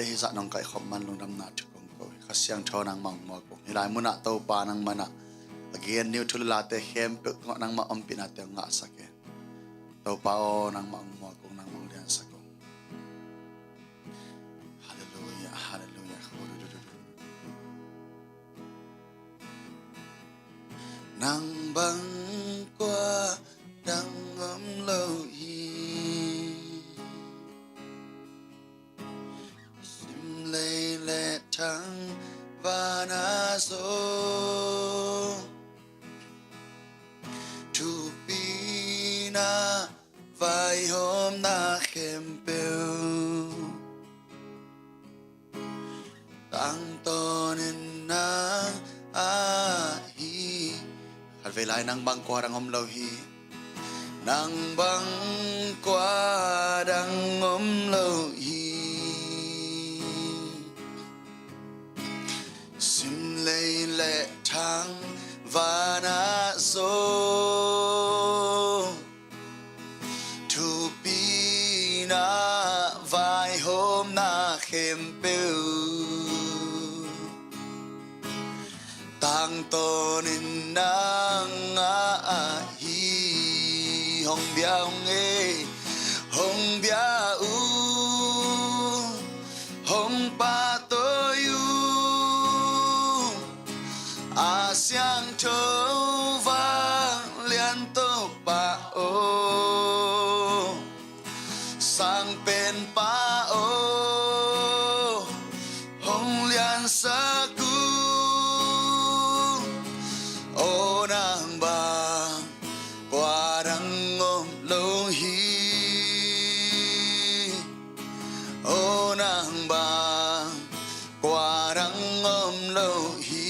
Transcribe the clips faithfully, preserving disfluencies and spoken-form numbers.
Te hizah nong kaihkhop man lungdamna thu kong ko hi. Kha Siangtho nangmah hong muak ung. Hih lai munah Topa nangmah in a gen ni uh thu le late khempeuh tungah nangmah ompihnate hong ngahsak hen. Topa aw, nangmah hong muak ung, nangmah hong liansak ung. Halleluiah, halleluiah. Nang bang kua dang om lo hi. Simlei le thangvana zo, thupina vaihawmna khempeuh tangtawnin nang ah hi. Khatvei lai, nang bang kua dang om lo hi. Nang bang kua dang om lo hi. Simlei le thangvana zo, thupina vaihawmna khempeuh tangtawnin nang ah hi. Hong bia ung ei, hong bia ung, hong pahtawi ung. A siangtho vanglian Topa aw, Sangpenpa aw, hong liansak ung. Aw nang bang kua dang om lo hi. Aw nang bang kua dang om lo hi.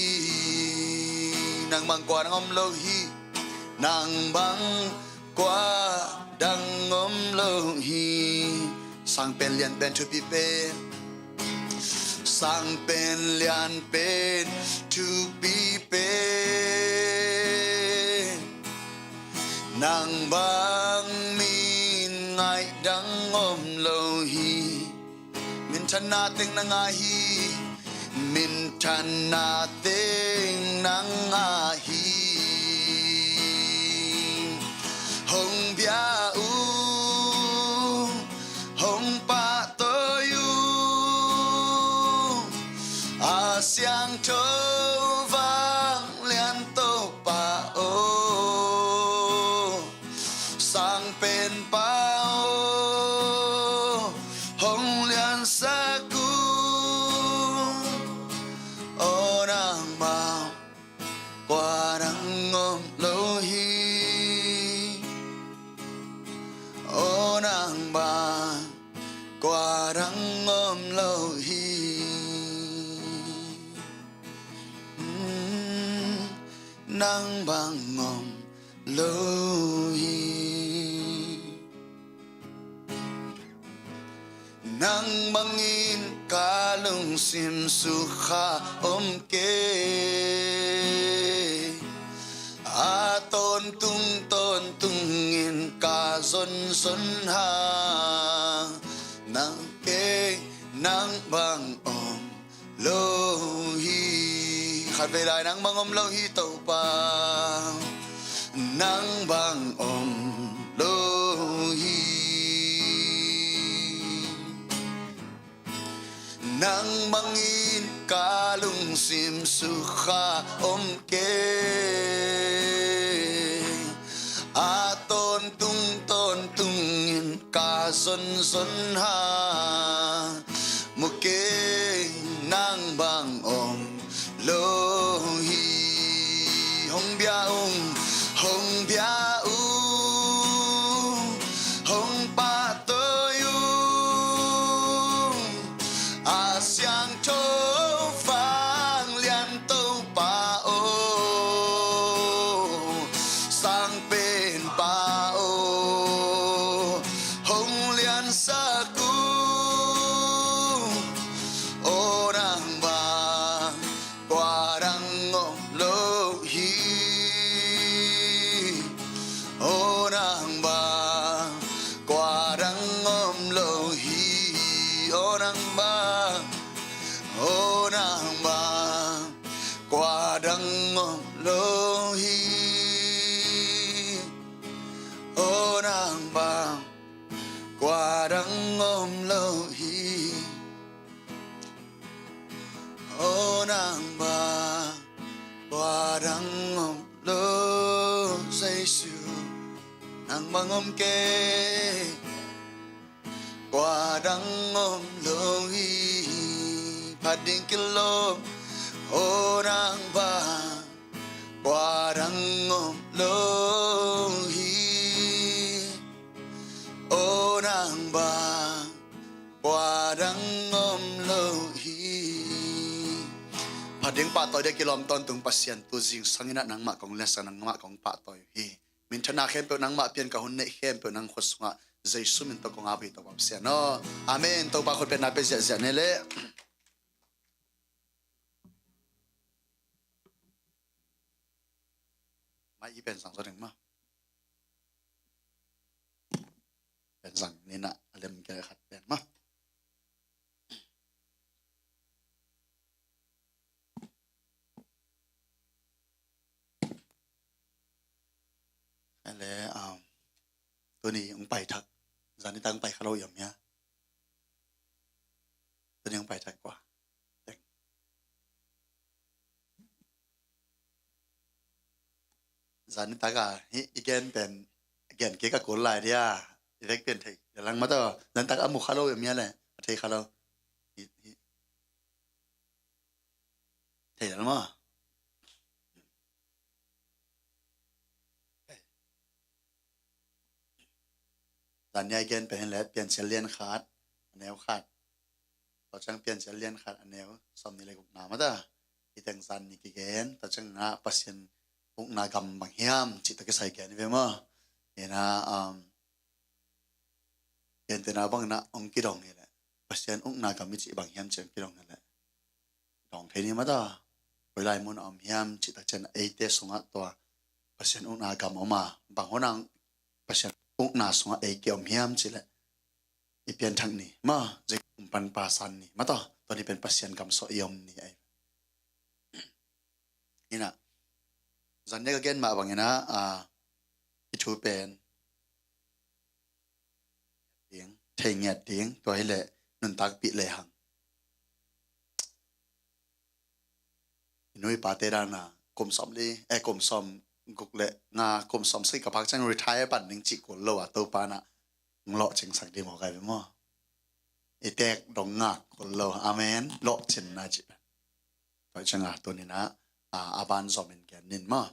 Nang bang kua dang om lo hi. Nang bang kua dang om lo hi. Sangpen lianpen thupi pen, sangpen lianpen thupi pen, nang bang min ngaih dang om lo hi. Minthanna teng nang ah hi. Minthanna teng nang ah hi. Hong bia ung, hong pahtawi ung. A siangtho vanglian Topa aw, Sangpenpa aw, hong liansak ung. Aw nang bang kua dang om lo hi. Aw nang bang kua dang om lo hi. Mm, nang bang om lo hi. Nang bangin ka lungsim sukha om kei. A tawntung tawntungin ka zonzon hang, nang kei nang bang om lo hi. Khatvei lai, nang bang om lo hi Topa. Nang bang om lo hi. Nang bangin ka lungsim sukha om kei. A tawntung tawntungin ka zonzon hang, mu kei nang bang om lo hi. Hong bia ung, hong bia ung, hong pahtawi ung. A siangtho vanglian Topa aw, Sangpenpa aw, hong liansak ung. lo hi. O nang bang kua dang om lo hi. O nang bang kua dang om lo Jesu, nang bang om kei. Kua dang om lo hi. Phat ding kilawm. O nang bang kua dang om lo hi. O nang bang kua dang om lo hi. Phat ding pahtawi dia kilawm tawntung Pasian, tu zingsang in ah nangmah kong letsong, nangmah kong pahtawi uh hi. Minthanna khempeuh nangmah pian, ka hun neih khempeuh nang khut sungah Jesu min tawh kong ap hi, Topa Pasian aw. Amen. Topa khut pen na pe ziahziah ni leh. Mai i pen sang zaw ding maw. Pen sang ni na a lem kei khat pen maw. Ele, um, tuni ung pai thak. Zani tang pai kha lo yam ya. Tuni ung pai thak kua. Teng. Zan nitak a hih i gen pen, gen kik a kul lai dia. I vek pen thei, i lang mataw. Zan nitak a mu kha lo, i mia le a thei kha lo. Hih, hih. Thei lel maw. Zan nia i gen pen hi le Piancil lian khat, a neu khat. Tua ciang Piancil lian khat, a neu sawmnih le gukna mata. I teng zan ni kigen, tua ciang ah Pasian ukna gam bang hiam cih tawh kisai gen hi ve maw. Ina, um, gentehna bang ina hong kidong hi le. Pasian ukna gam i cih bang hiam cih hong kidong hi le. Dong thei ni mata. Koi lai mun a om hiam cih tak ciang eite sungah tua Pasian ukna gam om a. Bang hun nang Pasian ukna sungah eite om hiam cih le. I pianthak ni. Maw, zek kum pan pasan ni. Mata, tua ni pen Pasian gam sungah i om ni ai. Ina. Zan nia ka gen mah bang ina, ah, i thu pen. Ding, thei ngiat ding, tua hi le nuntakpih le hang. I nu i pate dan a, kum sawm li, eh, kum sawm guk le nga, kum sawm sagih ka phak ciang retire pan ding cih kul lo a, Topa na, ng lawh cing sak ding maw kai ve maw. I tek dong ngak kul lo, amen, lawh cin na cih. Tua ciang a, tuni na, a, a ban zom in gen nin maw.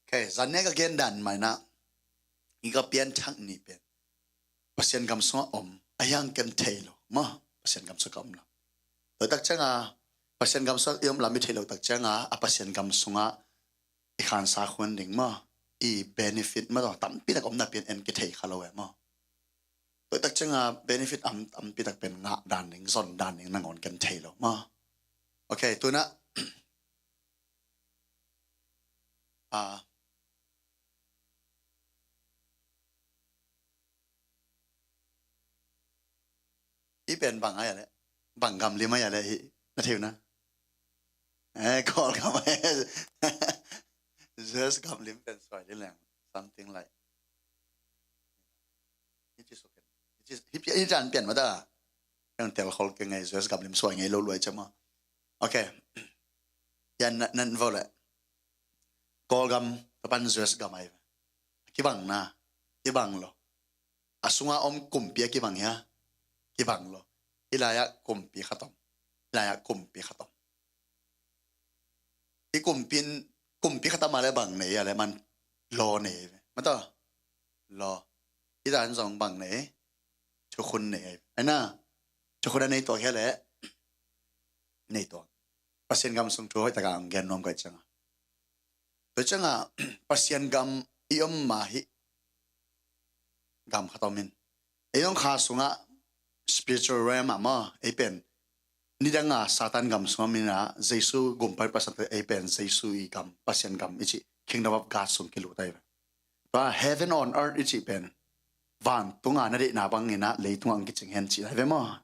Okay, zan nia ka gen dan mai na, i ka pianthak ni pen. Pasian gam sungah om, a hiang ken thei lo. Maw, Pasian gam sungah om lo. Tua tak ciang a, Pasian gam sungah i om lam i thei lo tak ciang a, a Pasian gam sungah i khansa khun ding maw, i benefit maw, tua tampi tak om na pian en kithei kha lo e maw. Tua tak ciang a, benefit am, tampi tak pen ngah dan ding, zon dan ding, nangawn ken thei lo maw. Okay, tuna, ah, i pen bang ai a le. Bang gam lim ai a le hi. Na thei uh na. Eh, Kawlgam ai. Just gam lim pen suai li leng. Something like. Hi ci suk ken. Hi ci, hi pi-, hi ci an pian mata. Yang tel khol ke ngai just gam lim suai ngai lo luai cama. Okay. Yan nan, nan vo le. Kawlgam, tapan just gam ai. Kibang na. Kibang lo. A sunga om kumpi a kibang hia? Kibang lo. Hih lai-ah kumpi khat om. Hih lai-ah kumpi khat om. Hih kumpi in, kumpi khat a mah le bang nei a le man law nei ve. Mata? Law. Hih dan zong bang nei. Thukhun nei. Aina. Thukhun a nei tuak hia le. Nei tuak. Pasian gam sung thu hoih taka ang gen nuam kai cianga. Tua cianga Pasian gam i om ma hi gam khat om in. Ei ong kha sunga spiritual realm a maw, ei pen nidanga Satan gam sunga mina Jesu gumpai pasal ei pen Jesu i gam, Pasian gam i ci, Kingdom of God sung kilutai ve. Tua heaven on earth i ci pen vantunga na deihna bangina leitunga ang kicing hen ci lai ve maw.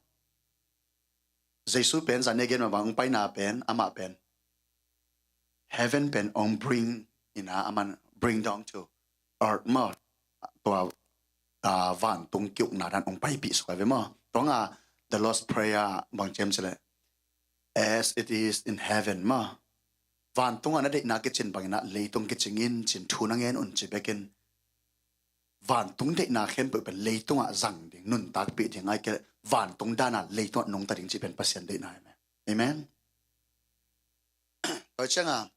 Jesu pen zan ne gen ma bang paina pen, amah pen heaven pen ong bring ina aman bring down to earth maw. Tua vantung kiukna dan ong paipih suk ai ve maw. Tua nga the Lord's Prayer bang ci hiam cih leh, as it is in heaven maw. Vantung a na deihna kicin bangin ah leitung kicing in ci-in thu na ngen un ci bekin, vantung deihna khempeuh pen leitungah zang ding, nuntakpih ding, ahih kei leh vantung dana leitungah nungta ding cih pen Pasian deihna hi. Amen. Tua ciangah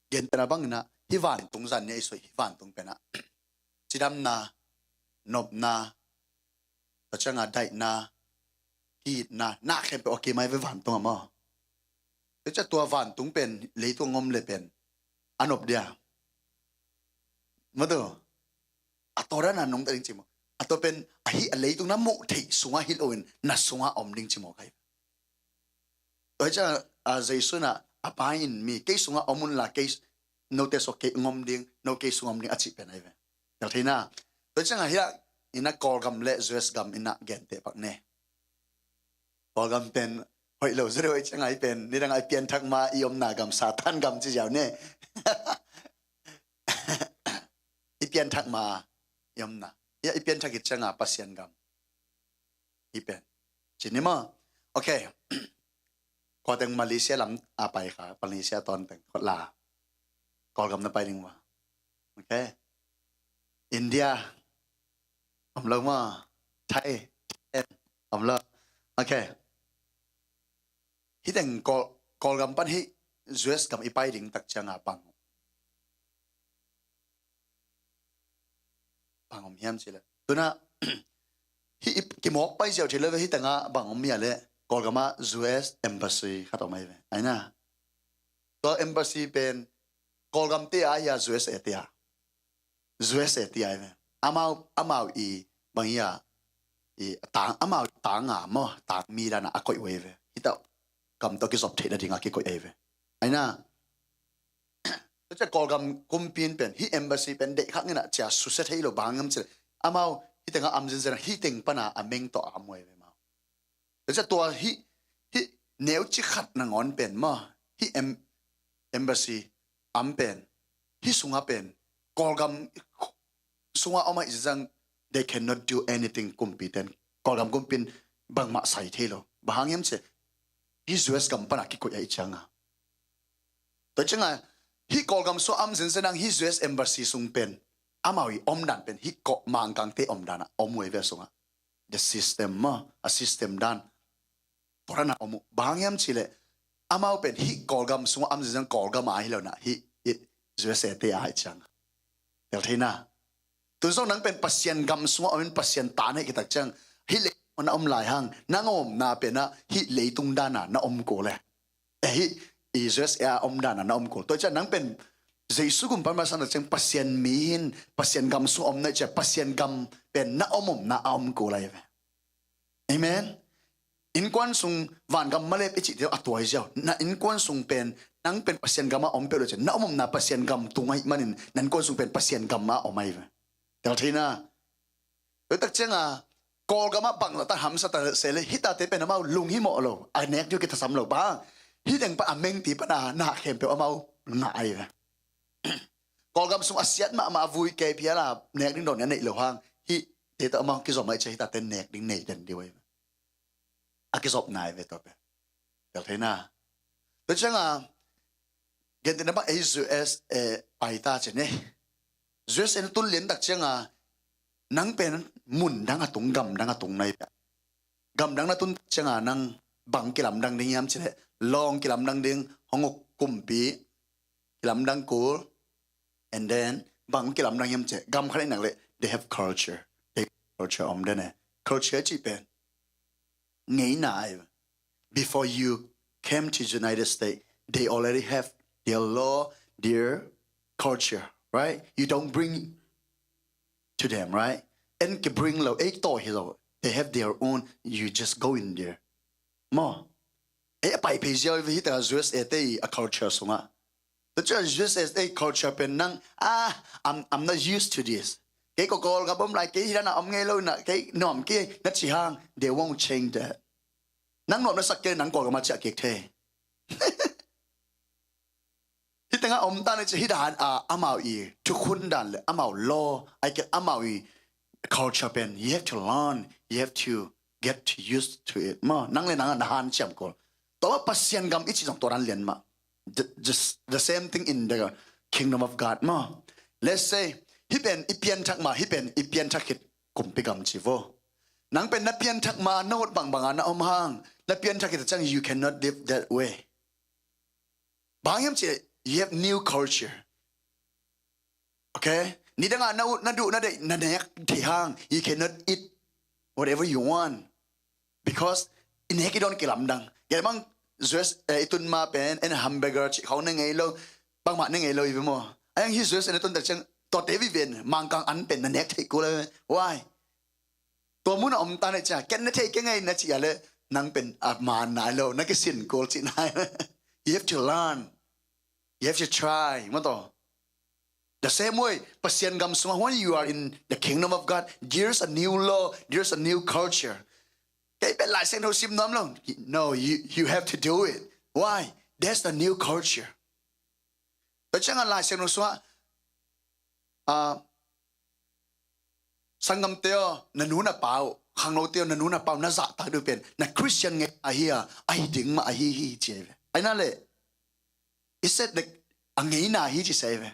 gentehna bangin ah hih vantung zan ni a i soi hih vantung pen ah cidamna, nopna, tua ciangah daihna, kiitna, na khempeuh a kimai ve vantung ah maw. Tua ciah tua vantung pen leitung a om le pen a nop dia. Matu a tua dana nungta ding ci maw. A tua pen ahi a leitung na muh theih sungah hi lo in na sungah om ding ci maw kai. Tua hi ciah a Jesu na a Pa in mi kei sungah om unla kei note sungah kei ngom ding, no kei sungah om ding a cih pen ahi ve. Tel thei na. Tua ciangah hiah ina Kawlgam le U S gam ina gente pak ne. Kawlgam pen hoih lo zia deuh ciangah i pen nidang a i pianthak ma i omna gam Satan gam ci ziau ne. I pianthak ma i omna. Ia i pianthak i ciangah Pasian gam i pen ci ni maw. Ok. Kua teng Malaysia lam a pai kha, Malaysia tawn teng khot la. Kawlgam na pai ding maw. Ok. India om lo maw. Thai om lo. Ok. Hih teng Kawl, Kawlgam pan hih U S gam i pai ding tak ciangah bang bang om hiam cih leh, tuna hih i kimawk pai ziau thei lo ve. Hih tengah bang om hiam leh Kawlgam ah U S embassy khat om ahi ve. Aina tua embassy pen Kawlgam te a hia U S A te a. U S A te a ahi ve. Amau, amau i bang hia i tang, amau tang a maw, tang mi dana a koih uh ahi ve. Hih tawh gam tawh kizop theih nading a kikoih ahi ve. Aina tua ciah Kawlgam kumpi in pen hih embassy pen deih khak nginah cia susia thei lo bang hiam cih leh amau hih tengah am zinzen hih teng pana a meng tawh a am uh ahi ve mau. Tua ciah tua hih, hih neuci khat nangawn pen maw hih em, embassy am pen hih sungah pen Kawlgam sungah om ahih zang they cannot do anything. Kumpi ten Kawlgam kumpi in bangmah sai thei lo. Bang hang hiam cih leh hih U S gam pana kikoih ahih ciangah. Tua ciangah hih Kawlgam sungah am zinzen ang hih U S embassy sung pen amau i omdan pen hih Mangkangte omdan ah om uh ahi ve a sungah. The system maw, a system dan. Tua dana om uh. Bang hang hiam cih leh amau pen hih Kawlgam sungah am zinzen Kawlgam a hi lo na hih, hih U S A te a ahih ciangah. Tel thei na. Tun zong nang pen Pasian gam sungah om in Pasian ta na hih kitak ciang hih lei na om lai hang nang omna pen ah hih leitung dana na om kul e. Eh hih i U S A a om dana na om kul. Tua ciah nang pen Jesu gum pan masa na ciang Pasian mi hin Pasian gam sungah om na hih ciah Pasian gam pen na om omna a om kul ahi ve. Amen. Innkuan sung vangam malep i cih teu a tuai ziau. Na innkuan sung pen nang pen Pasian gam a om peuh lo ciah na om omna Pasian gam tung ahih manin na innkuan sung pen Pasian gam a om ahi ve. Tel thei na. Tua tak ciangah Kawlgam ah bangzah ta hamsa ta se le hih tate pen amau lunghimawh lo a nek ding uh kithasam lo bang. Hih teng pan a mengti pana na khempeuh amau ngah ahi ve. Kawlgam sung a siat mahmah a vui kei phial a nek ding dawn a neih lo hang hih te tawh amau kizom ahih ciah hih tate nek ding nei den ding uh ahi ve. A kizopna ahi ve tua pen. Tel thei na. Tua ciangah gentehna bang ei U S A pai ta ci ne. U S A na tun lian tak ciangah nang pen mun dang a tung gam dang a tung na hi pia. Gam dang na tun tak ciangah nang bang kilamdang ding hiam cih leh lawng kilamdang ding, hong uk kumpi kilamdang kul. And then bang kilamdang hiam cih leh gam khat in nak leh they have culture. They culture om den e. Culture cih pen ngeina ahi. Before you came to United States, they already have their law, their culture, right? You don't bring to them, right? En ki bring lo, ei tawh hi lo. They have their own. You just go in there. Maw. Ei a pai phei ziau hi ta U S A te a culture sungah. Tua ciah U S A culture pen nang, ah, I'm, I'm not used to this. Kei ko Kawlgam om lai, kei hi dana om ngei lo na, kei nuam kei na ci hang, they won't change that. Nang nuam na sak kei nang Kawlgam a ciah kik thei. Hih Nga om ta ni ci hi dan a amau i thukhun dan le amau law ai ke amau i culture pen you have to learn, you have to get to used to it maw. Nang le nang na hanciam kul. Tua Pasian gam i ci zong tua dan lian mah. The, the, the same thing in the kingdom of God maw. Let's say hi pen i pianthak mah, hi pen i pianthak khit kumpi gam ci vo. Nang pen na pianthak mah na ut bangbang a na om hang na pianthak khit ciang you cannot live that way. Bang hiam ci you have new culture. Okay? Ni dang a na ut na duh na deih na nek thei hang you cannot eat whatever you want. Because i nek i don kilamdang. Gel bang U S A i tun ma pen en hamburger ci khong ne ngei lo. Bangmah ne ngei lo i ve maw. Ayang hi U S A na tun tak ciang tua te vi ven mangkang an pen na nek thei kul a ve. Why? Tua mun a om ta ne cia ken na thei ke ngei na ci a le nang pen a man nai lo na kisin kul ci nai. You have to learn. You have to try. Maw tua. The same way, Pasian gam sungah when you are in the kingdom of God, there's a new law, there's a new culture. Kei pen Lai Siangtho sim nuam lo. No, you, you have to do it. Why? That's the new culture. Tua ciangah Lai Siangtho sungah ah, sanggamte aw, na nu na pa uh, khangnote aw, na nu na pa uh na zahtak ding pen na Christian ngeina ahi a, ahi ding mah ahi hi ci ahi ve. Ahi na le, i set le a ngeina hi ci se ahi ve.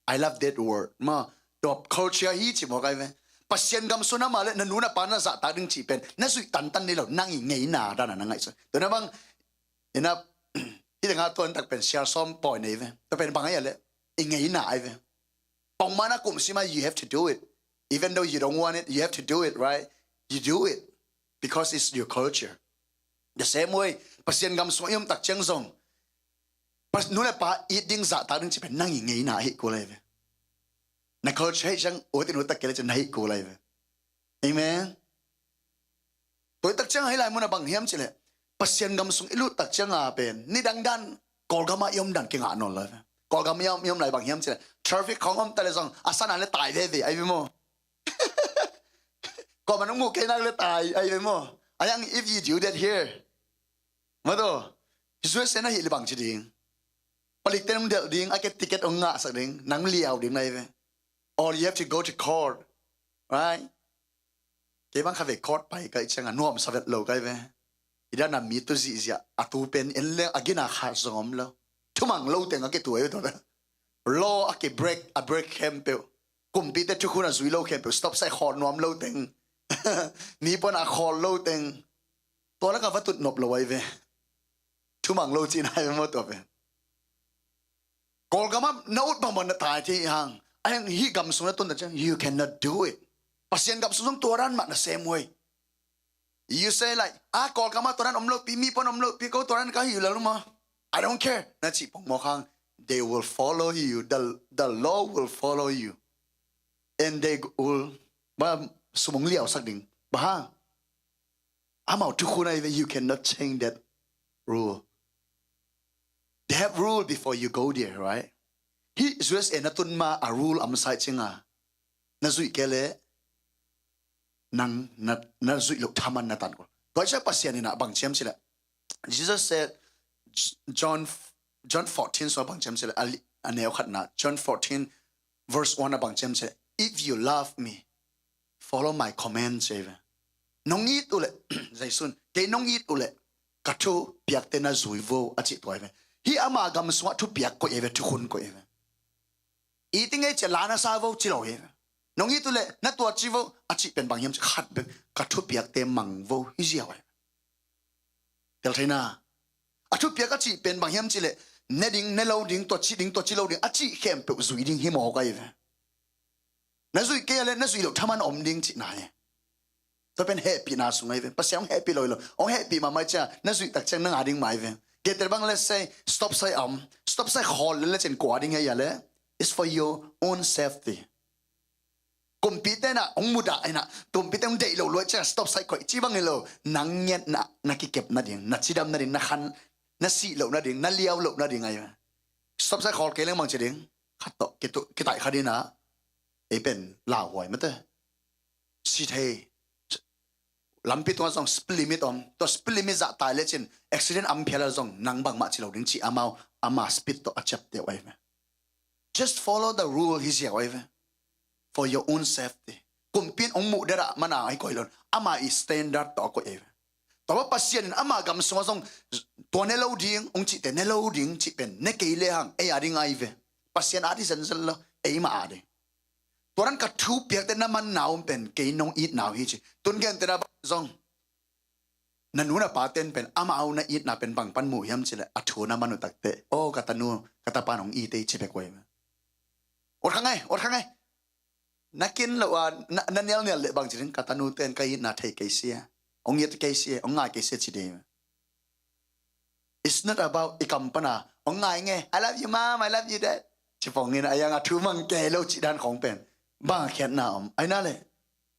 I love that word. Maw, tua culture hi ci mawk ahi ve. Pasian gam sungah mah le na nu na pa na zahtak ding ci pen na zuih tantan ni lo, nang i ngeina dan a na ngaihsun. Tua na bang, ina, hi dang a tuan tak pen siar sawm pawi nei ve. Tua pen bang ahi a le, i ngeina ahi ve. Pongmana kum sima, you have to do it. Even though you don't want it, you have to do it, right? You do it because it's your culture. The same way, Pasian gam sung i om tak ciang zong, pas nu le pa i ding zahtak ding ci pen nang i ngeina hi kul ahi ve. Na culture hi ciang, utin utak kele ciang na hi kul ahi ve. Amen. Tua i tak ciang ahi lai mun a bang hiam ci le, Pasian gam sung i lut tak ciang a pen ni dang dan Kawlgam a i om dan kingah nawn lo ve. Kawlgam a i om, i om lai bang hiam ci le, traffic khong om ta le zong a san a le tai veve ahi ve maw. Kawm a nung mu kei nak le tai ahi ve maw. Ayang if you do that here, maw tua, U S A na hi le bang ci ding. Palik te nung delh ding, a ke ticket ong ngahsak ding, nang liau ding na hi ve. Or you have to go to court, right? Kei bang kha ve court pai kai ciang a nuam sa vet lo kai ve. I dan a mi tu zihziah a tu pen en leng a gina kha zong om lo. Thumang lo teng a ke tu ahi ve tua. Law a ke break, a break khempeuh. Kumpite thukhun a zui lo khempeuh. Stop sign khawl nuam lo teng. Mi pon a khawl lo teng. Tua lak a va tut nop lo ahi ve. Thumang lo cihna ahi ve maw tua pen. Kawlgam ah na ut bangbang na tai thei hang. Ahi hang hih gam sung na tun ta ciang, you cannot do it. Pasian gam sung zong tua dan mah na sem uh ei. You say like, ah, Kawlgam ah tua dan om lo pi, mi pon om lo pi, ko tua dan ka hi lo maw. I don't care. Na cih pong mawk hang, they will follow you. The, the law will follow you. And they will, ba, sumong liau sak ding. Ba hang. Amau thukhun ahi ve, you cannot change that rule. They have rule before you go there, right? Hih U S A na tun ma a rule a masa ciang a na zuih kei leh nang na, na zuih loh thaman na tan kul. Tua ciang Pasian in a bang ci hiam cih leh, Jesus said, John, John fourteen sung a bang ci hiam cih leh, a li-, a neu khatna, John fourteen verse one a bang ci hiam cih leh, if you love me, follow my command, ci hi ve. Nong it uh leh, Jesuh in, kei nong it uh leh ka thupiakte na zui vo, a cih tua hi ve. Hih ama gam sungah thupiak koih hi ve, thukhun koih hi ve. It i ngei ciah la na sa vo ci lo hi ve. Nong it uh leh na tua ci vo a cih pen bang hiam cih khat bek, ka thupiakte mang vo hi ziau hi ve. Tel thei na. A thupiak a cih pen bang hiam cih leh, ne ding, ne lo ding, tua ci ding, tua ci lo ding, a cih khempeuh zui ding hi mawk ahi ve. Na zuih kei a leh na zuih loh thaman om ding cihna hi. Tua pen hehpihna sung ahi ve. Pasian hong hehpih lo hi lo. Hong hehpih mahmah ciang na zuih tak ciang na ngah ding mah ahi ve. Gehtel bang let's say stop sign a om. Stop sign khawl lel le ciang kua ding hi a leh, it's for your own safety. Kumpite na hong mudah hi na, kumpite hong deih lo luai ciang stop sign koih ci bang hi lo. Nang ngiatna, na kikep nading, na cidam nading, na khan, na sih loh nading, na liau loh nading ahi ve. Stop sign khawl kei leng bang ci ding. Khat tawh kitu-, kitaih kha ding a, ei pen lauhuai mate. Si thei. lampi tungah zong speed limit om, tua speed limit zahtak lecin accident om phial a zong nang bangmah ci lo ding ci amau, ama speed tawh a ciapteh uh ahi ve. Just follow the rule hi ziau ahi ve. For your own safety. Kumpi in hong muh dera mana ahi koi lo, ama i standard tawh a koih ahi ve. Tua Pasian in ama gam sungah zong tua ne lo ding hong cihte ne lo ding cih pen ne kei lehang ei a ding ahi ve. Pasian a ding zenzen lo, eima a ding. Tua dan ka thu piakte na manna om pen kei nong itna uh hi ci. Tun gentehna bang zong na nu na pa ten pen amau na itna pen bang pan mu hiam cileh a thu na man uh takteh, aw ka tanu ka tapa nong ite ci bek uh ahi ve. Ot kha ngai, ot kha ngai. Na kin lo a na, na nialnial leh bang ci ding, ka tanu ten ka itna thei kei sia, hong it kei sia, hong ngai kei sia ci ding. It's not about i kam pana hong ngai nge, "I love you mom, I love you dad," ci pong in a yang a thu mang kei lo cih dan khong pen bang a khiatna om ahi na leh,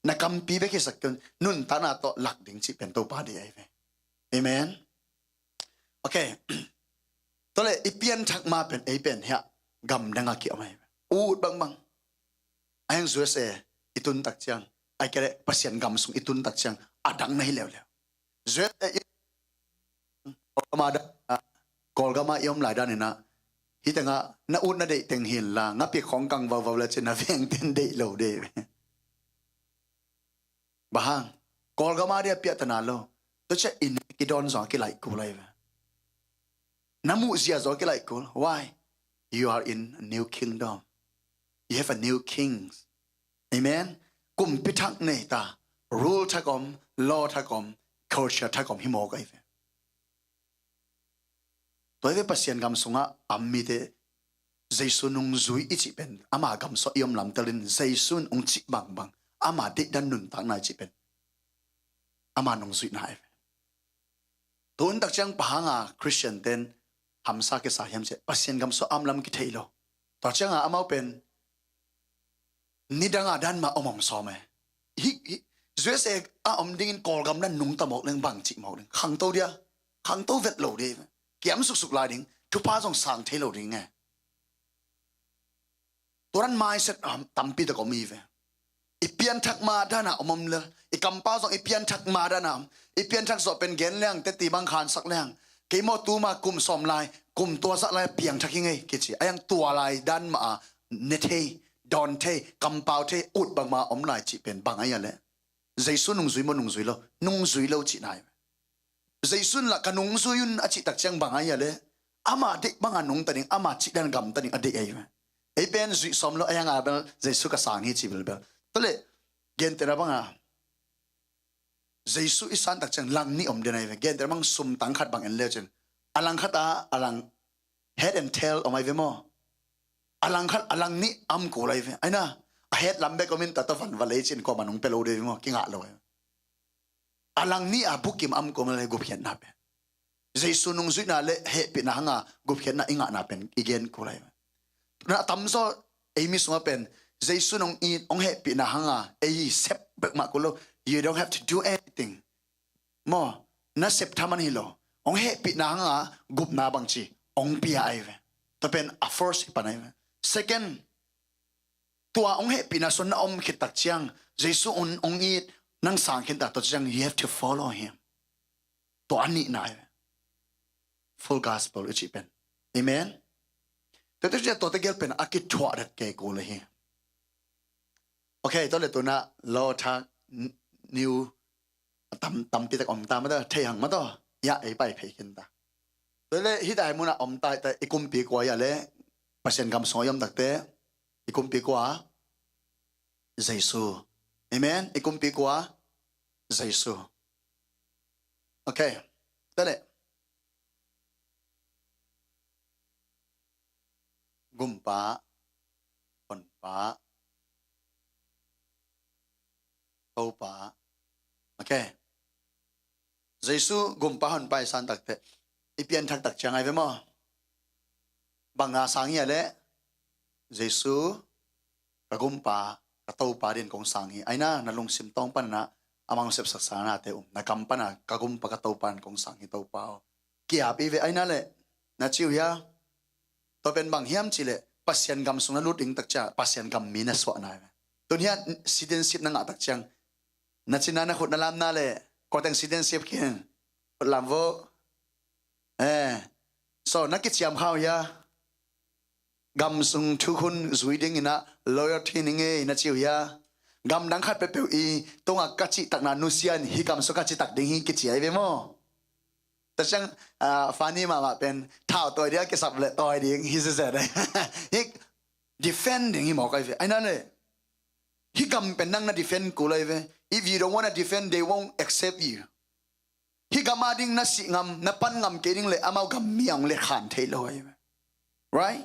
na kampi bek hisak ken nuntakna tawh lak ding cih pen Topa dei ahi ve. Amen. Okay. Tua leh i pianthak ma pen ei pen hiah gamdang a kiom ahi ve. Ut bangbang. A hiang U S A i tun tak ciang, ai kei leh Pasian gam sung i tun tak ciang a dang na hi leuleu. U S A i Kawlgam a dan, Kawlgam a i om lai dan inah, hi tengah na ut na deih teng hi inla, ngapik khong kang vauvau le cin na veng ten deih lo dei. Bang hang? Kawlgam a dia piahtana lo. Tua ciah in kidawn zong a kilaih kul ahi ve. Na muhzia zong a kilaih kul. Why? You are in a new kingdom. You have a new kings. Amen. Kumpi thak nei ta. Rule thak om, law thak om, culture thak om hi mawk ahi ve. Tua hi ve Pasian gam sungah a om mite Jesu nungzui i cih pen ama gam sungah i om lamtel in Jesu in hong cih bangbang ama deihdan nuntakna i cih pen ama nungzuihna ahi ve. Tun tak ciang bang hanga Christian ten hamsa kisa hiam cih Pasian gam sungah a om lam kithei lo. Tua cianga amau pen nidanga dan mah om om sawm e. Hi, hi, U S A a om dingin Kawlgam dan nungta mawk leng bang cih mawk ding. Khangto dia, khangto vet lo dia. Kiam suksuk lai ding, thupha zong sang thei lo ding e. Tua dan mindset tampi tak om hi ve. I pianthak ma dana om om le, i kampau zong i pianthak ma dana om. I pianthak zawh pen gen leng, teti bang khansak leng. Kei maw tuma kum sawm lai, kum tua zah lai piangthak hi ngei kici. A yang tua lai dan mah a ne thei, dawn thei, kampau thei, ut bangma om lai cih pen bang ahi a leh. Jesu nungzui maw nungzui lo, nungzui lo cihna hi. Jesu in lah ka nungzui un a cih tak ciang bang ahi a leh. Ama deih banga nungta ding, ama cih dan gamta ding a deih ahi ve. Ei pen zuih sawm lo, a yang a bel Jesu ka sang hi ci belbel. Tua leh, gentehna banga Jesu i san tak ciang lang nih om den ahi ve. Gentehna bang sum tang khat bang en leu cin. A lang khat a, a lang head and tail om ahi ve maw. A lang khat, a lang nih a om kul ahi ve. Aina, a head lam bek om in tata van va lei cin kua man hong pia lo dei ve maw. Kingah lo ahi ve. A lang nih a bukim a om kul ahi ve gupkhiatna pen. Jesu nungzuihna le hehpihna hanga gupkhiatna i ngahna pen i gen kul ahi ve. Na tamzaw ei mi sungah pen Jesu nong it, hong hehpihna hanga ei sep bek mah kul lo. You don't have to do anything. Maw, na sep thaman hi lo. Hong hehpihna hanga gupna bangci hong pia ahi ve. Tua pen a first hi pan ahi ve. Second, tua hong hehpihna sung na om khit tak ciang, Jesu un hong it, nang sang khin tak tua ciang, you have to follow him. Tua a nihna hi. Full gospel i cih pen. Amen. Tua tua ciang tua tegel pen a kithuah dat kei kul ahi. Okay, tua le tuna law thak, n-, new, tam, tampi tak om ta mah ta, thei hang mah ta. Ya, ei pai phei khin ta. Tua le hih tai muna om tai ta, i kumpi kua ya le, Pasian gam sung i om takte, i kumpi kua, Jesu. Amen. I kumpi kua, Jesu. Okay. Tua le. Gumpa, Honpa, Topa. Okay. Jesu Gumpa Honpa i san takte, i pianthak tak ciang ahi ve maw. Banga sang hi a le, Jesu ka Gumpa, ka Topa din kong sang hi. Aina, na lungsim tawng panna, amang sepsak sanate um. Na kam pana, ka Gumpa, ka Topa din kong sang hi Topa aw. Kiap i ve aina le, na ciu hia. Tua pen bang hiam ci le, Pasian gam sung na lut ding tak ciang, Pasian gam mi na suahna hi ve. Tun hia citizenship na ngah tak ciang, na cina na khut na lamna le, Kua teng citizenship khin? Lam vo. Eh. So, na kiciam khau hia? Gam sung thukhun zui dingin ah loyalty ni ngei na ci uh hia? Gam dang khat peuhpeuh i tungah ka cihtakna nusia in hih gam sung ka cihtak ding hi kici ahi ve maw? Tua ciang, ah, funny mahmah pen thau tawi ding a kisap le tawi ding hi zezet. Hih defend ding hi mawk ahi ve. Ahi na le. Hih gam pen nang na defend kul ahi ve. If you don't wanna defend, they won't accept you. Hih gam a ding na sih ngam, na pan ngam kei ding le amau gam mi a hong le khan thei lo ahi ve. Right?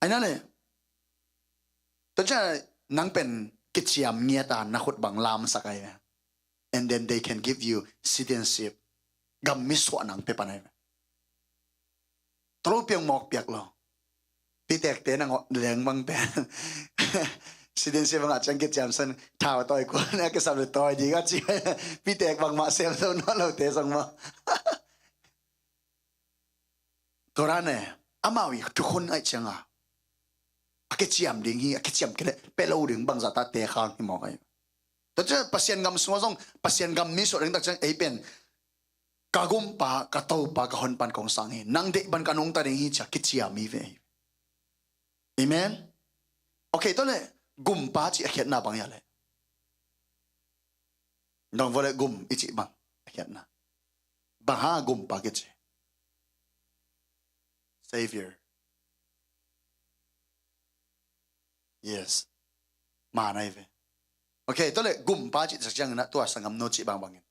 Ahi na le. Tua ciang nang pen kiciam ngiat a na khut bang lamsak ahi ve. And then they can give you citizenship. Gam mi suah nang pe pan ahi ve. Tolo piang mawk piak lo. Pitekte na ngawh leng bang pen. Citizenship bang a ciang kiciam san thau tawi kul na kisam le tawi ding a ci. Pitek bangmah sem lo nawn lote zong maw? Tua dan e, amau i thukhun aih cianga a kiciam ding hi, a kiciam kei le pia lo ding bangzah ta te khang hi mawk ahi. Tua ciang Pasian gam sungah zong Pasian gam mi suah ding tak ciang ei pen ka gumpa, ka topa, ka honpan kong sang hi. Nang deih ban ka nungta ding hi cia kiciam hi ve. Amen. Okay, tua le gumpa cih a khiatna bang hia le? Dong vo le gum i cih bang a khiatna. Bang hang gumpa kici? Savior. Yes. Man ahi ve. Okay, tua le gumpa cih sak ciangin ah tua sanggam no cih bangbangin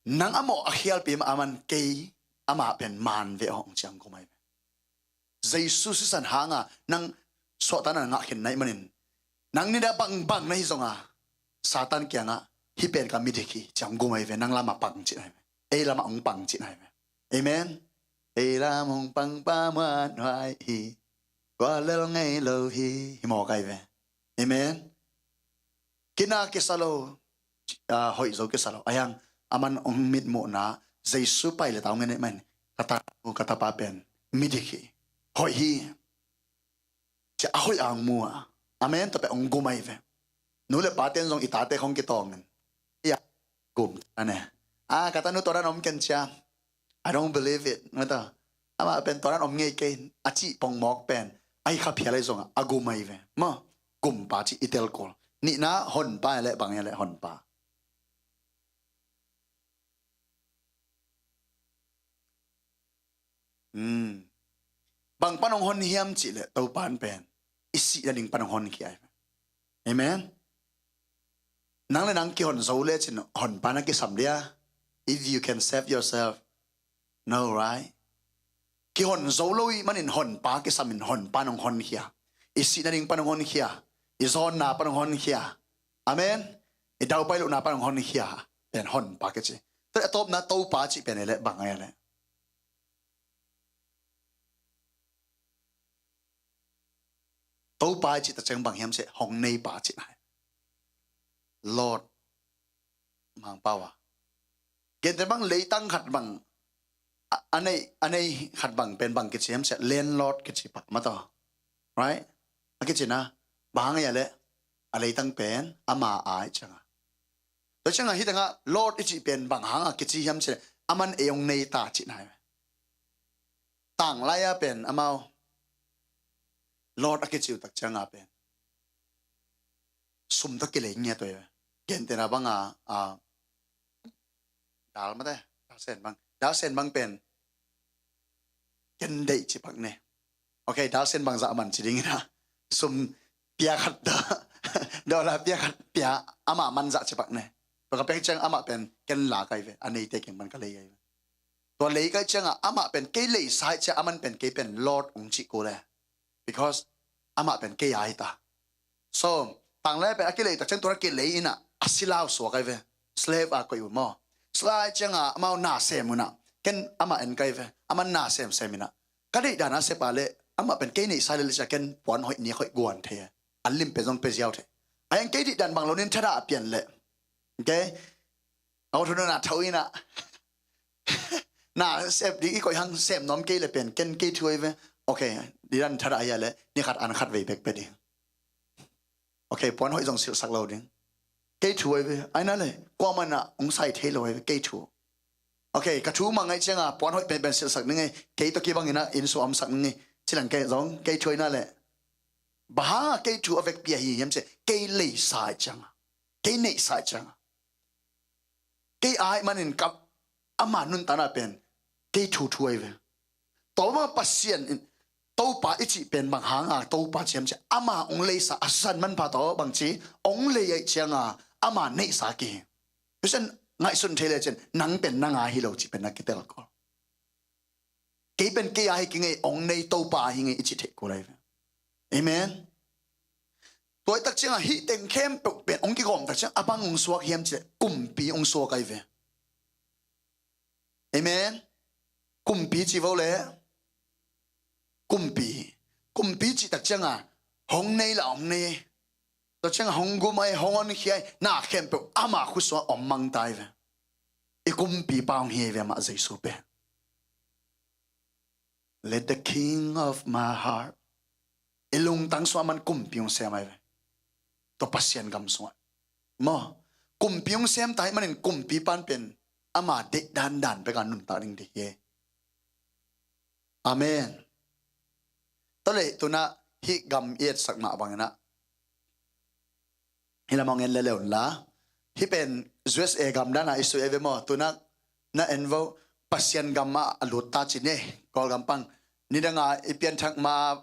nang a mawh a khialpi mah a man kei amah pen man ve aw hong ciang gum ahi ve. Jesu sisan hanga nang suahtakna ngah khin na hih manin nang nida bangbang na hi zonga Satan kiangah hih pen ka midik hi ciang gum ahi ve. Nang lamah pang cihna ahi ve. Ei lamah hong pang cihna ahi ve. Amen. Ei lam hong pangpa muanhuai hi. Kua lel ngei lo hi. Hi mawk ahi ve. Amen. Kina kisa lo, ah, hoih zo kisa lo. Ahi hang a man hong mitmuhna Jesu pai le tau ngen eh man ka ta, ka tapa pen midik hi. Hoih hi. Cia a hoih a hong mu a. Amen. Tua pen hong gum ahi ve. Nu le pa ten zong i tate khong kitawngin ia gum a ne. Ah, ka tanu tua dan om ken cia. I don't believe it. Mata amah pen tua dan om ngei kei a cih pongmawk pen ahi kha phial ahi zongah a gum ahi ve. Maw, gumpa cih i tel kul. Nihna honpa le bang le honpa. Hmm. Bang pan hong hon hiam cih le Topan pen i sih nading pan hong hon khia ahi ve. Amen. Nang le nang kihon zo le cin honpa na kisam dia. If you can save yourself, no, right? Kihon zo lo i manin honpa kisam in honpa nong hon khia. I sih nading pan hong hon khia. I zawnna pan hong hon khia. Amen. I daupai lohna pan hong hon khia. Pen honpa kici. Tua a tawpna Topa cih pen i le bang ai le. Topa i cih ta ciang bang hiam seh hong neipa cihna hi. Lord Mangpau a. Gente bang leitang khat bang a, a nei, a nei khat bang pen bang kici hiam seh landlord kici pak mataw. Right? A kici na bang hang a le a leitang pen ama ai cianga. Tua cianga hi tanga Lord i cih pen bang hanga kici hiam seh a man ei hong nei ta cihna hi. Tanglai-a pen amau Lord a kici uh tak cianga pen sum tawh kilei ngiat uh hi. Gentehna banga, a, dal mate, dalsen bang, dalsen bang pen ken deih ci pak ne. Okay, dalsen bang zah man ci dingin a sum pia khat da, dollar pia khat pia amah man zah ci pak ne. Tua ka pek ciang amah pen ken la kai ve, a neite keng man ka lei kai ve. Tua lei kai cianga amah pen kei lei sai cia a man pen kei pen Lord ong cih kul e. Because amah pen kei ai ta. So tanglai pen a kilei ta ciang tua kilei ina a silau suak ai ve. Slave a koih uh maw. Slave cianga amau na sem una ken amah en kai ve. Aman na sem sem ina ka deih dana sepa le amah pen kei neih sai le le cia ken puan hoih nik hoih guan thei. An lim pen zong pe ziau thei. A yang kei deih dan bang lo nin thada a pian le. Okay. Au thuna na thau ina na sep ding i koih hang sem nom kei le pen ken kei thuai ve. Okay, di dan thada hia le ni khat an khat vei bek pe ding. Okay, puan hoih zong silhsak lo ding. Kei thu ahi ve, aina le, kuamah in ah hong sai thei lo ahi ve, kei thu. Okay, ka thu mah ngaih ciangah puan hoih penpen silhsak ning ei, kei tawh kibang in ah inn sung omsak ning ei, ci leng kei zong kei thu aina le. Bang hangah kei thu a vekpi ahi hiam cih leh, kei leisa ahih ciangah, kei neihsa ahih ciangah, kei a ahih manin ka, ama nuntakna pen kei thu thu ahi ve. Tua bang Pasian in, Topa i cih pen bang hanga Topa ci hiam cih leh, ama hong leisa a sisan manpha tawh bang ci, hong lei ahih cianga ama neihsa kihi. Tua ciang ngaihsun thei le cin, nang pen nang a hi lo cih pen na kitel kul. Kei pen kei a hi kei ing ei, hong nei Topa a hi ing ei i cih theih kul ahi ve. Amen. Tua ahih tak ciangah hih teng khempeuh pen hong kigawm tak ciang a bang hong suak hiam cih leh, kumpi hong suak ahi ve. Amen. Kumpi ci vo le. Kumpi. Kumpi cih tak ciangah hong nei lah hong nei. Tua ciangah hong gum ahi, hong honkhia ahi, na khempeuh ama khut sungah om mang ta ahi ve. I kumpipa hong hi ahi ve amah Jesu pen. Let the king of my heart. I lungtang sungah aman kumpi hong sem ahi ve. Tua Pasian gam sungah. Maw, kumpi hong sem ta ahih manin kumpipa in pen ama deih dandan bek a nuntak ding ding hi. Amen. Tua leh tu-in ah hih gam i etsak mah bangin ah, hih lam hong en lele un la. Hih pen U S A gam dan a i sui ahi ve maw. Tu-in ah na en vo, Pasian gam ah a lut ta ci ni, Kawlgam pan. Nidang a i pianthak ma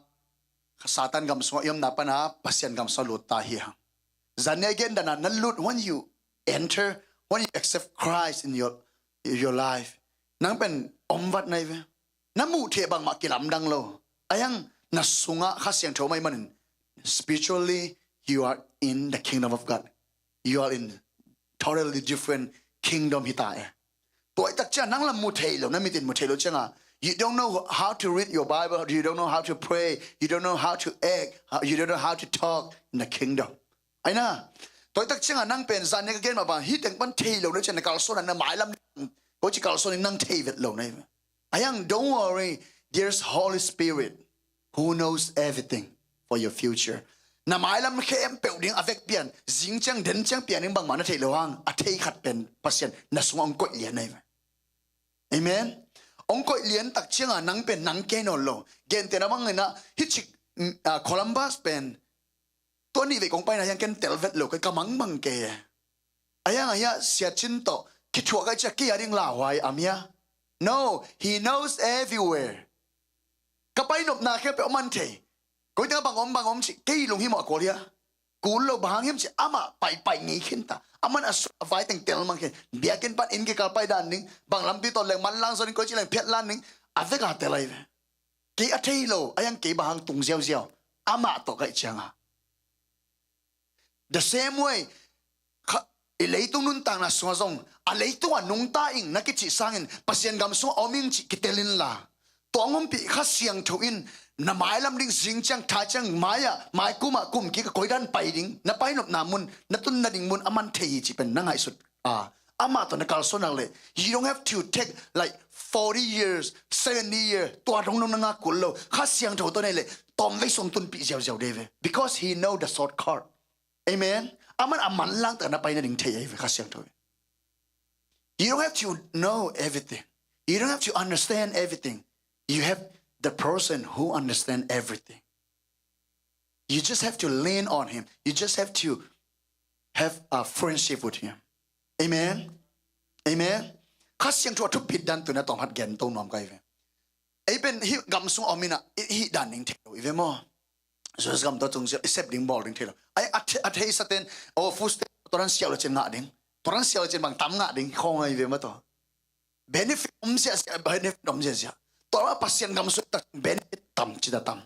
Satan gam sungah i omna pan a Pasian gam sungah lut ta hi hang. Zan ni a gen dan a na lut, when you enter, when you accept Christ in your, your life, nang pen omvat na hi ve. Na muh theih bangmah kilamdang lo. Ahi hang na sungah Kha Siangtho om ahih manin, spiritually, you are in the kingdom of God. You are in totally different kingdom hi ta e. Tua ahih tak ciang nang lam mu thei lo, na mit in mu thei lo ciangah, you don't know how to read your Bible, you don't know how to pray, you don't know how to act, you don't know how to talk in the kingdom. Aina, tua ahih tak ciangah nang pen zan ni ka gen mah bang, hih teng pan thei lo na ciang na kalsuan na mailam, ko ci kalsuan nang thei vet lo na hi ve. Ahi hang, don't worry, there's Holy Spirit who knows everything for your future. Na mailam khempeuh ding a vek pian, zing ciang den ciang pian ding bangmah na theih lo hang, a thei khat pen Pasian na sungah hong koih lian na hi ve. Amen. Hong koih lian tak ciangah nang pen nang kei nawn lo. Gentehna bangin ah hih cik, mm, ah, Columbus pen tua nih vei kong paina hiang ken tel vet lo, ka, ka mangbang kei e. Ahi hang ahi a Sia Cin tawh kithuah ka hih ciang kei a ding lauhuai am hia? No, he knows everywhere. Ka pai nopna khempeuh aman thei. Koi teng a bang om bang om cih kei lunghimawh a kul hia? Kul lo, bang hang hiam cih amah paipai ngei khin ta. Aman a sung a vai teng tel mang khin. Biakinn pan inn kikal pai dan ding, bang lampi tawh leng manlang zaw ding, koi ci leng phiat lan ding, a vek a tel ahi ve. Kei a thei lo, ahi hang kei bang hang tung ziauziau, amah tawh ka hih ciangah. The same way, kha, i leitung nuntakna sungah zong, a leitung a nungta ing na kicih sangin Pasian gam sungah om ing cih kitel inla, tua hong ompih Kha Siangtho in na mailam ding, zing ciang, thai ciang, mai-ah, maikum ah, kum kik ah koi dan pai ding, na pai nopna mun, na tun nading mun aman thei hi cih pen na ngaihsut a, amah tawh na kalsuan nak leh, you don't have to take like forty years, seventy years, tua dong dong na ngak kul lo. Kha Siangtho tawh na hih leh tawmvei sung tunpih ziauziau ding hi ve. Because he know the shortcut. Amen. Aman a manlang tak na pai nading thei ahi ve, Kha Siangtho. You don't have to know everything. You don't have to understand everything. You have the person who understand everything. You just have to lean on him. You just have to have a friendship with him. Amen. Amen. Kha Siangtho a thupit dan tu-in ah tawm hat gen to nuam ka hi ve. Ei pen hih gam sung a om in ah, i, hih dan ding thei lo i ve maw. U S gam tawh tung sia, i sep ding bawl ding thei lo. Ai, a the-, a theisa ten, o, food stamp, tua dan siau lo cin ngah ding. Tua dan siau lo cin bang tam ngah ding, khong ahi ve maw tua. Benefit om ziahziah, benefit om ziahziah. Tua mah Pasian gam sung tak benefit tam ci ta tam.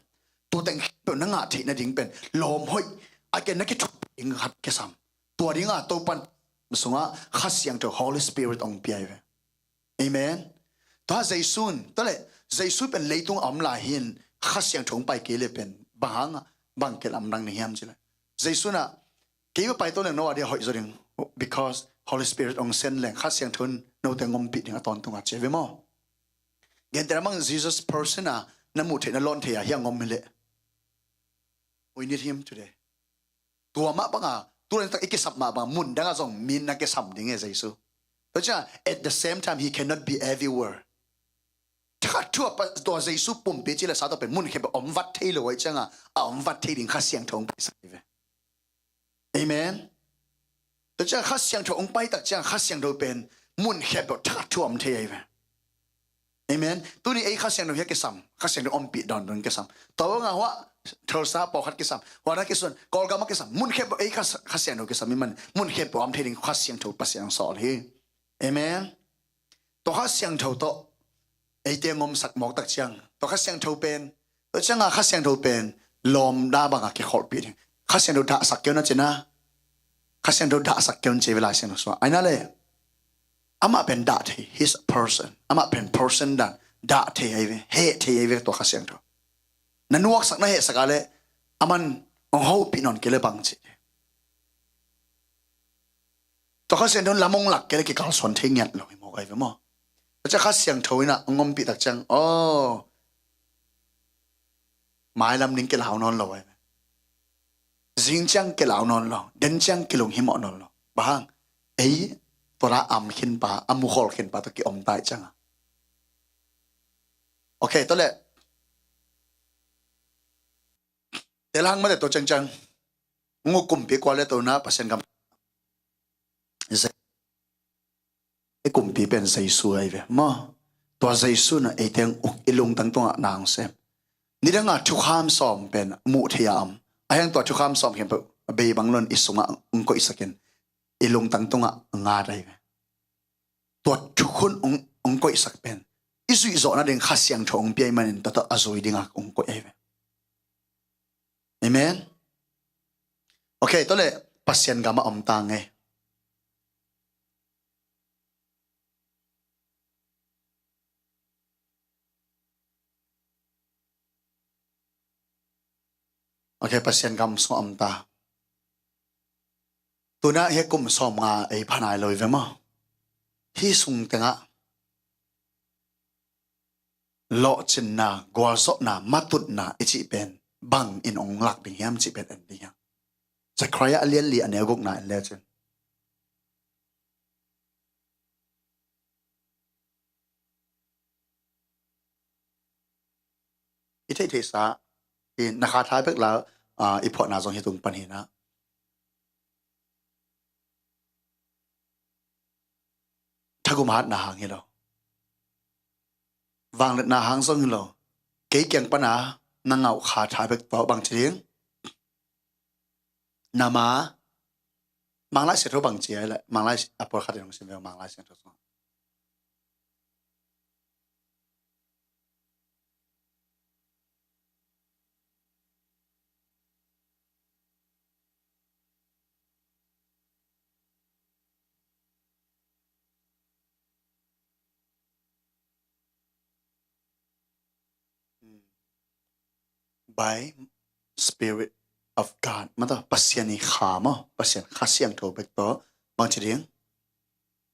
Tua teng khempeuh na ngah theih nading pen lawm hoih a, ken na kithuah ding khat kisam. Tua ding a Topa'n sungah Kha Siangtho, Holy Spirit hong pia hi ve. Amen. Tua Jesu in, tua leh Jesu pen leitung a om lai hi-in Kha Siangtho hong pai kei leh pen bang hang a, bang kilamdang na hiam ci leh, Jesu in ah, kei va pai to leng no a dia hoih zaw ding, because Holy Spirit hong send leng Kha Siangtho in note hong ompih ding a tawntung a ci hi ve maw. Gentehna bang Jesus person a na muh theih, na lawn theih a hiang om hi leh, we need him today. Tua mah bang a Tu laitakin i kisam mah bang mun dangah zong mi in na kisam ding e Jesu. Tua ciangah at the same time he cannot be everywhere. Thakhat thu a pa, tua Jesu pumpi ci le sa tawh pen mun khempeuh om vat thei lo ahih ciangah a om vat thei ding Kha Siangtho hong paisak hi ve. Amen. Tua ciang Kha Siangtho hong paitak ciang Kha Siangtho pen mun khempeuh thakhat thu a om thei ahi ve. Amen. Tuni ei Kha Siangtho hi a kisam, Kha Siangtho ompih dawn dawn kisam. Tua bangah hua Tulsa pawlkhat kisam, hua na kisun Kawlgam a kisam, mun khempeuh ei Kha, Kha Siangtho kisam i man mun khempeuh a om thei ding Kha Siangtho Pasian sawl hi. Amen. Tua Kha Siangtho tawh eite ngomsak mawk tak ciang tua Kha Siangtho pen, tua ciangah Kha Siangtho pen lawm dah bangah kikholhpih ding. Kha Siangtho dahsak kei un a cina. Kha Siangtho dahsak kei un ci ve Lai Siangtho sungah. Aina le amah pen dah thei, he's a person. Amah pen person dan dah thei ahi ve, heh thei ahi ve tua Kha Siangtho. Na nuaksak na hehsak a le aman hong hopih nawn kei le bang ci. Tua Kha Siangtho in lam hong lak kei le kikalsuan thei ngiat lo hi mawk ahi ve maw. Tua ciang Kha Siangtho in ah hong ompih tak ciang aw, mailam ding kilau nawn lo ahi ve. Zing ciang kilau nawn lo, den ciang kilunghimawh nawn lo. Bang hang? Ei tua la am khinpa, a mukhol khinpa tua kiom tai ciangah. Ok, tua le. Tel hang mate tua ciangciang ngu kumpi kua le tua na Pasian gam. I kumpi pen Jesu ahi ve maw. Tua Jesu na eite hong uk, i lungtang tungah na hong sem. Nidangah thukham sawm pen muh thei a om. Ahi hang tua thukham sawm khempeuh a bei bang lo in i sungah hong koihsakin i lungtang tungah ngat ahi ve. Tua thukhun hong, hong koihsak pen i zuih zawh nading Kha Siangtho hong pia ahih manin tua tawh a zui dingah hong koih ahi ve. Amen. Ok, tua le Pasian gamah om ta ngei. Ok, Pasian gam sungah om ta. Tunah hi kum sawmnga ei pha nai lo hi ve maw. Hi sung tengah lawhcinna, gualzawhna, matutna i cih pen bang in hong lak ding hiam cih pen en ding hiam. Zechariah a lian li a neu gukna en lecin. I theihtheihsa, i na kha thai bek la, ah, i phuahna zong hi tung pan hi na. Thagum hatna hang hi lo. Vangliatna hang zong hi lo. Kei kiang pana na ngauh kha thai bek tawh bang ci ding. Na ma, Manglai Siangtho bang ci ai le, Manglai a pawlkhat in hong sim ve, Manglai Siangtho sungah. By Spirit of God. Mata Pasian i kha maw, Pasian Kha Siangtho bek tawh bang ci ding,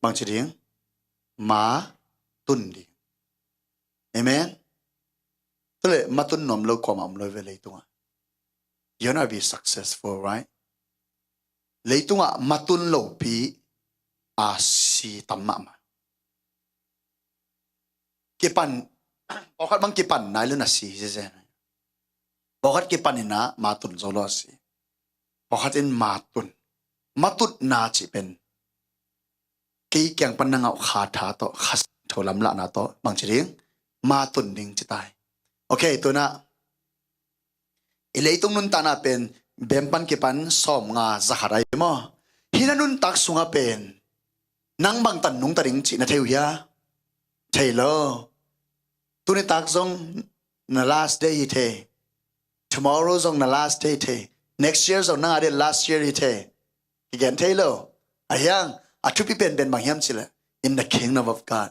bang ci ding, ma tun ding. Amen. Tua le ma tun nuam lo kuamah om lo ve leitungah. You wanna be successful, right? Leitungah ma tun lopi a si tam mahmah. Kipan, pawlkhat bang kipan nai lo in a si hi zen. Pawlkhat kipan in a ma tun zo lo a si. Pawlkhat in ma tun. Ma tutna cih pen kei kiang pan na ngauh kha tha tawh, Kha Siangtho lamlahna tawh bang ci ding, ma tun ding ci tai. Ok, tunah i leitung nuntakna pen bem pan kipan sawmnga, zakhat ahi maw. Hih na nuntak sungah pen nang bangtan nungta ding cih na thei uh hia? Thei lo. Tunitak zong na last day hi thei. Tomorrow zong na last day thei. Next year zong nang a ding last year hi thei. Kigen thei lo. Ahi hang a thupi penpen bang hiam cih leh, in the kingdom of God,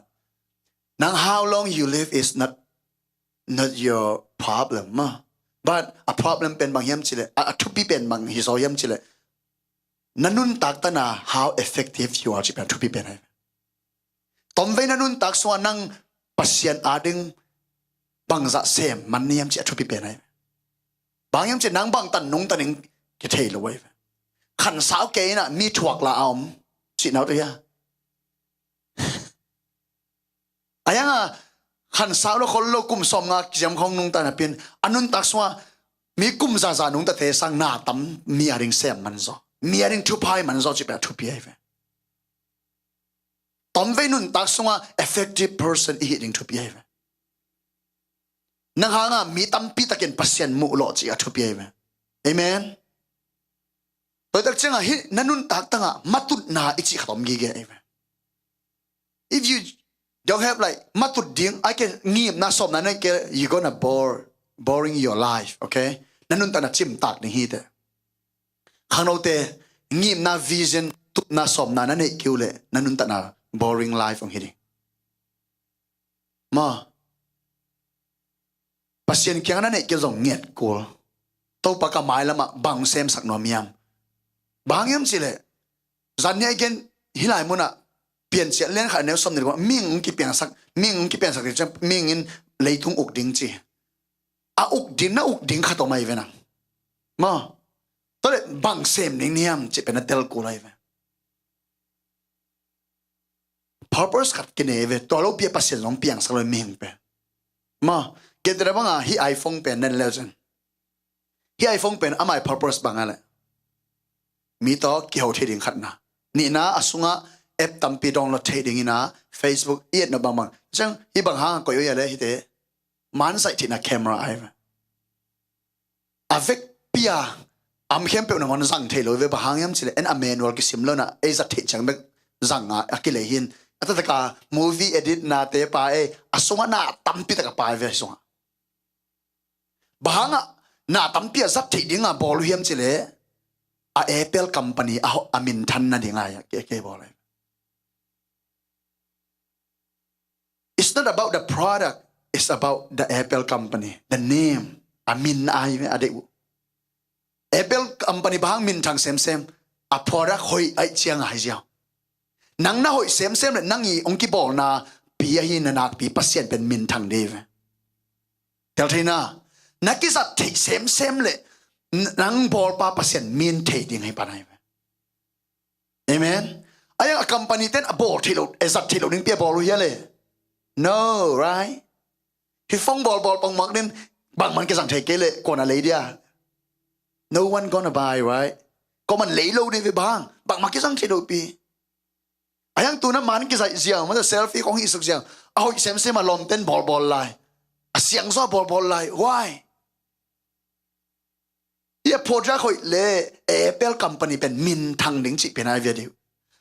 nang how long you live is not, not your problem maw. But a problem pen bang hiam cih leh, a, a thupi pen bang hi zaw hiam cih leh, na nuntak tan a how effective you are cih pen a thupi pen ahi. Tomvei na nuntak sungah nang Pasian ading bangzah sem man na hiam cih a thupi pen ahi. Bang hiam cih nang bangtan nungta ding kithei lo ahi. Khansau kei inah mi thuak la a om. Cihna uh tua hia? A yanga khansau lo khol lo kum sawm nga ciam khong nungta napi in a nuntak sungah mi kum zaza nungtate sang na tam mi a ding sem man zaw, mi a ding thupha hi man zaw cih pen a thupi ahi ve. Tomvei nuntak sungah effective person i hih ding thupi ahi ve. Nang hanga mi tampi takin Pasian muh lawh cih a thupi ahi ve. Amen. Toitak ciangah hih na nuntak tangah matutna i cih khat om gige ahi ve. If you don't have like matut ding, a ke ngimna sawmna na neih kei, you gonna bore, boring your life, okay? Na nuntakna cimtak ding hi teh. Khangnote, ngimna vision, tutna sawmna na neih kei uh leh na nuntakna boring life hong hi ding. Maw, Pasian kiangah na neih kei uh zong nget kul. Topa ka mailamah bang semsak nuam hiam? Bang hang hiam cih leh zan ni a i gen hih lai munah Piancil lian khat a neu sawm nih le kua, mihing hong kipiangsak, mihing hong kipiangsak ding ciang mihing in leitung uk ding ci. A uk ding, na uk ding khat om ahi ve nang. Maw, tua leh bang sem ding hiam cih pen na tel kul ahi ve. Purpose khat kinei ve, tua lopi a Pasian zong piangsak lo mihing pen. Maw, gentehna banga hih iPhone pen na en le uh cin, hih iPhone pen ama purpose bang a leh mi tawh kiho thei ding khatna. Nihna, a sungah app tampi download thei ding ina, Facebook i etna bangbang. Ciang hih bang hang a koih uh hia leh hihte manzaih theihna camera ahi ve. A vekpi a am khempeuh nangawn zang thei lo ve, bang hang hiam cih leh en a manual kisim lo na, ei zat theih ciang bek zang a, a kilei hi in. A taktak a movie edit nate pa ei, a sungah na tampi tak a pai ve a sungah. Bang hangah na tampi a zat theih dingah bawl uh hiam cih leh a Apple company a, a minthan nading a, a kei bawl ahi. It's not about the product, it's about the Apple company, the name. A min ahi ve a deih uh. Apple company bang hang minthang semsem, a product hoih ahih ciang ahi ziau. Nang na hoih semsem leh nang i hong kibawlna pi ahi na nakpi Pasian pen minthang ding hi ve. Tel theihna, na kizat theih semsem leh n-, nang bawlpa Pasian min thei ding hi pan ahi ve. Amen. A yang a company ten a bawl theih lo, a zat theih lo ding pi a bawl uh hia leh? No, right? Hih phone bawlbawl pongmak din bangman kizang thei kei leh kuan a lei dia? No one gonna buy, right? Kuaman lei lo ding ve bang, bangmah kizang thei lo pi. A yang tuna man kizaih ziau, mata selfie kong hih suk ziau. A hoih semsem a lawmten bawlbawl lai, a siangzaw bawlbawl lai. Why? Hih a product hoih leh Apple company pen minthang ding cih pen ahi ve a deih uh.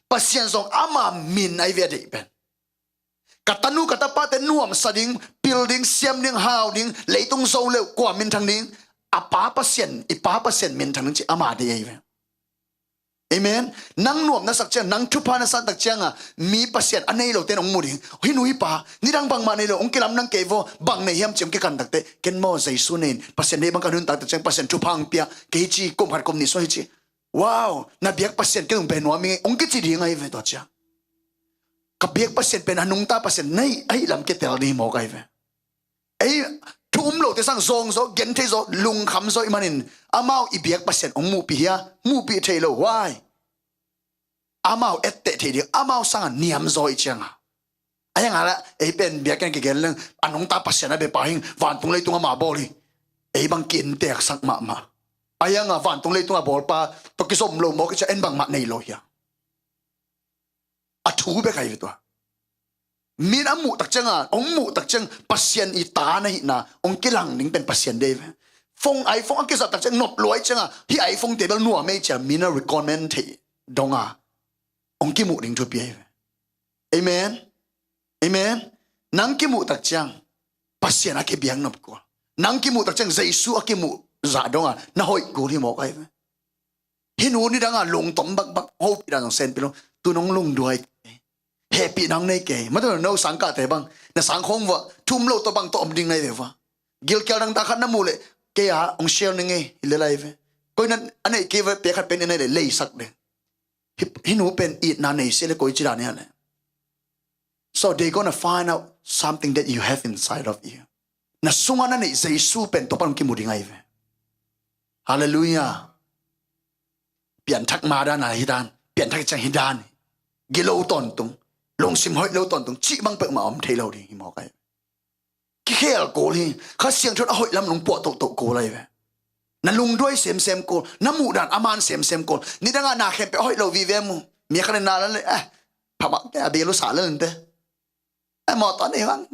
Pasian zong ama min ahi ve a deih pen. Ka tanu ka tapate nuamsa ding, pil ding, siam ding, hau ding, leitung zo leuh kua minthang ding? A Pa Pasian, i Pa Pasian minthang ding cih ama deih ahi ve. Amen. Nang nuam na sak ciang, nang thupha na san tak cianga mi Pasian a nei lote in hong mu ding. Hih nu hih pa nidang bangmah nei lo, hong kilamdang kei vaw, bang nei hiam ci hong kikan takte, ken maw Jesu nei in, Pasian deih bang ka nuntak tak ciang Pasian thupha hong pia, kei ci kum khat kum nih sung hi ci. Wow, na biak Pasian kei hong beh nuam ing ei, hong kici ding ahi ve tua ciang. Ka biak Pasian pen a nungta Pasian nei ahi lam kitel ding hi mawk ahi ve. Ei thu um lote sang zawng zaw, gen thei zaw, lungkham zaw i manin amau i biak Pasian hong muhpih hia? Muhpih thei lo. Why? Amau etteh thei ding, amau sanga niam zaw i cianga. A yanga la ei pen biakinn kigen leng a nungta Pasian a bepa hing, vantung leitung ama bawl hi. Ei bang kiinteksak mahmah. A yanga vantung leitung a bawlpa tawh kizom lo mawk i cia en bangmah nei lo hia? A thu bek ahi ve tua. Min a muh tak cianga, hong muh tak ciang Pasian i ta na hihna hong kilang ding pen Pasian deih ve. Phone, iPhone a kizat tak ciang nop luai cianga, hih iPhone te bel nuam ei cia min a recommend thei donga hong kimuh ding thupi ahi ve. Amen. Amen. Nang kimuh tak ciang Pasian a kibiak nop kul. Nang kimuh tak ciang Jesu a kimuh zah donga na hoih kul hi mawk ahi ve. Hih nu nidanga lungtom bakbak, hopih dan zong senpi lo, tu nong lungduai kei, hehpihna hong nei kei. Mata no sangkahte bang, na sangkhawng vua thum lo tawh bang tawh om ding nai ve vua. Gilkial dangtak khat na muh leh kei a hong share ning ei, hi lelai ve. Koi na a neih kei ve, pia khat pen i neih leh leisak ding. Hih, hih nu pen itna nei se le koi ci dan hia le. So they gonna find out something that you have inside of you. Na sunga na neih Jesu pen tua pan hong kimu ding ahi ve. Hallelujah. pianthak ma dan a hi dan, pianthak ciang hi dan, gilo tawntung, lungsim hoih lo tawntung cih bang peuhmah a om thei lo ding hi mawk ai. Kikhel kul hi. Kha Siangtho in a hoih lam nong puah tohtoh kul ai ve. Na lungduai semsem kul, na muhdan a man semsem kul. Nidangah na khempeuh a hoih lo vive mu. Mi khat in na lan le, eh, phamah te a belu sa lan te. Eh, mawtaw nei vang.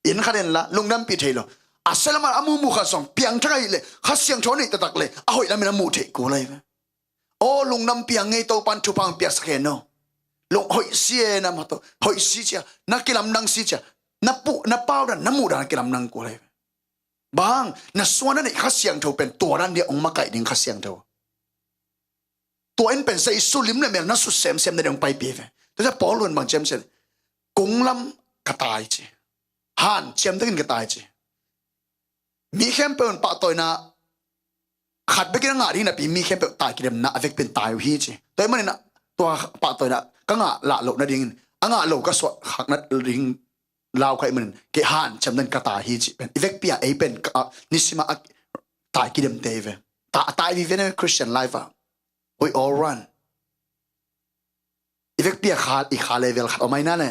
In khat in la lungdampi thei lo. A sia lam a mumu khat zong piangthak ahih leh Kha Siangtho a neih taktak leh a hoih lam in a muh theih kul ai ve. Aw, lungdampi a ngei, Topan thupha piaksak hen aw. Lung hoih si e na mawtaw, hoih si cia, na kilamdang si cia, na pu, na paudan, na muhdan a kilamdang kul ai ve. Bang, na sungah na neih Kha Siangtho pen tua dan dia hong makaih ding Kha Siangtho. Tua in pen Jesu lim le mel na sut semsem na ding hong paipih ve. Tua cia Paul in bang ci hiam cih leh, kunglam ka tai ci. Hanciam takin ka tai ci. Mi khempeuh in pahtawina khat bekin a ngah ding napi mi khempeuh tai kidemna a vekpi in tai uh hi ci. Tua ahih manin tua pahtawina ka ngah lah loh nadingin a ngah lo ka suah khak nading lau ka hih manin kei hanciam takin ka tai hi ci pen. I vekpi a ei pen ka, a, nisim a tai kidemte hi ve. Ta, a tai vive na Christian life ah. We all run. I vekpi a kha, i kha level khat om ai na le.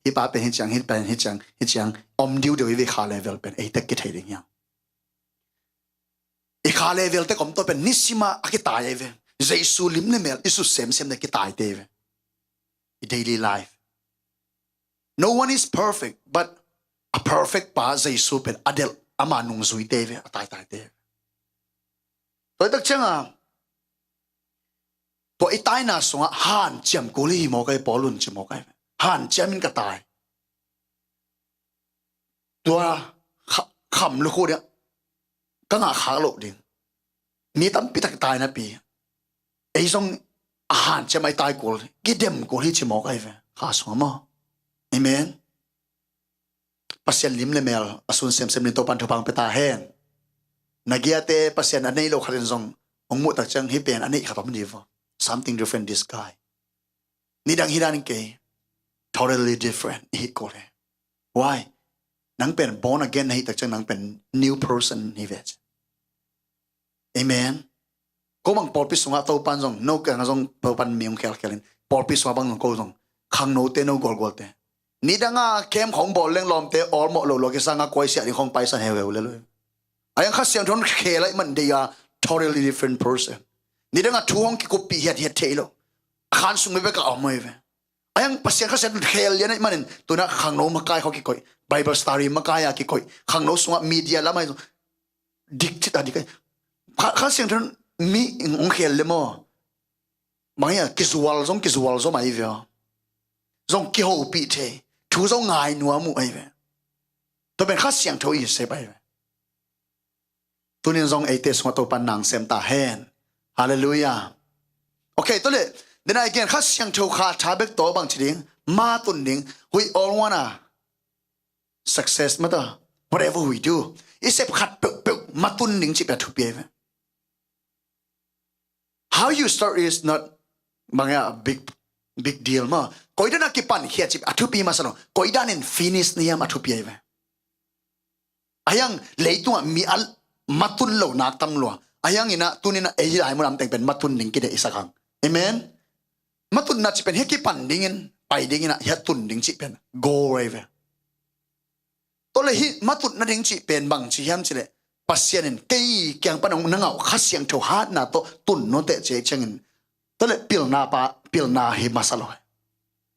Hih pa pen hih ciang, hih pen hih ciang, hih ciang om diudeu hi ve, kha level pen ei tek kithei ding hiam. I kha level tek om tawh pen nisim a a kitai ai ve. Jesu lim le mel i sut semsem na kitaite ai ve. I daily life. No one is perfect, but a perfect pa Jesu pen a delh ama nungzuite ai ve, a taitaite ai ve. Tua i tak cianga tua i taina sungah hanciam kul hi mawk ai, Paul un ci mawk ai. Hanciam in ka tai. Tua kha, kham lukhu dia ka ngah khak loh ding. Mi tampi tak tai napi ei zong a hanciam ai tai kul, kidem kul hi ci mawk ai ve. Kha sungah maw. Amen. Pasian lim le mel a sun semsem ding Topan thupha pia ta hen. Na giate Pasian a nei lo khat in zong hong muh tak ciang hih pen a neih khat om ding vaw. Something different this guy. Nidang hi dan kei. Totally different. I hi kul hi. Why? Nang pen born again na hih tak ciang nang pen new person hi ve. Amen. Ko bang pawlpi sungah Topan zong, no kang zong Topan mi hong khelkhel in. Pawlpi sungah bang zong ko zong khangnote no gualgualte. Nidanga kem khong bawl leng lawmte awlmawh loh lua kisanga kuaisiah ding khong paisan heuleu le lo. A yang Kha Siangtho in khel ai man they are totally different person. Nidanga thu hong kikuppih hiathiat thei lo. A khan sung bekbek a om ai ve. A yang Pasian Kha Siangtho in khel lian ai manin tuna khangno makai khong kikoih. Bible study makai a kikoih. Khangno sungah media lamah zong dik cit a dik ai. Kha, Kha Siangtho in mi hong khel le maw. Bang hia kizual zong kizual zom ai ve aw. Zong kihopih thei. Thu zong ngai nuam uh ai ve. Tua pen Kha Siangtho i sep ai ve. Tunin zong eite sungah Topan nang sem ta hen. Hallelujah. Okay, tua le. Then again, Kha Siangtho kha tha bek tawh bang ci ding. Ma tun ding. We all wanna success mata. Whatever we do. I sep khat peuhpeuh ma tun ding ci pia thupi ai ve. How you start is not bang a big, big deal maw. Koidan a kipan khia ci a thupi masa lo. Koidan in finish ni hiam a thupi ai ve. A yang leitungah mi a ma tun lo nak tam lua. A yang ina tunin a ei lai mun am teng pen ma tun ding kideih i sak hang. Amen. Ma tunna ci pen hia kipan dingin, pai dingin a hia tun ding ci pen goal ai ve. Tua le hih ma tut nading cih pen bang ci hiam cih leh Pasian in kei kiang pan hong na ngah uh Kha Siangtho hatna tawh tun nuam teh ci ciangin tua le pilna pa, pilna hi masa lo.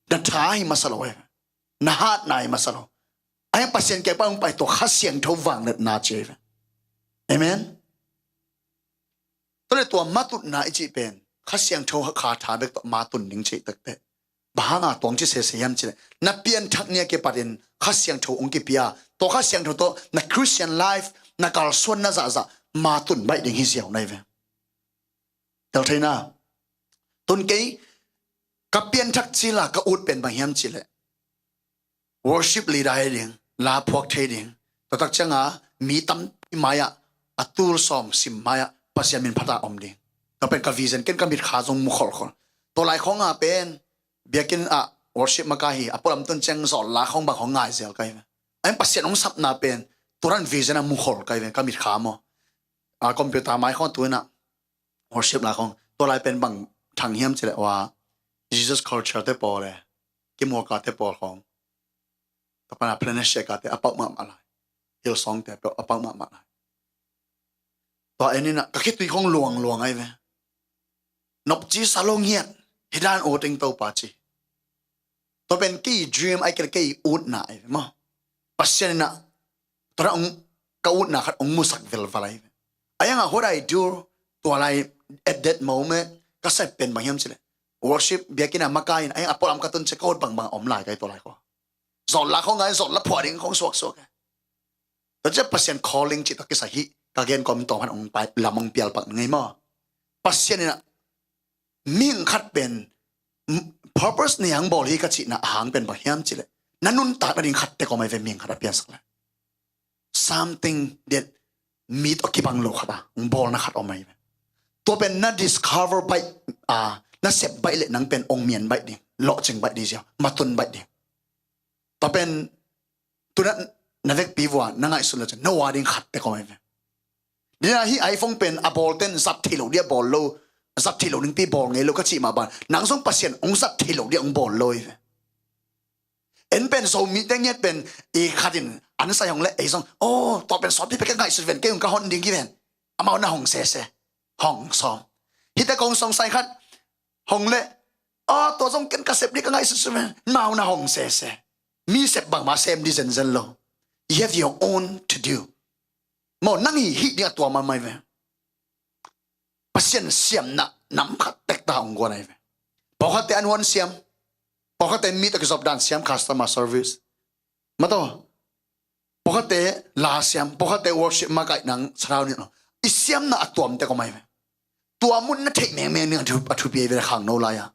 Na tha hi masa lo. Na hatna hi masa lo. A yang Pasian kiang pan hong pai tua Kha Siangtho vangliatna ci. Amen. Tua le tua ma tutna i cih pen Kha Siangtho kha tha bek tawh ma tun ding cih takte. Bang hanga tuang ci sese hiam cih leh na pianthak ni a kipatin Kha Siangtho hong kipia. Tua Kha Siangtho tawh na Christian life, na kalsuanna zahzah ma tun baih ding hi ziau nai ve. Tel theina. Tun kei ka pianthak cila ka ut pen bang hiam cih leh worship leader hi ding, la phuak thei ding. Tua tak cianga mi tampi mai-ah a tul sawm sim mai-ah Pasian min phat a om ding. Tua pen ka vision, ken ka mitkha zong mu kholkhol. Tua lai khawnga pen biakinn ah worship makai hi, a pualam tun ciang zawh la khawng bang khawng ngai zel kai ve. A in Pasian hong sapna pen tua dan vision a mu khol kai ve, ka mitkha maw. A computer mai khawng tu inah Worship la khong tua lai pen bang thang hiam cileh ua, Jesus culture te pawl le, kimuaka te pawl khong, tua pana planet sheka te a pauh mahmah lai, Hillsong te a pauh mahmah lai. Tua en inah ka khitui khong luangluang ai ve. Nopci sa lo ngiat, hi dan ut ing Topa ci. Tua pen kei dream ai kei, kei utna ai ve maw. Pasian inah tua ong, ka utna khat ong musak velval ai ve. Ayangah what I do tua lai at that moment ka sep pen bang hiam cileh, worship biakina makai in ayang a pualam ka tun cia ka ut bangbang om lai kai tua lai ko. Zol la khong ai, zol la phuah ding khong suaksuak e. Tua cia Pasian calling cih tua kisai hi. Ka gen kom tawm han ong pai lam ong pialpak ngei maw. Pasian inah mihing khat pen purpose nei ang bawl hi ka cihna a hang pen bang hiam cileh, na nuntak nading khat tek om ai ve, mihing khat a piansak le something that mi tawh kibang lo khat a ong bawlna khat om ai ve. Tua pen na discover baih a, na sep baih le nang pen ong mian baih ding, lawhcing baih ding zia, matun baih ding. Tua pen tuna na vekpi vua na ngaihsun lo cin na ua ding khat tek om ai ve. Dina hi iPhone pen a bawl ten zat thei lo dia bawl lo, zat thei lo ningpi bawl ngei lo ka cih mah ban nang zong Pasian ong zat thei lo dia ong bawl lo ai ve. En pen Zomi te ngiat pen i khatin an sai hong le ei zong, oh, tua pen sawtpi pek ka ngaihsut ven, kei ong ka hon ding ki ven. Amau na hong sese, hong sawm. Hita kong song sai khat hong le, oh, tua zong ken ka sep ding ka ngaihsut ven. Mau na hong sese. Mi sep bangma sem di zenzen lo. You have your own to do. Maw, nang hi hih ding a tua mamai ve. Pasian siamna nam khat tekta hong guan ai ve. Pawlkhatte an huan siam. Pawlkhatte mi tawh kizop dan siam, customer service. Mato. Pawlkhatte la siam, pawlkhatte worship makaih nang sarau ni lo. I siamna a tuam tek om ai ve. Tua mun na theih mengmeng ning a thupi ai ve khangno lai-a.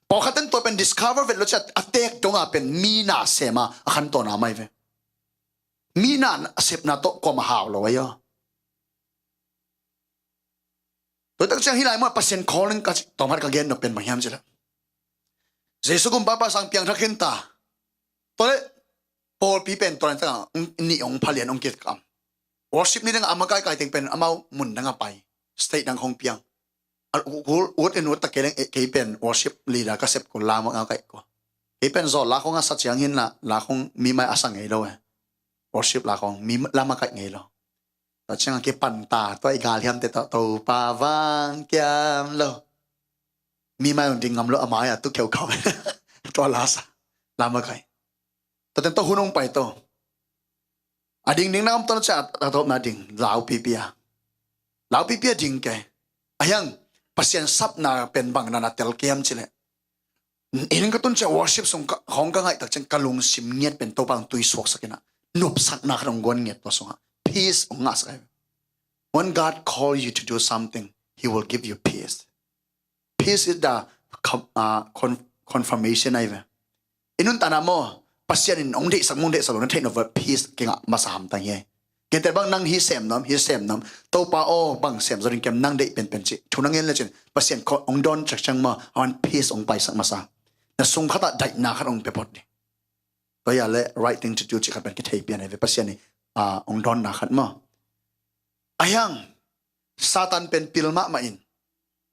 Pawlkhatten tua pen discover vet lo cia a tek donga pen mi na sema a khan tawna mai ve. Mi na a sepna tawh kuama hau lo ai aw. Tua tak ciang hi lai mua Pasian calling ka ci tawmhat ka gen nop pen bang hiam cileh, Jesu gumpa pa sang piang thak khin ta. Tua le pawlpi pen tua lai taka nih ong phalian ong kitkam. Worship ni danga a makai kai teng pen amau mun danga pai, state dang khong piang. Ut in ut tak kei leng kei pen worship leader ka sep ko, la mak ngau kai ko. Kei pen zaw la khong a sa ciang hin la, la khong mi mai a sa ngei lo e. Worship la khong mi la makai ngei lo. Tua ciang a kei pan ta, tua i gal hiam te tua, Topa vang kiam lo. Mi mai ong ding ngam lo a mai a tu keu khau. Tua la sa, la makai. Tua ten tua hun ong pai to. A ding ding na om to na cia a tawpna ding lau pipia. Lau pipia ding kei. A hiang Pasian sapna pen bang na na tel kiam cileh. Inin ka tun cia worship sung khong ka ngaih tak ciang ka lungsim ngiat pen Topa ong tui suaksak inah nopsakna khat ong guan ngiat tua sungah peace ong ngahsak ai. When God call you to do something, He will give you peace. Peace is the confirmation ai ve. I nuntakna maw, Pasian in ong deihsak mong deihsak lo na theih nop va peace kingah masa hamtang hi ai. Kente bang nang hi sem nuam, hi sem nuam, Topa aw bang sem zaw ding kiam nang deih penpen cih thu na ngen lecin Pasian ong dawn ciangciang maw, a wan peace ong paisak masa. Na sung khatah daihna khat ong pia phot ding. Tua ia le right thing to do cih khat pen kithei pian ai ve, Pasian i ong dawnna khat maw. A hiang Satan pen pil mahmah in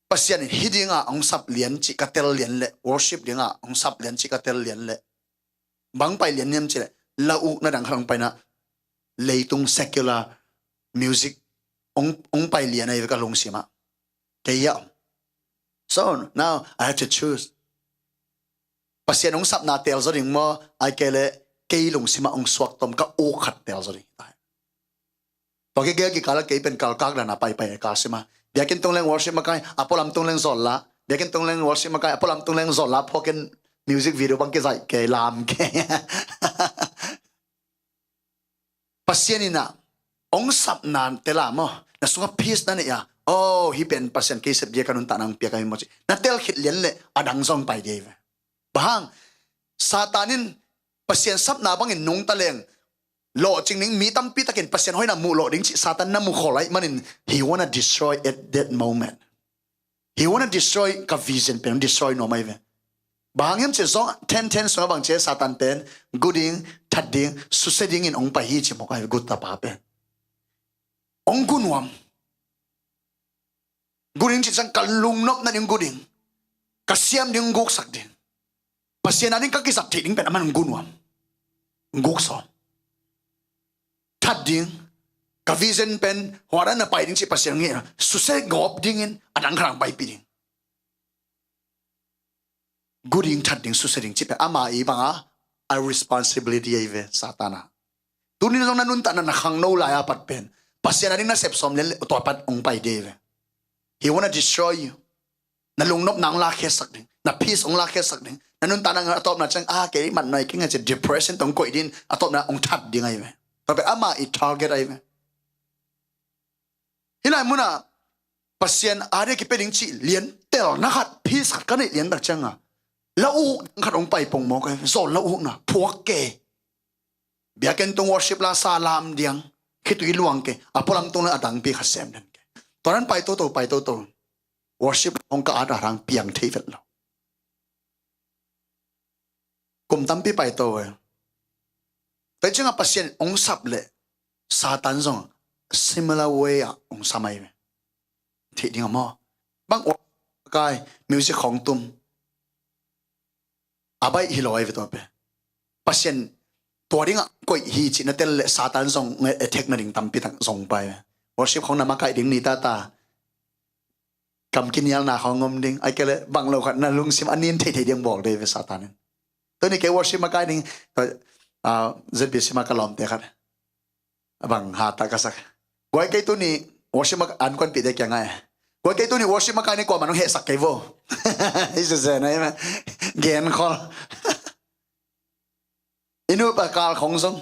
Pasian in hi dinga ong sap lian cih ka tel lian le worship dinga ong sap lian cih ka tel lian le bang pai lian niam cileh, la ukna dang khat ong paina leitung secular music ong pai lian ai ve ka lungsimah. Kei ia om. So now I have to choose. Pasian ong sapna tel zaw ding maw, ai kei le kei lungsimah ong suak tom ka uk khat tel zaw ding. Tua kei kei kikala kei pen kalkak dana paipai kal sima. Biakin tung leng worship makai, a pualam tung leng zawl la. Biakin tung leng worship makai, a pualam tung leng zawl la, phuakin music video bang kizaih kei lam kei. Pasian inah ong sapna tela maw, na sungah peace na neih a, oh hi pen Pasian kei sep dia ka nuntakna ong piak a hi maw cih na tel khit lian le a dang zong pai dia hi ve. Bang hang Satan in Pasian sapna bangin nungta leng lawhcing ning mi tampi takin Pasian hoihna muh lawh ding cih Satan na mukhol aih manin he wanna destroy at that moment. He wanna destroy ka vision pen destroy nuam ai ve. Bang hang hiam cih zong ten ten sungah bang cih Satan pen gu ding, that ding, suse dingin ong pai hi cih mawk ai ve, gu tapa pen. Ong gu nuam. Gu ding cih ciang ka lungnop nading gu ding, ka siam ding guksak ding, Pasian ading ka kizat theih ding pen aman gu nuam, guk sawm. That ding, ka vision pen hua dan na pai ding cih Pasian ngeina susia gawp dingin adang khat hong paipih ding. Gu ding, that ding, susia ding cih pen ama i banga a responsibility ahi ve, Satan a. Tuni na zong na nuntakna na khangno lai a pat pen Pasian ading na sep sawm lian le tua pat hong pai ding ahi ve. He wanna destroy you. Na lungnopna hong lakhiatsak ding, na peace hong lakhiatsak ding. Na nuntakna a tawpna ciang a kei mat nai kei ngai ci depression tawh hong koih ding, a tawpna hong that ding ahi ve. Tua pen ama i target ahi ve. Hih lai munah Pasian ading kipia ding cih lian telna khat, peace khat ka neih lian tak cianga la uk khat hong pai pongmawk ahi ve. Zawn la ukna phuak ke. Biakinn tung worship la sa lam diang, khitui luang ke, a pualam tung le a dangpi khat sem den ke. Tua nan pai toto, pai toto. Worship hong ka at a rang piang thei vet lo. Kum tampi pai to e. Tua ciangah Pasian hong sap le Satan zong similar way ah hong sam ahi ve. Theih ding a maw? Bang worship kai, music khong tum. A baih hi lo ahi ve tua pen. Pasian tua dingah koih hi cih na tel le Satan zong attack nading tampi tak zong pai ve. Worship khong na makaih ding ni tata. Kam kinialna khong om ding. Ai kei le bang lo khat na lungsim a nin theithei ding bawl dei ve Satan in. Tuni kei worship makaih ding. Tua, ah, Z B C ma ka lawmte khat. Bang hata ka sak. Guai kei tuni worship mak an kuanpihte kiangah e. Guai kei tuni worship makaih ni kuamah nong hehsak kei vo. Hi sese na ima. Gen khol. I nupa kal khong zong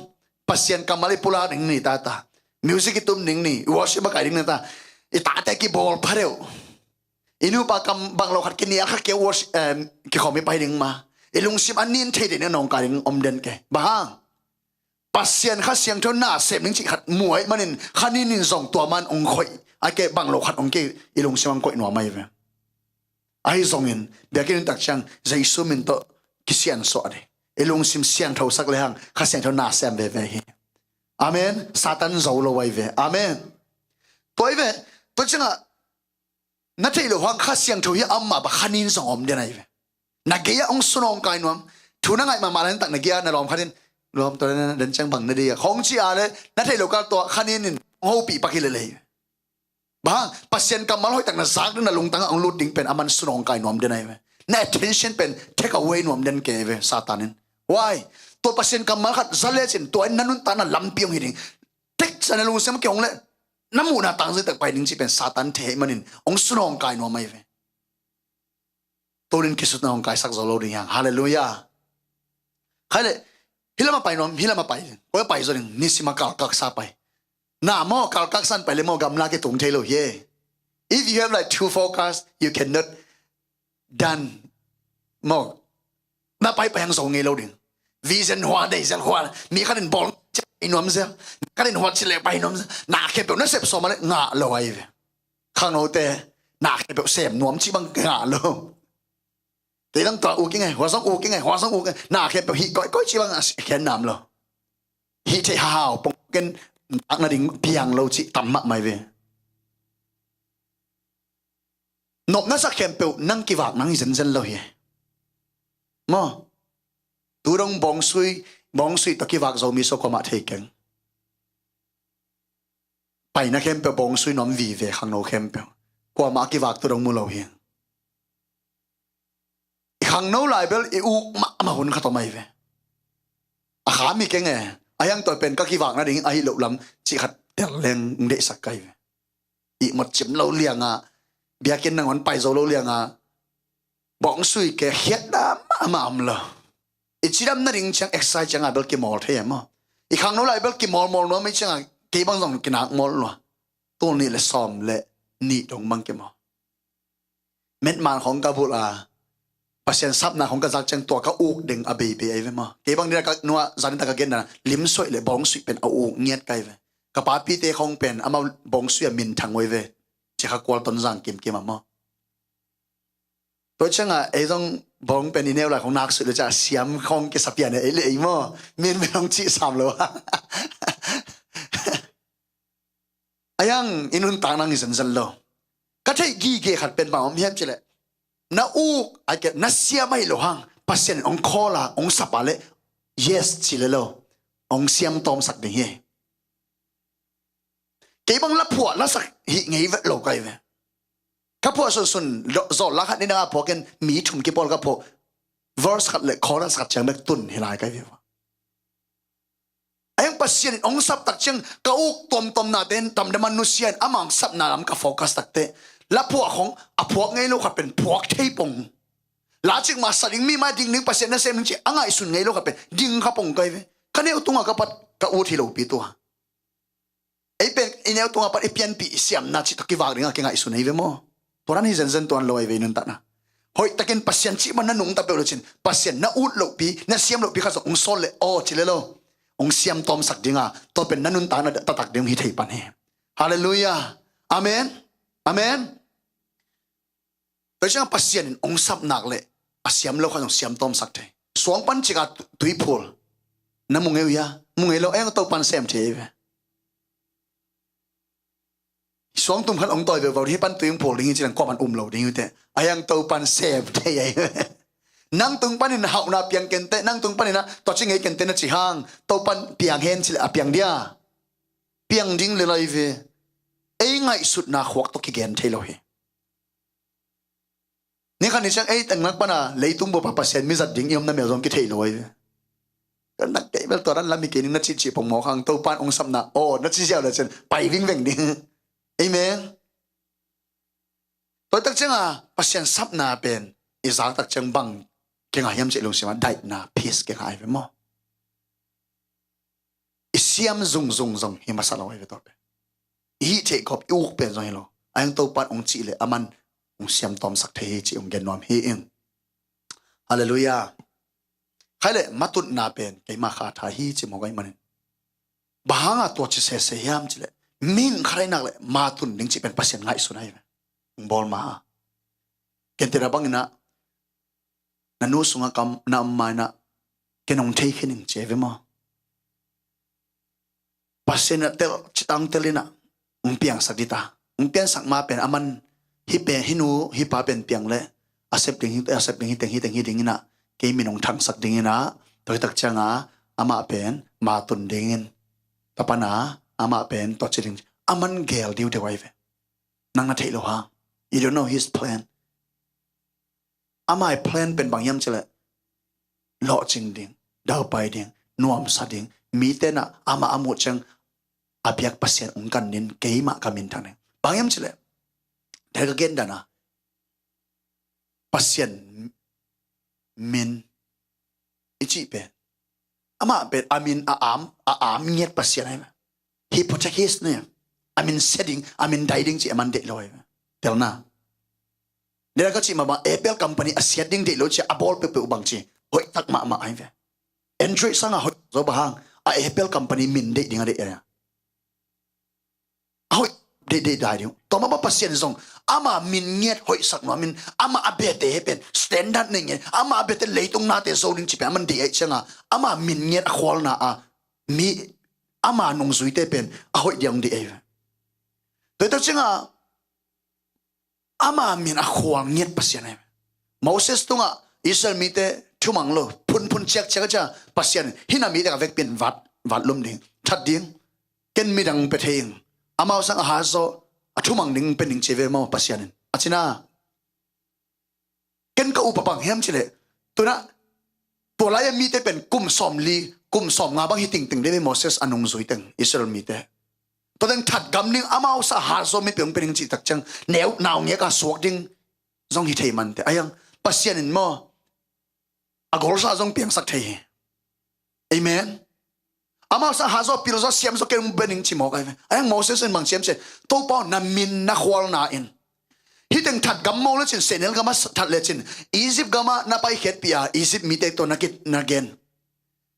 Pasian kammal i pulak ding ni tata. Music i tum ding ni, worship makaih ding ni ta. I tate kibawl pha deuh. I nupa kam bang lo khat kinial khat kei worship, em, kikhawm i pai ding ma. I lungsim a nin thei ding na nong kai ding om den kei. Bang hang? Pasian Kha Siangtho na sem ding cih khat muai manin kha nin in zong tua man hong khoih. A ke bang lo khat hong kei i lungsim hong koih nuam ahi ve. Ahi zongin biakinn in tak ciang Jesu min tawh kisiansuah ding. I lungsim siangtho sak le hang Kha Siangtho na sem veve hi. Amen. Satan zo lo ahi ve. Amen. Tua ahi ve. Tua ciangah na theih loh hang Kha Siangtho hi a om mah bang kha nin zong om den ahi ve. Na gei-ah hong sunawng kai nuam. Thu na ngaih mahmah lai tak na gei-ah na lawm khat in lawm tua na den ciang bang na dei a khong ci a le na theih loh kal tua kha nin in hong hopih pak hi lel hi. Bang Pasian kammal hoih tak na zak ding na lungtangah hong lut ding pen aman sunawng kai nuam den ahi ve. Na attention pen take away nuam den kei ve Satan in. Why? Tua Pasian kammal khat za lecin tua in na nuntakna lampi hong hi ding. Tek sa na lungsim kei hong le na muhna tangzai tak pai ding cih pen Satan thei manin hong sunawng kai nuam ahi ve. Tunin kisutna hong kaisak zo lo ding hiang. Halleluiah. Khai le, hi lamah pai nuam, hi lamah pai ding. Koi pai zo ding, nisim a kalkaksa pai. Na maw kalkaksa in pai le maw gamla kitung thei lo hi e. If you have like two focus, you cannot done maw. Na pai pai hang zo ngei lo ding. Vision hua dei zel hua. Mi khat in bawl pai nuam zel. Mi khat in hua ci le pai nuam zel. Na khempeuh na sep sawm a le ngah lo ahi ve. Khangnote na khempeuh sem nuam cih bang ngah lo. Tei dang tua uk i ngai, hua zong uk i ngai, hua zong uk i ngai. Na khempeuh hih koih koih cih bang a khen nam lo. Hih theih hahau pong ken nakna ding piang lo cih tam mahmah hi ve. Nopna sak khempeuh nang kivak nang hi zenzen lo hi. Maw? Tu dong bawngsui, bawngsui tawh kivak Zomi so kuamah thei keng. Paina khempeuh bawngsui nuam vive khangno khempeuh. Kuamah a kivak tu dong mu lo hi. I khangno lai bel i uk mahmah hun khat om ahi ve. A kham hi keng e. A hiang tawh pen ka kivak nading ahi loh lam cih khat tel leng deihsak ka hi ve. I mot cim lo lianga biakinn nangawn pai zo lo lianga bawngsui ke khiatna mahmah om lo. I cidam nading ciang exercise cianga bel kimawl thei e maw? I khangno lai bel kimawlmawl nuam i cianga kei bang zong kinak mawl lua. Tul nih le sawm le nih dong bang kimawl. Metman khong ka bulh a Pasian sapna khong ka zak ciang tua ka uk ding a beibei ahi ve maw? Kei bang dina ka nua zanin ta ka genna limsuaih le bawngsuih pen a uk ngiat ka hi ve. Ka papite khong pen amau bawngsuih a minthang uh ahi ve. Ci kha kual ton zang kimkim a maw? Tua cianga ei zong bawng pen i neu lai khong nak suih le ca siam khong kisa pian ei le ei maw? Min min hong cih sam lo. A hiang i nuntak nang hi zenzen lo. Ka thei gige khat pen bang om hiam cileh, na uk a ke na siam ahi lo hang, Pasian in ong call a, ong sap a leh yes ci le lo, ong siam tawmsak ding hi. Kei bang la phuah la sak hi ngei vet lo kai ve. Ka phuah sunsun zawh la khat ni dang a phuah ken mi thum kipawl ka phuah, verse khat le chorus khat ciang bek tun hi lai kai ve. Ahi hang Pasian in ong sap tak ciang ka uk tuamtuam nate in tamdam a nusia in ama ong sapna lam ka focus takte, la phuah khong a phuak ngei lo khat pen phuak thei pong. La cik ma sa ding, mi mai ding ding, Pasian na sem ding ci a ngaihsun ngei lo khat pen ding kha pong kai ve. Ka neu tunga ka pat ka ut hi lopi tua. Ei pen i neu tunga pat i pianpih i siamna cih tawh kivak dingah kingaihsun ei ve maw? Tua dan hi zenzen tuan lo ei ve i nuntakna. Hoih takin Pasian cih man na nungta peuh le cin, Pasian na ut lohpi, na siam lohpi khat zong ong sawl le aw ci le lo, ong siam tawmsak dinga, tua pen na nuntakna taktak ding hi thei pan hi. Halleluiah. Amen. Amen. Tua ciang Pasian in ong sap nak leh a siam lo khan ong siam tawmsak thei. Suang pan cika tu- tuiphul na mu ngei uh hia? Mu ngei lo, eng Topan sem thei ve. Suang tum khan ong tawi veuvaw ding hi, pan tui ong phul ding hi ci leng kuaman um lo ding hi uh teh. Ahi hang Topan sem thei ahi ve. Nang tung panin hauhna piang kenteh, nang tung panin ah tua ci ngei kenteh na ci hang Topan piang hen ci leh a piang dia? Piang ding le lai ve. Ei ngaihsutna khuak tawh kigen thei lo hi. Ni khan ni ciang ei tengnak pana leitung bupa Pasian mi zat ding i omna mel zong kithei lo ahi ve. Kan nak kei bel tua dan lam hi kei ning na cihcih pongmawk hang Topan ong sapna aw na ci ziau le cian pai vingveng ding. Amen. Tua tak cianga Pasian sapna pen i zak tak ciang bang kingah hiam cih lungsima daihna, peace kingah ahi ve maw? I siam zungzung zong hi masa lo ahi ve tua pen. I hih theih khop i uk pen zong hi lo. Ahi hang Topan ong cih leh aman ong siam tawmsak thei hi cih ong gen nuam hi ing. Halleluiah. Khai leh matutna pen keima kha tha hi cih mawk ahi manin. Bang hanga tua ci sese hiam cih leh, mihing kha rei nak leh matun ding cih pen Pasian ngaihsun ahi ve. Ong bawl ma a. Kenteh na bangin ah na nu sungah kam na om ma in ah ken ong thei khin ing ci ahi ve maw? Pasian in ah tel, citang tel in ah ong piangsak dita. Ong piangsak ma pen aman hi pen, hi nu hi pa pen piang leh a sep ding hi, a sep ding hi teng hi teng hi ding in ah kei min ong thangsak ding in ah, tua hi tak cianga amah pen matun dingin, tua pana amah pen tua ci ding, aman gel diudeu ahi ve. Nang na theih lo hang. You don't know his plan. Ama i plan pen bang hiam cih leh lawhcing ding, daupai ding, nuamsa ding, mite in ah amah a muh ciang a biak Pasian ong kan ding, keimah ka minthang ding. Bang hiam cih leh del ka gen dan a Pasian min i cih pen, amah pen a min a am, a am ngiat Pasian ahi ve. He protect his name. A min sia ding, a min dai ding cih aman deih lo ahi ve. Telna. Nidang ka cih mah bang Apple company a siat ding deih lo cih a bawl peuhpeuh bang cih hoih tak mahmah ahi ve. Android sangah hoih zo bang hang a Apple company min deih ding a deih ahi a. A hoih deih deih dai ding. Tua mah bang Pasian zong ama min ngiat hoihsak nuam in, ama a biate pen standard nei ngiat, ama a biate leitung nate zo ding cih pen aman deih ahi cianga ama min ngiat a khualna a mi ama nungzuite pen a hoih diang deih ahi ve. Tua hi tak cianga ama min a khual ngiat Pasian ahi ve. Moses tungah Israel mite thumang lo, phunphun ciakciak a cia Pasian in hih na mite ka vekpi in vat, vat lum ding, that ding, ken midang pe thei ing, amau sang a hat zaw a thumang ding pe ning ci ve maw Pasian in. A cina ken ka upa bang hiam cih leh, tunah tua lai-a mite pen kum sawmli, kum sawmnga bang hi tingting dei ve Moses a nungzui teng Israel mite. Tua teng that gam ding, amau sa hat zaw mi peuh ong pe ding cih tak ciang neu naungek a suak ding zong hi thei mante. Ahi hang Pasian in maw a golsa zong piangsak thei hi. Amen. Amau sa hat zaw, pil zaw, siam zaw, ken ong pe ning ci mawk ahi ve. Ahi hang Moses in bang ci hiam cih leh, Topa aw, na min na khualna in hih teng that gam maw le cin, sehnel gamah that le cin, Egypt gamah na paikhiatpih a Egypt mite tawh na kit na gen.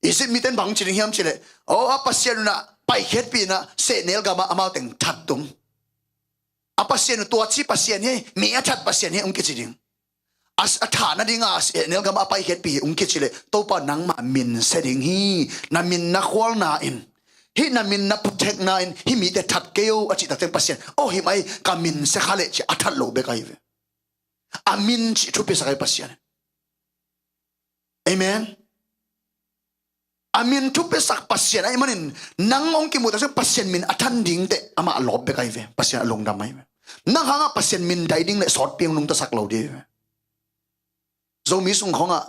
Egypt mite in bang ci ding hiam cih leh, aw, a Pasian un ah paikhiatpih in ah sehnel gamah amau teng that tung. A Pasian uh tua ci Pasian hi, mi a that Pasian hi ong kici ding. A, a thah nadinga sehnel gamah a paikhiatpih hi ong kici leh, Topa nangmah min sia ding hi, na min na khualna in Hih na min na protect na in hih mite that kei o a cih takciang Pasian, oh, hih mah hi, ka min sia kha leh ci a that lo bek ahi ve. A min cih thupisak ahi Pasian. Amen. A min thupisak Pasian ahih manin, nang hong kimuh takciang Pasian min a than dingte amah lawp bek ahi ve. Pasian a lungdam ahi ve. Nang hangah Pasian min dai ding le sawtpi hong nungtasak lo ding ahi ve. Zomi sung khawngah,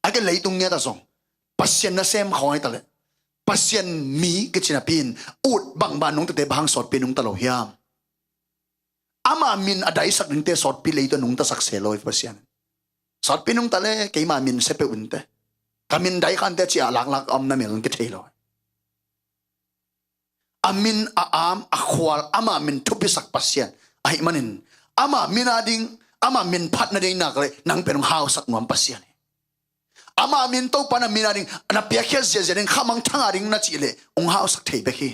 a ke leitung ngiat ah zong Pasian nasem khawng ahi ta leh, Pasian mi kici napi in ut bangbang nungtate bang hang sawtpi nungta lo hiam? Ama min a daisak dingte sawtpi leitung nungtasak se lo hi Pasian. Sawtpi nungta le keima min sia peuh inte. Ka min dai khante ci-a laklak a om na mel kithei lo. A min a am a khual ama min thupisak Pasian ahih manin, ama min a ding, ama min phat nading nak leh nang pen hong hausak nuam Pasian hi. Ama min Topa na min a ding, na piakkhiat ziahziah ding, khamangthang a ding na cih leh hong hausak thei bek hi.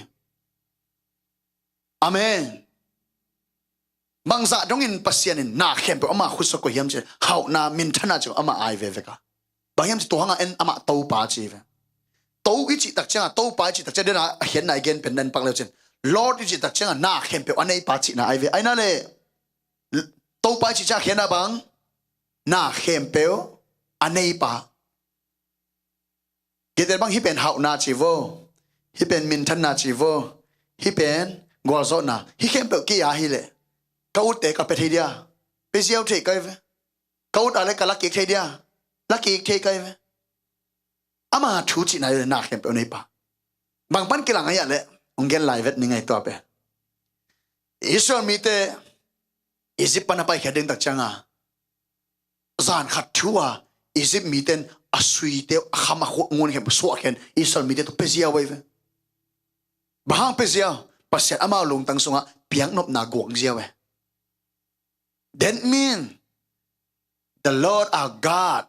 Amen. Bangzah dongin Pasian in na khempeuh ama khutsa koih hiam cih leh, hauhna minthanna cih ama ai vevek a. Bang hiam cih tua hangah en amah Topa ci ve. To i cih takciangah, Topa i cih takciang dena a khiatna i gen pen na en pak leu cin, Lord i cih takciangah na khempeuh a neipa cihna ai ve. Aina le Topa i cih ciang a khiatna bang, na khempeuh a neipa. Gete bang hih pen hauhna ci vo, hih pen minthanna ci vo, hih pen gualzawhna, hih khempeuh kei a hi leh ka utte ka pia thei dia? Pia ziau thei kai ve. Ka ut a le ka la kik thei dia? La kik thei kai ve. Ama thu cihna hi leh na khempeuh neipa. Bang pan kilang ahi a leh hong gen lai vet ni ngai tua pen. Israel mite Egypt pan a paikhiat ding takcianga, zan khat thu a Egypt mite in a suite uh, a kham a khuak ngun khem suah khen Israel mite tawh pia ziau ahi ve. Bang hang pia ziau? Pasian amau lungtang sungah piaknopna guang ziau e. That mean the Lord our God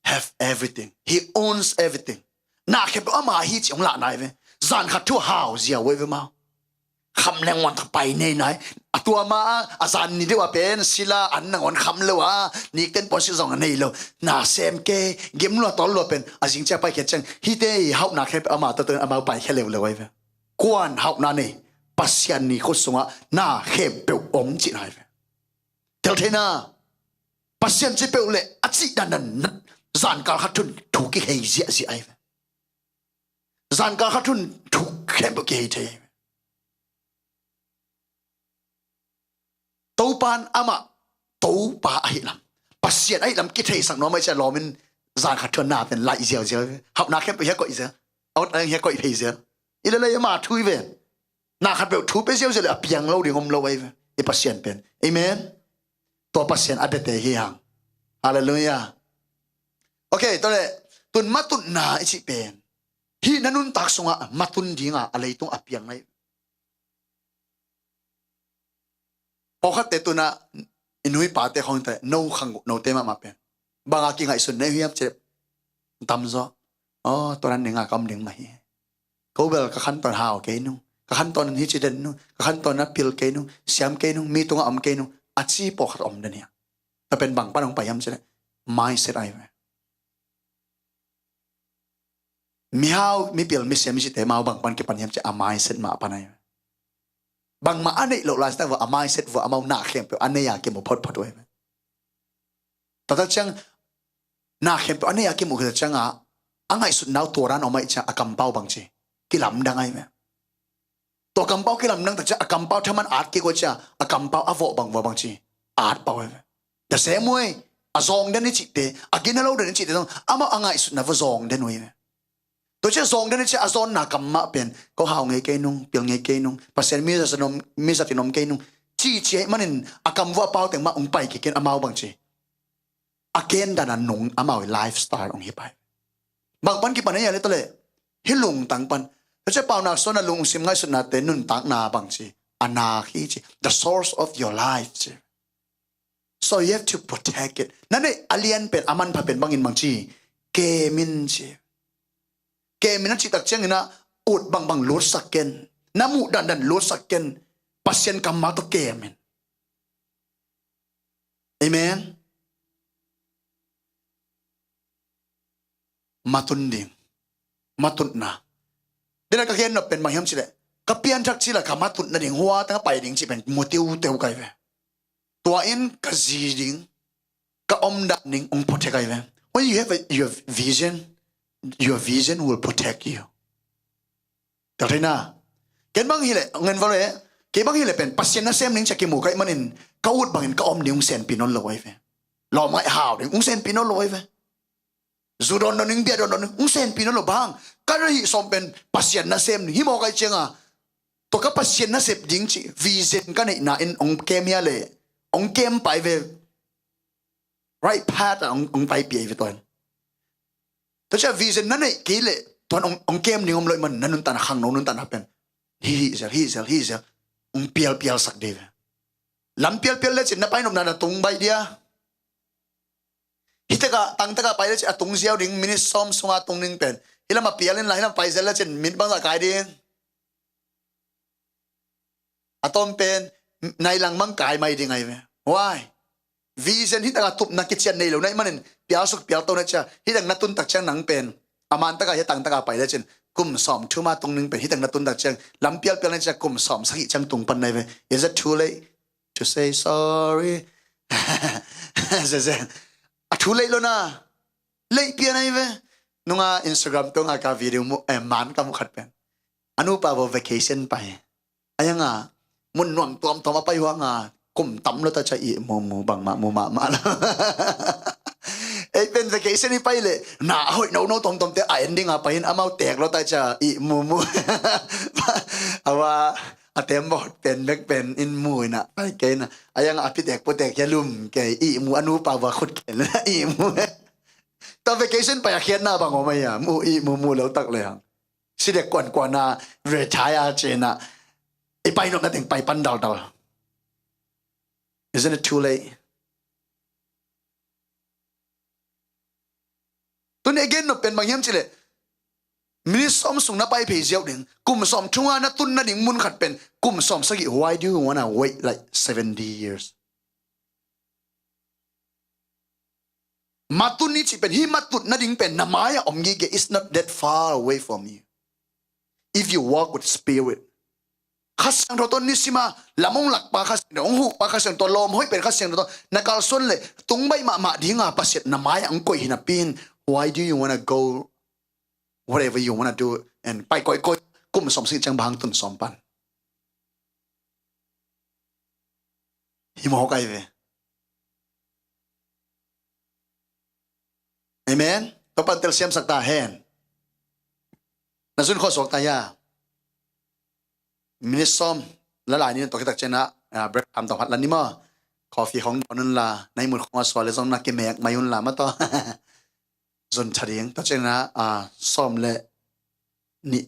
have everything. He owns everything. Na khempeuh ama hi ci hong lah nai ve. Zan khat thu hau ziau ahi ve mau. Kham leng wan thak pai nei nai. A tua ma a, a zan ni deuh a pen sila an nangawn kham lo a, nikten puan si zong a nei lo. Na sem ke, gem lua tawl lua pen a zing cia paikhiat ciang, hihte i hauhna khempeuh ama tawh tawh in amau paikhia leuleu ahi ve. Kuan hauhna nei? Pasian ni khut sungah na khempeuh om cihna ahi ve. Tel theihna, Pasian ci peuh le a cih dandan zankal khat thun thu kihei ziahziah ahi ve. Zankal khat thun thu khempeuh kihei thei ahi ve. Topa in amah Topa ahih lam, Pasian ahih lam kitheisak nuam ahih ciang lawm in zan khat thun na pen laih ziauziau ahi ve. Hauhna khempeuh hia koih ziau. Out a hia koih phei ziau. I le le ama thu hi ve. Na khat peuh thu pia ziauziau le a piang lo ding om lo ahi ve. I Pasian pen. Amen. Tua Pasian a biate hi hang. Halleluiah. Ok, tua le tun matutna i cih pen, hih na nuntak sungah matun dinga a leitung a piang ahi. Pawlkhatte tunah i nu i pate khawng te no khang uh, note mahmah pen banga kingaihsun na hiam cih leh, tamzaw, aw, tua nan dinga ka om ding mah hi. Ko bel ka khantawn hau kei nung, ka khantawn hi ci den nung, ka khantawn na pil kei nung, siam kei nung, mi tungah om kei nung, a ci pawlkhat om den hi a. Tua pen bang pan hong pai hiam cih leh, mindset ahi ve. Mihau, mipil, misiam, misite mau bang pan kipan hiam cih a mindset mah pan ahi ve. Bangmah a neih loh lai sita vua a mindset vua amau na khempeuh a nei a kimu photphot uh ahi ve. Tua tak ciang na khempeuh a nei a kimu khit tak ciangah a ngaihsutna uh tua dan om ahih ciang a kampau bangci kilamdang ahi ve. Tua kampau kilamdang tak ciang a kampau thaman at kik uh ciang a kampau a vawh bang vua bangci at pah uh ahi ve. The same way, a zawng den i cihte, a gina lo den i cihte zong amau a ngaihsutna vua zawng den uh ahi ve. Tua ciang zawng den i ciang a zawnna kam mah pen, ko hau ngei kei nung, pil ngei kei nung, Pasian mi zat in om, mi zat in om kei nung, ci ci ahih manin a kam vua a pau teng mah hong pai kik in amau bangci a ken dan a nung amau i lifestyle hong hi pai. Bang pan kipan ahi a le tua le, hih lungtang pan. Tua ciang Paunak Suan a lungsim ngaihsutnate nuntakna bangci a nak hi ci. The source of your life ci. So you have to protect it. Na neih a lian pen, a manpha pen bangin bangci, kem in ci. Kem in a cih tak ciangin ah ut bangbang lutsak ken. Na muh dandan lutsak ken. Pasian kammal tawh kem in. Amen. Matun ding, matutna. Dena ka gen nop pen bang hiam cileh, ka pianthak cila ka matut nading hua tanga pai ding ci pen mu teuteu kai ve. Tua in ka zi ding, ka omdan ding ong protect ai ve. When you have a, your vision, your vision will protect you. Tel thei na. Ken bang hileh ngen vale. Kei bang hileh pen Pasian nasem ding cia kimu kai manin ka ut bangin ka om ding ong senpi non lo ai ve. Lawm ngai hau ding ong senpi non lo ai ve. Zu don don ding, bia don don ding ong senpi non lo bang. Ka hih sawm pen Pasian nasem ding hi mawk ai cianga. Tua ka Pasian nasep ding ci vision ka neihna in ong kem hia le ong kem pai ve. Right path ah ong, ong pai piai ve tuan. Tua cia vision na neih kei leh tuan ong, ong kem ding om loih man na nuntan a khangno nuntan a pen. Hi hi zel, hi zel, hi zel. Ong pial pial sak dei ve. Lam pial pial le cin na pai nopna na tung baih dia. Hitakah tangtakah pai le cin a tung ziau ding minit sawm sunga tung ding pen. Hilam a pial in la hilam pai zel le cin minit bangzah kai ding. A tawm pen nai lang mang kai mai ding ai ve. Why? Vision hi tanga tupna kician nei lo nai manin pialsuk pialto na cia hi tang na tun tak ciang nang pen a man taka hi tang taka pai le cin kum sawm thuma tung ning pen hi tang na tun tak ciang lam pialpial na cia kum sawm sakhi ciang tung pan nai ve. Is it too late to say sorry? Zeze. A too late lo na. Late pian ai ve. Nunga Instagram tunga ka video mu eh, man ka mu khat pen. A nupa bo vacation pai. Ayanga mun nuam tuamtuam a pai huanga kum tam lo ta cia ih mumu bangmah mu mahmah lo. Ei pen vacation i pai le na a hoih nono tuamtuamte a ending a pai in amau tek lo ta cia ih mumu. Awa a tem bo pen bek pen in mu ina pai kei na. Ayanga a pitek putek hia lum kei ih mu a nupa bo a khut kei le ih mu. Ta vacation pai a khiatna bang om aia mu ih mumu lo tak le hang. Sidek kuankuan a retire cina i pai nop na teng pai pan daldal. Isn't it too late? Tuni again nop pen bang hiam cile minit sawm sung na pai phei ziau ding kum sawm thunga na tun na ding mun khat pen kum sawm sagih. Why do you wanna wait like seventy years? Matut ni cih pen hi matut nading pen na mai-ah om gige. It's not that far away from you. If you walk with spirit, Kha Siangtho tawh nisima lam hong lakpa Kha Siangtho hong hukpa Kha Siangtho lawm hoih pen Kha Siangtho tawh na kalsuan le tung baih mahmah dinga Pasian na mai-ah hong koih hi napi in. Why do you wanna go whatever you wanna do and pai koikoi kum sawm sing ciang bang tun sawm pan? Hi mawk ai ve. Amen. Topan telsiam sak ta hen. Na zun khawh suak ta ya. Minit sawm la lai ni na tawh kitak cianah break time tawh phat la ni maw? Coffee khong dawn unla na imut khong a sual le zong na kimek mai unla ma tawh. Zun tha ding tawh cianah sawm le nih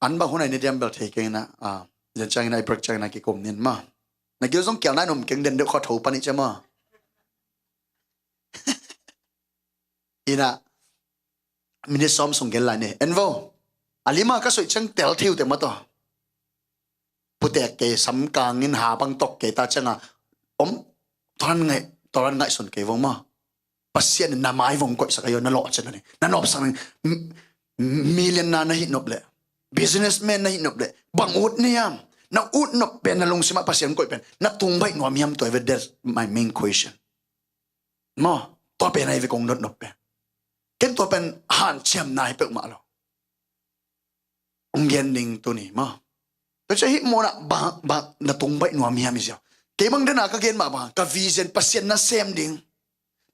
an bang hun ai ni diam bel thei keng na. Zan ciangin ai break ciangin a kikum nin ma. Na gil zong kial na num keng den deuh khaw tho panih cia ma. Ina minit sawm sung gel lai ni en vo. A lima ka soih ciang tel thiu te ma tawh. Putek kei samkangin ha bang tok kei ta cianga om toran ngaih toran ngaihsun kei vo ma. Pasian in na mai vong koihsak ayo na lawh cian na ni na nopsak na ni. Million na na hih nop le businessman na hih nop le bang ut niam na ut nop pen na lungsimah Pasian koih pen na tung baih nuam hiam tua ve. That's my main question. Maw tua pen ai ve kong dot nop pen. Ken tua pen hanciam nai peuhmah lo. Ong gen ding tuni maw. Tua cia hih mawna bang bang na tung baih nuam hiam i ziau. Kei bang dena ka gen mah bang ka vision Pasian na sem ding.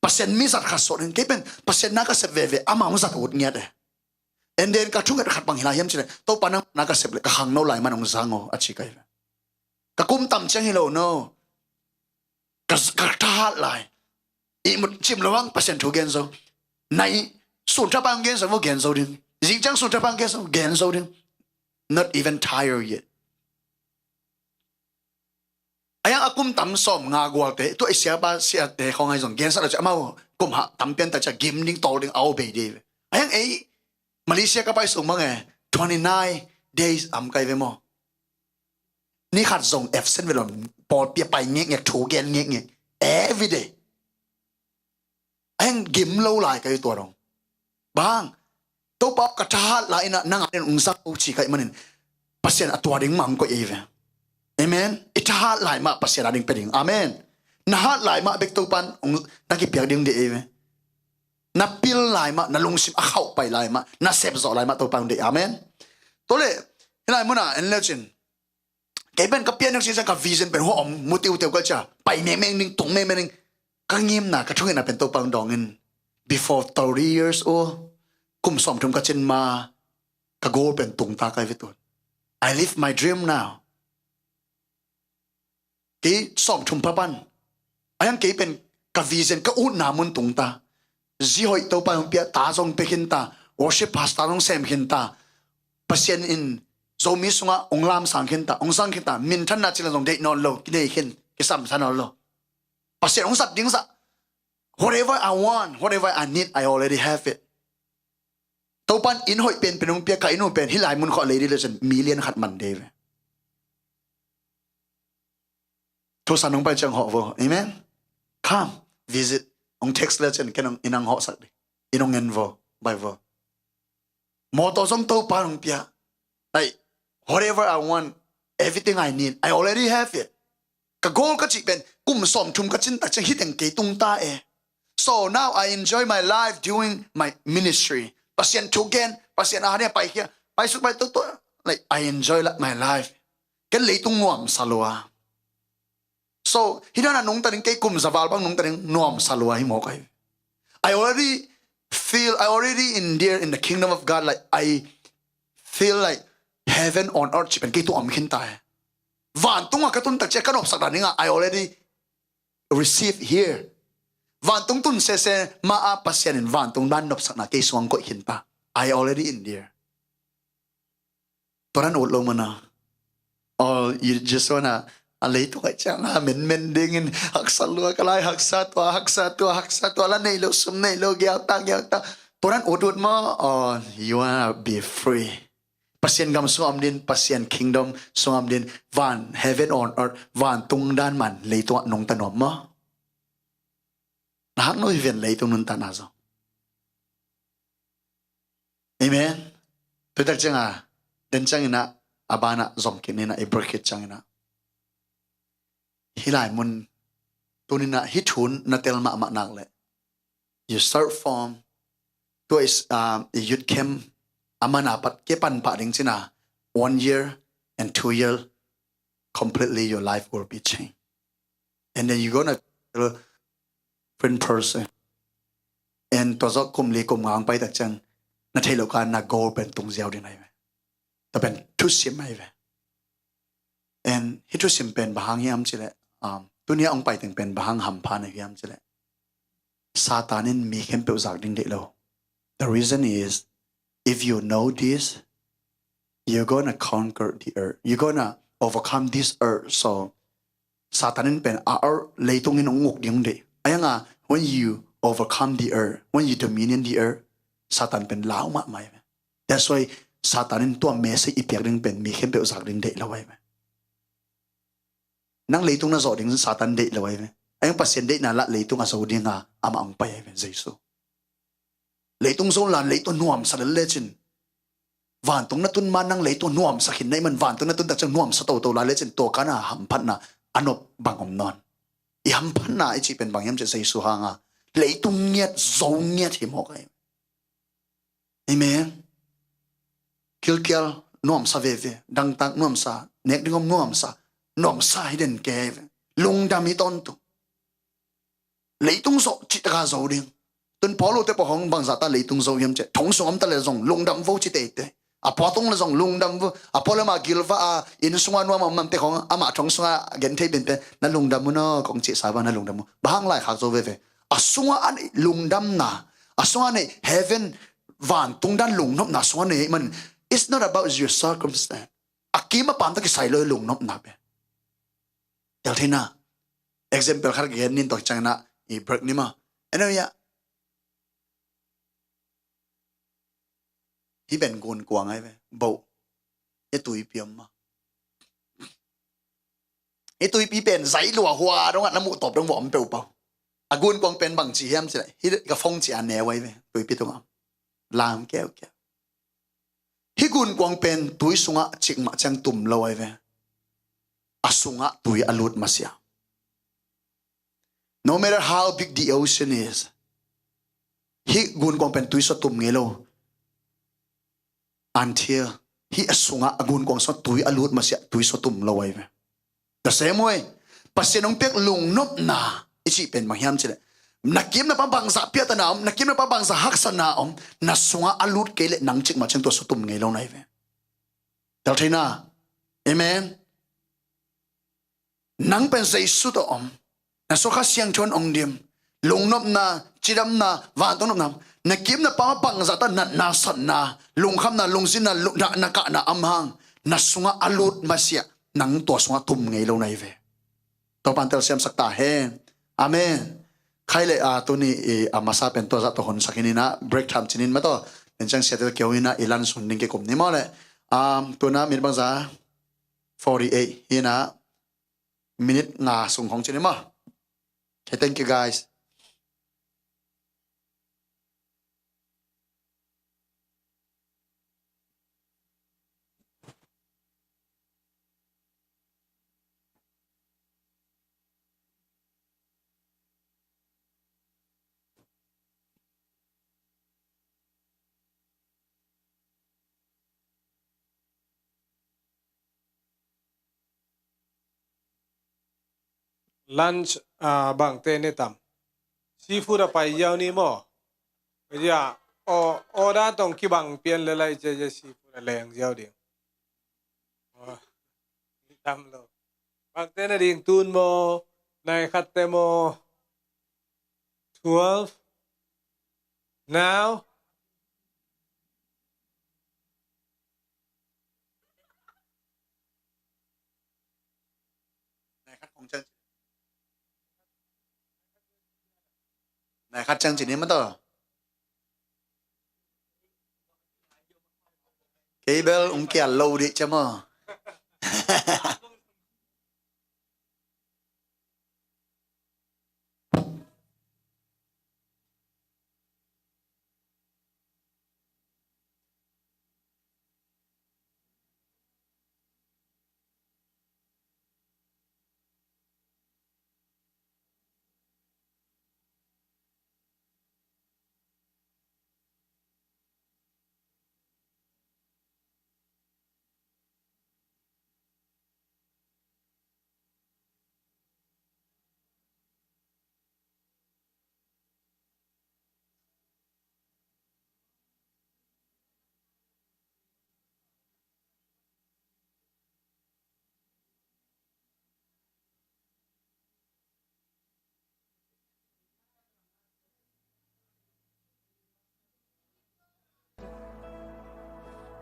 Pasian mizat khat sawh ding kei pen Pasian na ka sep veve ama ong zat ut ngiat e. And then ka thunget khat bang hi lai hiam cile Topa nang na ka sep le ka khangno lai man ong zang aw a ci kai ve. Ka kum tam ciang hi lo no. Ka thahat lai. Ihmut cim lo ang Pasian thu gen zo. Nai sun thapa ang gen zo vo gen zo ding. Zing ciang sun thapa ang gen zo gen zo ding. Not even tired yet. Ayang a kum tam sawm nga gualte tua i siapa siate khong ai zong gensak lo ci amau kum ha tam pian ta cia gim ding tol ding au bei dei ve. Ayang ei Malaysia ka pai sung mange twenty nine days am kai ve maw. Ni khat zong absent ve lo pawlpi a pai ngekngek thu gen ngekngek everyday. Ayang gim lo lai kai tua dong bang Topa ka thahat lai inah nang a ding ung zak ko ci ka hih manin Pasian a tua ding mah ung koih ei ve. Amen. I thahat lai mah Pasian a ding pia ding. Amen. Na hat lai mah bek Topan ung na kipiak ding dih ei ve. Na pil lai mah, na lungsim a khauh pai lai mah, na sepzawh lai mah Topa ung dih. Amen. Tua le hih lai munah en lecin kei pen ka pian nak sisa ka vision pen hua om mu tiuteu ka cia pai mengmeng ding, tung mengmeng ding. Ka ngimna ka thungetna pen Topa ung dawngin before thirty years old, kum sawmthum ka cin ma ka goal pen tung ta kai ve tun. I live my dream now. Kei sawmthum pha pan a hiang kei pen ka vision ka utna mun tung ta. Zi hoih Topa ung pia, ta zong pia khin ta, worship pastor zong sem khin ta. Pasian in Zomi sungah ung lamsang khin ta, ung sang khin ta, minthanna cila zong deih nawn lo, kinei khin, kisam sa nawn lo. Pasian ung zat ding zah. Whatever I want, whatever I need, I already have it. Topan inn hoih pen pen ung pia, ka inn ung pen hih lai mun khawh lei dih lecin million khat man dei ve. Thusan ung pai ciang hawh vo. Amen. Come, visit. Ung text lecin ken ung inn ang hawhsak dih. Inn ung en vo, bai vo. Mawtaw zong Topa ung pia. Like, whatever I want, everything I need, I already have it. Ka goal ka cih pen kum sawmthum ka cin tak ciang hih teng kei tung ta e. So now I enjoy my life doing my ministry. Pasian thugen, Pasian a hania pai khia, pai suk pai tuk tuk. Like, I enjoy, like, my life. Ken leitung nuamsa lua. So hih dana nungta ding, kei kum za val bang nungta ding nuamsa lua hi mawk ahi. I already feel, I already in there in the kingdom of God, like, I feel like heaven on earth cih pen kei tung om khin ta hi. Vantung a ka tun tak ciang ka nopsak dan ding a, I already receive here. Vantung tun sese ma a Pasian in vantung dan nopsakna kei sung ang koih khin ta. I already in there. Tua dan ut lo mana. Or you just wanna, a leitung ai ciang a menmen dingin haksa lua, ka lai haksa tua, haksa tua, haksa tua, la nei lo, sum nei lo, giau ta, giau ta. Tua dan ut ut maw. Or you wanna be free. Pasian gam sung om din, Pasian kingdom sung om din, van, heaven on earth, vantung dan man leitung ah nungta nuam maw. Na hak no hi ven leitung nunta na zong. Amen. Tuitak cianga den ciangina, a bana zom kit nina, i break it ciangina, hih lai mun tunina hih thun na tel mahmah nak leh, you start from, tua is, um, youth camp a mana pat ke pan pah ding cina, one year and two year, completely your life will be changed. And then you gonna feel different person. And tua zawh kum li kum nga ang pai tak ciang na theih loh ka na goal pen tung ziau din ahi ve. Tua pen thusim ahi ve. And hih thusim pen bang hang hiam cileh, um, tunia ang pai teng pen bang hang hampha na hiam cileh, Satan in mi khempeuh zak ding deih lo. The reason is, if you know this, you're gonna conquer the earth. You're gonna overcome this earth. So Satan in pen a earth, leitung in ung uk ding dei. Ayanga, when you overcome the earth, when you dominion the earth, Satan pen lau mahmah hi ve. That's why Satan in tua message i piak ding pen mi khempeuh zak ding deih lo ahi ve. Nang leitung na zawh ding Satan deih lo ahi ve. Ayang Pasian deihna lah leitung a zo dinga amah ung pai ahi ve, Jesu. Leitung zo la, leitung nuamsa lel lecin, vantung na tun ma nang leitung nuamsa khin na i man, vantung na tun tak ciang nuamsa toto la lecin, tua kana hamphatna a nop bang om nawn. I hamphatna i cih pen bang hiam cih Jesu hanga leitung ngiat, zo ngiat hi mawk ahi. Amen. Kilkial nuamsa veve, dangtak nuamsa, nek ding om nuamsa, nuamsa hi den ke ahi ve. Lungdam hi tawntung. Leitung zawh cihtaka zo ding. Tun Paul ute pawh hong bangzah ta leitung zo hiam ciah, thong sung om ta le zong lungdam vo ci teitei. A pua tung le zong lungdam vo. A pua le ma gilva a inn sunga nuam a om mamte khong amah thong sunga gen thei penpen, na lungdam un aw kong cihsa bang na lungdam un. Bang hang laikhak zo veve. A sunga a neih lungdamna, a sunga a neih heaven, vantung dan lungnopna a sunga a neih man. It's not about your circumstance. A kim a pam ta kisai lo lungnopna pen. Tel theina. Example khat gen nin tua ciangina i break ni ma. Eno ya. Hi ben gun kuang ai ve. Bo. Ya tuipi om ma. I tuipi pen zai lua hua dong a na muh tawp dong va om peuh pau. A gun kuang pen bang ci hiam ci lai. Hi ka phong ci a neu ai ve. Tuipi tung a. Lam keu keu. Hih gunkuang pen tui sungah cikmah ciang tum lo ahi ve. A sungah tui a lut masiah. No matter how big the ocean is, hih gunkuang pen tui sungah tum ngei lo. Until hih a sungah, a gunkuang sungah tui a lut masiah tui sungah tum lo ahi ve. The same way, Pasian hong piak lungnopna i cih pen bang hiam cih leh, na kim na pam bangzah piahtana om, na kim na pam bangzah haksatna om, na sungah a lut kei leh nang cikmah ciang tua sungah tum ngei lo na hi ve. Tel thei na. Amen. Nang pen Jesu tawh om. Na sungah Kha Siangtho in hong dim. Lungnopna, cidamna, vantung nopna. Na kim na pam bangzah ta natna, satna, lungkhamna, lungzinna, lu-, na, na kahna om hang, na sungah a lut masiah nang tua sungah tum ngei lo na hi ve. Topa'n telsiamsak ta hen. Amen. Khai leh, ah, tuni i, ah, masa pen tua zah tawh honsak hi ni na, break time ci ni maw taw. Tua ciang siate kiau hi na, i lunch hun ding kikum ni maw leh. Um, tu-in ah minute bangzah, forty-eight hi na, minute nga sung hong ci ni maw. Okay, thank you guys. Lunch, ah, bangte ne tam? Seafood a pai ziau ni maw? Ya, o, order tawh kibang pian leh lai cia, cia seafood a leng ziau ding. Oh, ni tam lo. Bangte na ding tun maw? Nai khatte maw? Twelve. Now. Nai khat kong ciang. Nai khat ciang ci ni maw taw. Kei bel ung kial lo dih cia maw.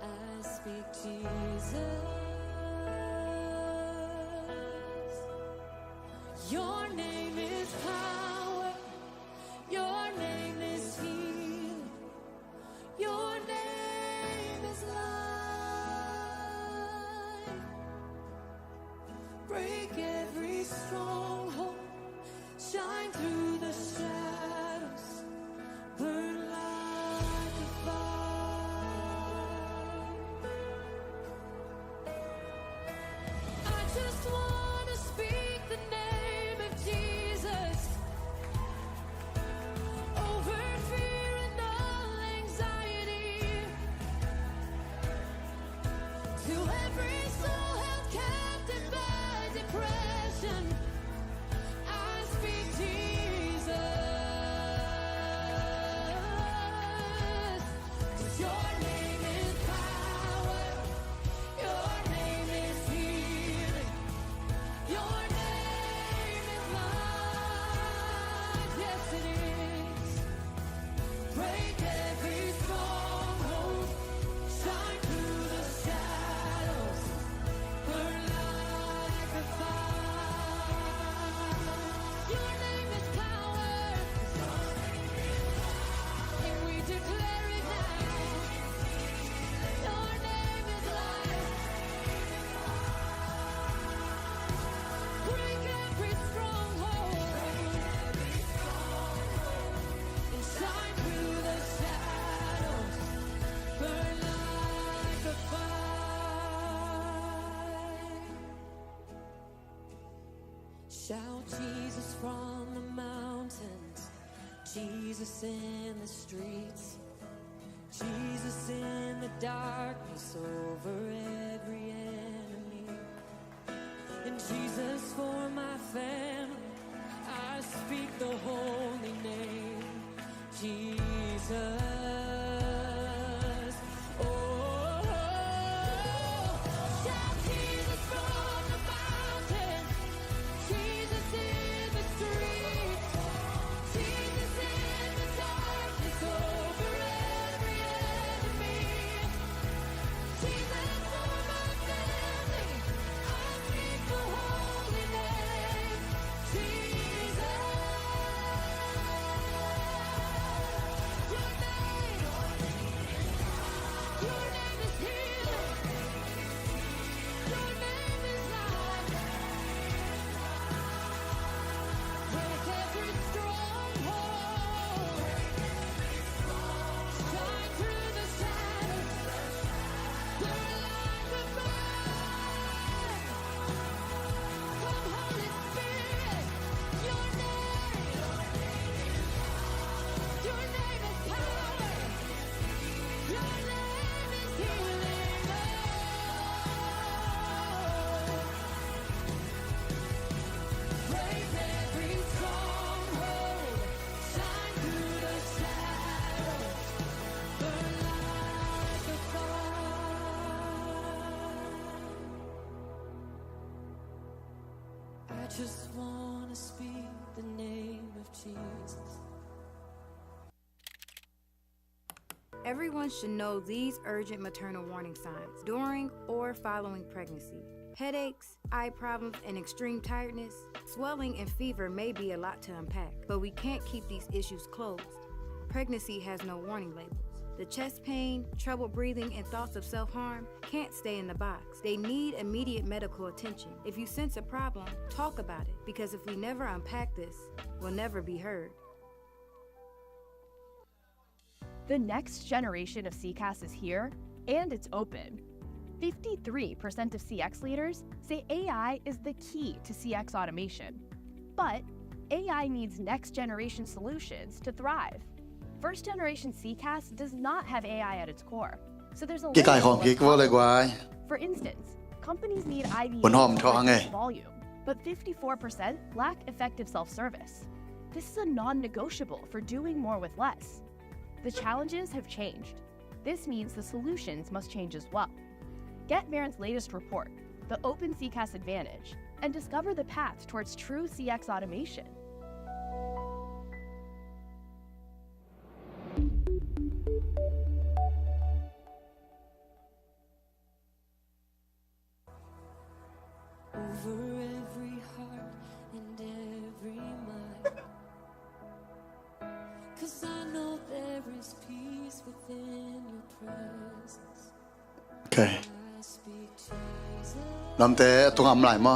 I speak Jesus. Your name is power. Your name is healing. Your name is life. Break every stronghold. Shine through the shadows. Burn like a fire. I just wanna speak the name of Jesus over fear and all anxiety. To every soul held captive by depression, I speak Jesus. Shout Jesus from the mountains, Jesus in the streets, Jesus in the darkness over every enemy. And Jesus for my family, I speak the holy name, Jesus. Oh, shout Jesus from the mountain, Jesus in the street, Jesus in the darkness over every enemy. Jesus for my family, I speak the holy name, Jesus. Your name, your name is healing. Your name is life. Break every stronghold. Shine through the shadows. Burn like a fire. Come, Holy Spirit. Your name, your name is power. Your name is healing. Oh. Break every stronghold. Shine through the shadows. Burn like a fire. I just wanna speak the name of Jesus. Everyone should know these urgent maternal warning signs during or following pregnancy. Headaches, eye problems, and extreme tiredness. Swelling and fever may be a lot to unpack, but we can't keep these issues closed. Pregnancy has no warning labels. The chest pain, trouble breathing, and thoughts of self-harm can't stay in the box. They need immediate medical attention. If you sense a problem, talk about it, because if we never unpack this, we'll never be heard. The next generation of C CAS is here, and it's open. Fifty-three percent of C X leaders say A I is the key to C X automation. But A I needs next-generation solutions to thrive. First-generation C CAS does not have A I at its core, so there's a គេ limit កាយ to ខំ what's គេធ្វើលើ possible. កវ៉ាយ For instance, companies need I V A ผลหอม to ทองไง increase volume, but fifty-four percent lack effective self-service. This is a non-negotiable for doing more with less. The challenges have changed. This means the solutions must change as well. Get Marin's latest report, The Open C CAS Advantage, and discover the path towards true C X automation. Over every heart and every mind. 'Cause I know there is peace within your presence. โอเค ลำเตะตรงอ่ำไหลมา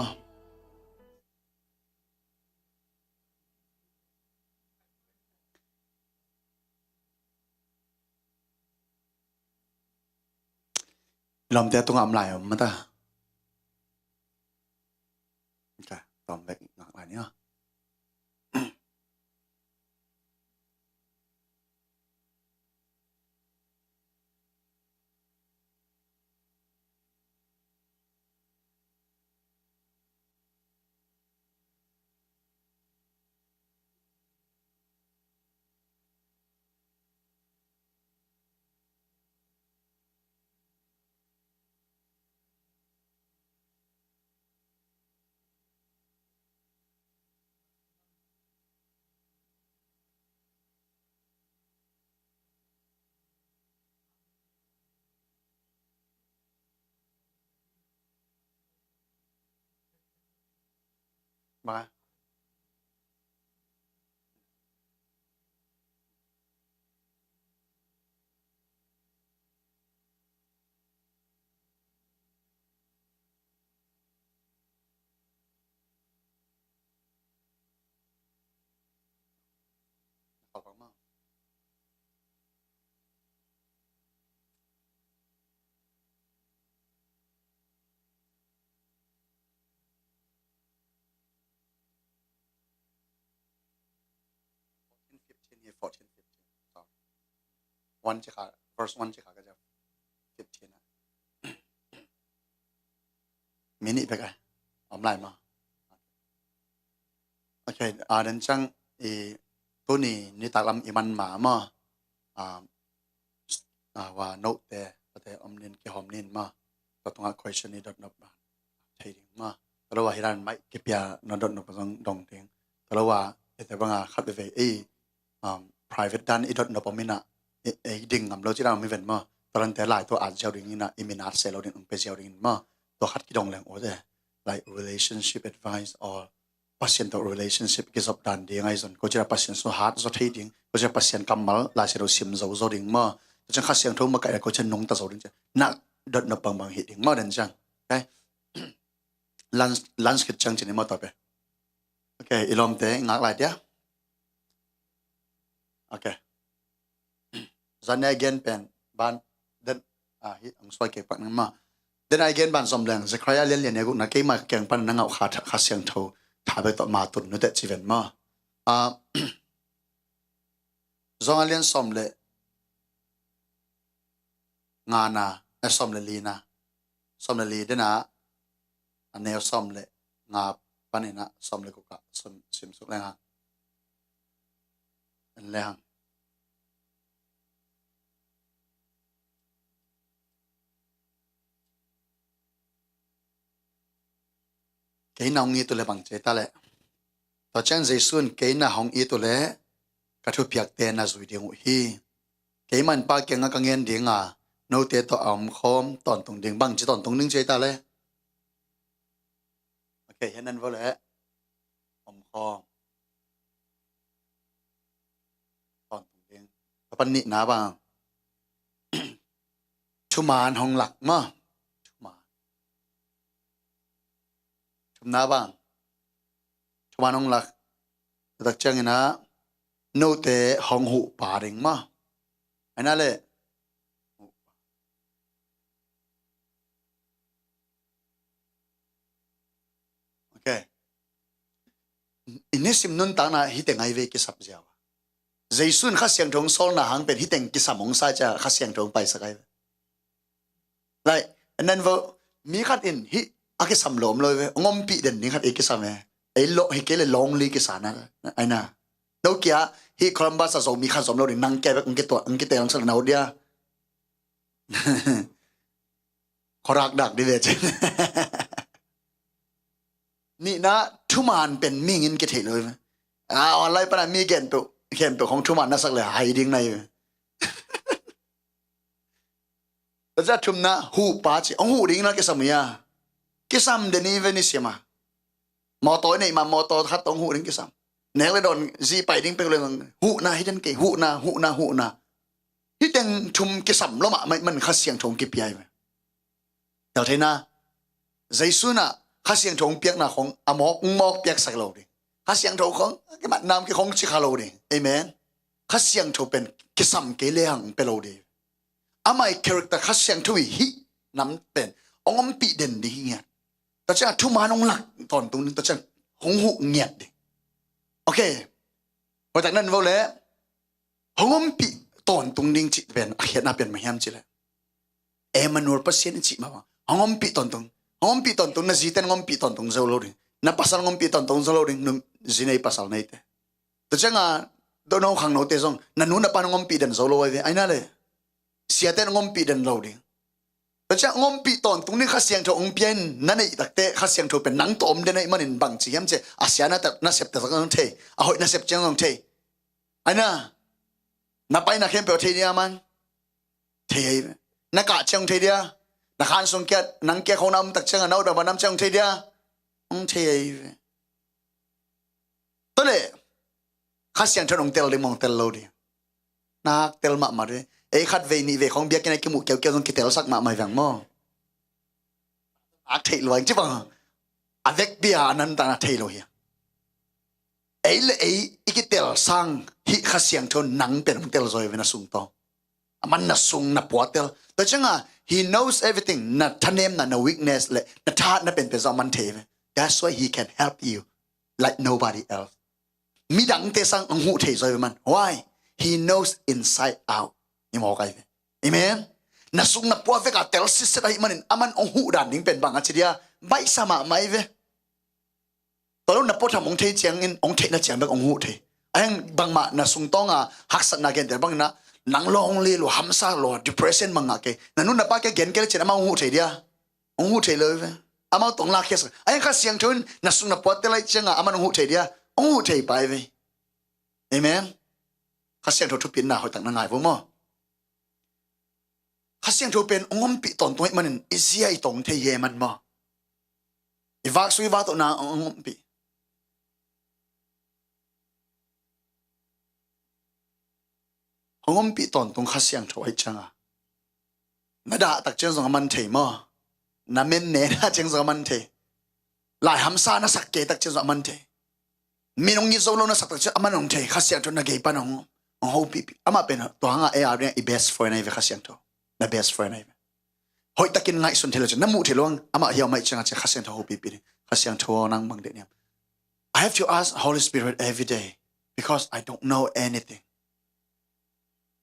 Lawmte tungah om lai om mata. Ka tawm bek ngak lai ni aw. Ba. one ci kha, verse one ci kha ka zia. Fifteen. Minute bek a om lai maw? Okay, a, den ciang i tuni nitak lam i man ma maw? A, a, wa note te, a te om nin kihawm nin maw? Tua tungah question i dot nop thei ding maw? Tua lo wa hi dan mai kipia na dot nop zong dong ding. Tua lo wa ete banga khat veve i, um, private dan i dot nop om ina, i, i ding ngam lo ci dan om i ven maw? Tua lante lai tua at ziau ding ina, i minat se lo ding ung pe ziau ding in maw? Tua khat kidong leng o te, like, relationship advice or Pasian tawh relationship kizop dan ding ahi zon. Ko cina Pasian so hat zo thei ding. Ko cina Pasian kammal lai se lo sim zo zo ding maw? Ko cina Kha Siangtho makaih ko cina nungta zo ding cina. Na dot nop bangbang hi ding maw den ciang. Okay. Lunch, lunch khit ciang cini maw tua pe. Okay, i lawmte ngak lai dia. Okay. Zan a i gen pen ban den, a, hi ang suai kei pak nang ma. Den a i gen ban zom leng Zechariah lian lian a guk na keima ka kiang pan na ngauh Kha, Kha Siangtho tha bek tawh ma tun nute ci ven maw? A, Zong a lian sawm le nga na, eh, sawm le li na, sawm le li den a, a neu sawm le nga panin a sawm le guk ah sim, sim suk leng hang. En le hang. Keina hong it uh le bang ci ta le. Tua ciang Jesu in keina hong it uh le ka thupiakte na zui ding uh hi. Keima in Pa kiangah ka ngen ding a, note tawh a omkhawm tawntung ding, bang ci tawntung ding ci ta le. Okay, hian nan vo le. Omkhawm tawntung ding. Ka pan nihna bang. Thuman hong lak maw? Thuman. Thumna bang. Thuman hong lak. Tua tak ciangin a note hong huh pa ding maw? Aina le. Okay. I nisim nuntakna hite ngai ve kisap ziau. Jesu in Kha Siangtho hong sawlna hang pen hiteng kisam hong sa cia Kha Siangtho hong paisak ai ve. Lai, nan vo, mi khat in hi a kisam lawm lo ve, hong ompih den ni khat ei kisam e. Ei lo, hi kei le lonely kisa na, aina. No kia, hi Columbus a Zomi khat zom lo ding, nang kia bek hong kitua, hong kitel hong sa na ho dia. Khuarak dak di ve cin. Nihna thuman pen mingin kithei lo ve. A, online pana mi gen peuh, gen peuh khong thuman na sak le hai ding na hi ve. Tua cia thumna huh pa ci, hong huh ding na kisam uh ia. Kisam den i ve ni siama. Mawtaw i neih ma mawtaw khat tawh hong huh ding kisam. Nek le dawn zi pai ding peuh le huhna hi den kei, huhna, huhna, huhna. Hiteng thum kisam lo mahmah man Kha Siangtho hong kipia i ve. Tel theina, Jesu na Kha Siangtho hong piakna khong a mawk, hong mawk piaksak lo ding. Kha Siangtho khong, kimatna om ki khong ci kha lo ding. Amen. Kha Siangtho pen kisam kei le hang pe lo ding. Amah i character Kha Siangtho i hih nam pen hong ompih den ding hi ngiat. Tua ciang a thuman hong lak tawntung ding, tua ciang hong huh ngiat ding. Okay. Hoihtak nan vo le hong ompih tawntung ding cih pen a khiatna pen bang hiam cih le Emmanuel Pasian i cih mah bang. Hong ompih tawntung. Hong ompih tawntung, na zite hong ompih tawntung zo lo ding. Na pasal hong ompih tawntung zo lo ding, num zi nei pasal neite. Tua ciang a, dawhno khangnote zong, na nu na pa hong ompih den zo lo ai ve, aina le. Siate hong ompih den lo ding. Tua ciang hong ompih tawntung ding Kha Siangtho hong pia in na neih takte Kha Siangtho pen nang tawh om den ahih manin bang ci hiam ci a, sia na ta, na sep ta tak zong thei, a hoih na sep ciang zong thei. Aina, na paina khempeuh thei dia man. Thei ahi ve. Na kah ciang thei dia. Na khan sung kia, nang kia khong na om tak ciang a na ut a ba nam ciang thei dia. Hong thei ahi ve. Tua le Kha Siangtho hong tel ding mong tel lo ding. Nak tel mahmah ding. Ei khat vei nih vei khong biakinn a kimuh kiaukiau zong kitelsak mahmah hi veng maw? Ak theih luang ci bang. A vekpi a a nan ta na thei lo hi. Ei le ei i kitel sang hih Kha Siangtho nang pen hong tel zaw hi ve na sung tawh. A man na sung na puatel. Tua ciang a, he knows everything. Na thanemna, na weakness le na thahatna penpen zong a man thei ve. That's why he can help you like nobody else. Midangte sang hong huh thei zaw ve man. Why? He knows inside out. i mawk ai ve. Amen. Na sung na pua vek a tel sitset ahih manin aman hong huh dan ding pen bang a ci dia, baihsa mahmah ai ve. Tua lo na pua tham hong thei ciangin hong theihna ciang bek hong huh thei. Ahi hang bangmah na sungtawng a haksatna genter bangin ah nang lawng li lua, hamsa lua, depression mangngah kei, na nu na pa kia gen kei le cin amah hong huh thei dia? Hong huh thei lo ve. Amau tawh hong lakkhiasak. Ahi hang Kha Siangtho in na sung na pua tel ahih ciangin aman hong huh thei dia? Hong huh thei pah ai ve. Amen. Kha Siangtho thupitna hoihtak na ngai vo maw. Kha Siangtho pen hong ompih tawntung ahih manin i zia i tong thei hi e, man maw. I vak sung i vak tawh na hong ompih. Hong ompih tawntung Kha Siangtho ahih ciangin na dah tak ciang zong aman thei maw. Na men ne na ciang zong aman thei. Lai hamsa na sak kei tak ciang zong aman thei. Min hong it zo lo na sak tak ciang aman hong thei. Kha Siangtho na gei pan hong, hong hopihpih. Amah pen tua hanga ei a ding i best friend ai ve Kha Siangtho. Na best friend ai ve. Hoihtakin ngaihsun thei lo ciang, na muh thei lo ang, amah hiau mai ciang a ciang Kha Siangtho hopihpih ding. Kha Siangtho nang bang deih niam. I have to ask Holy Spirit every day because I don't know anything.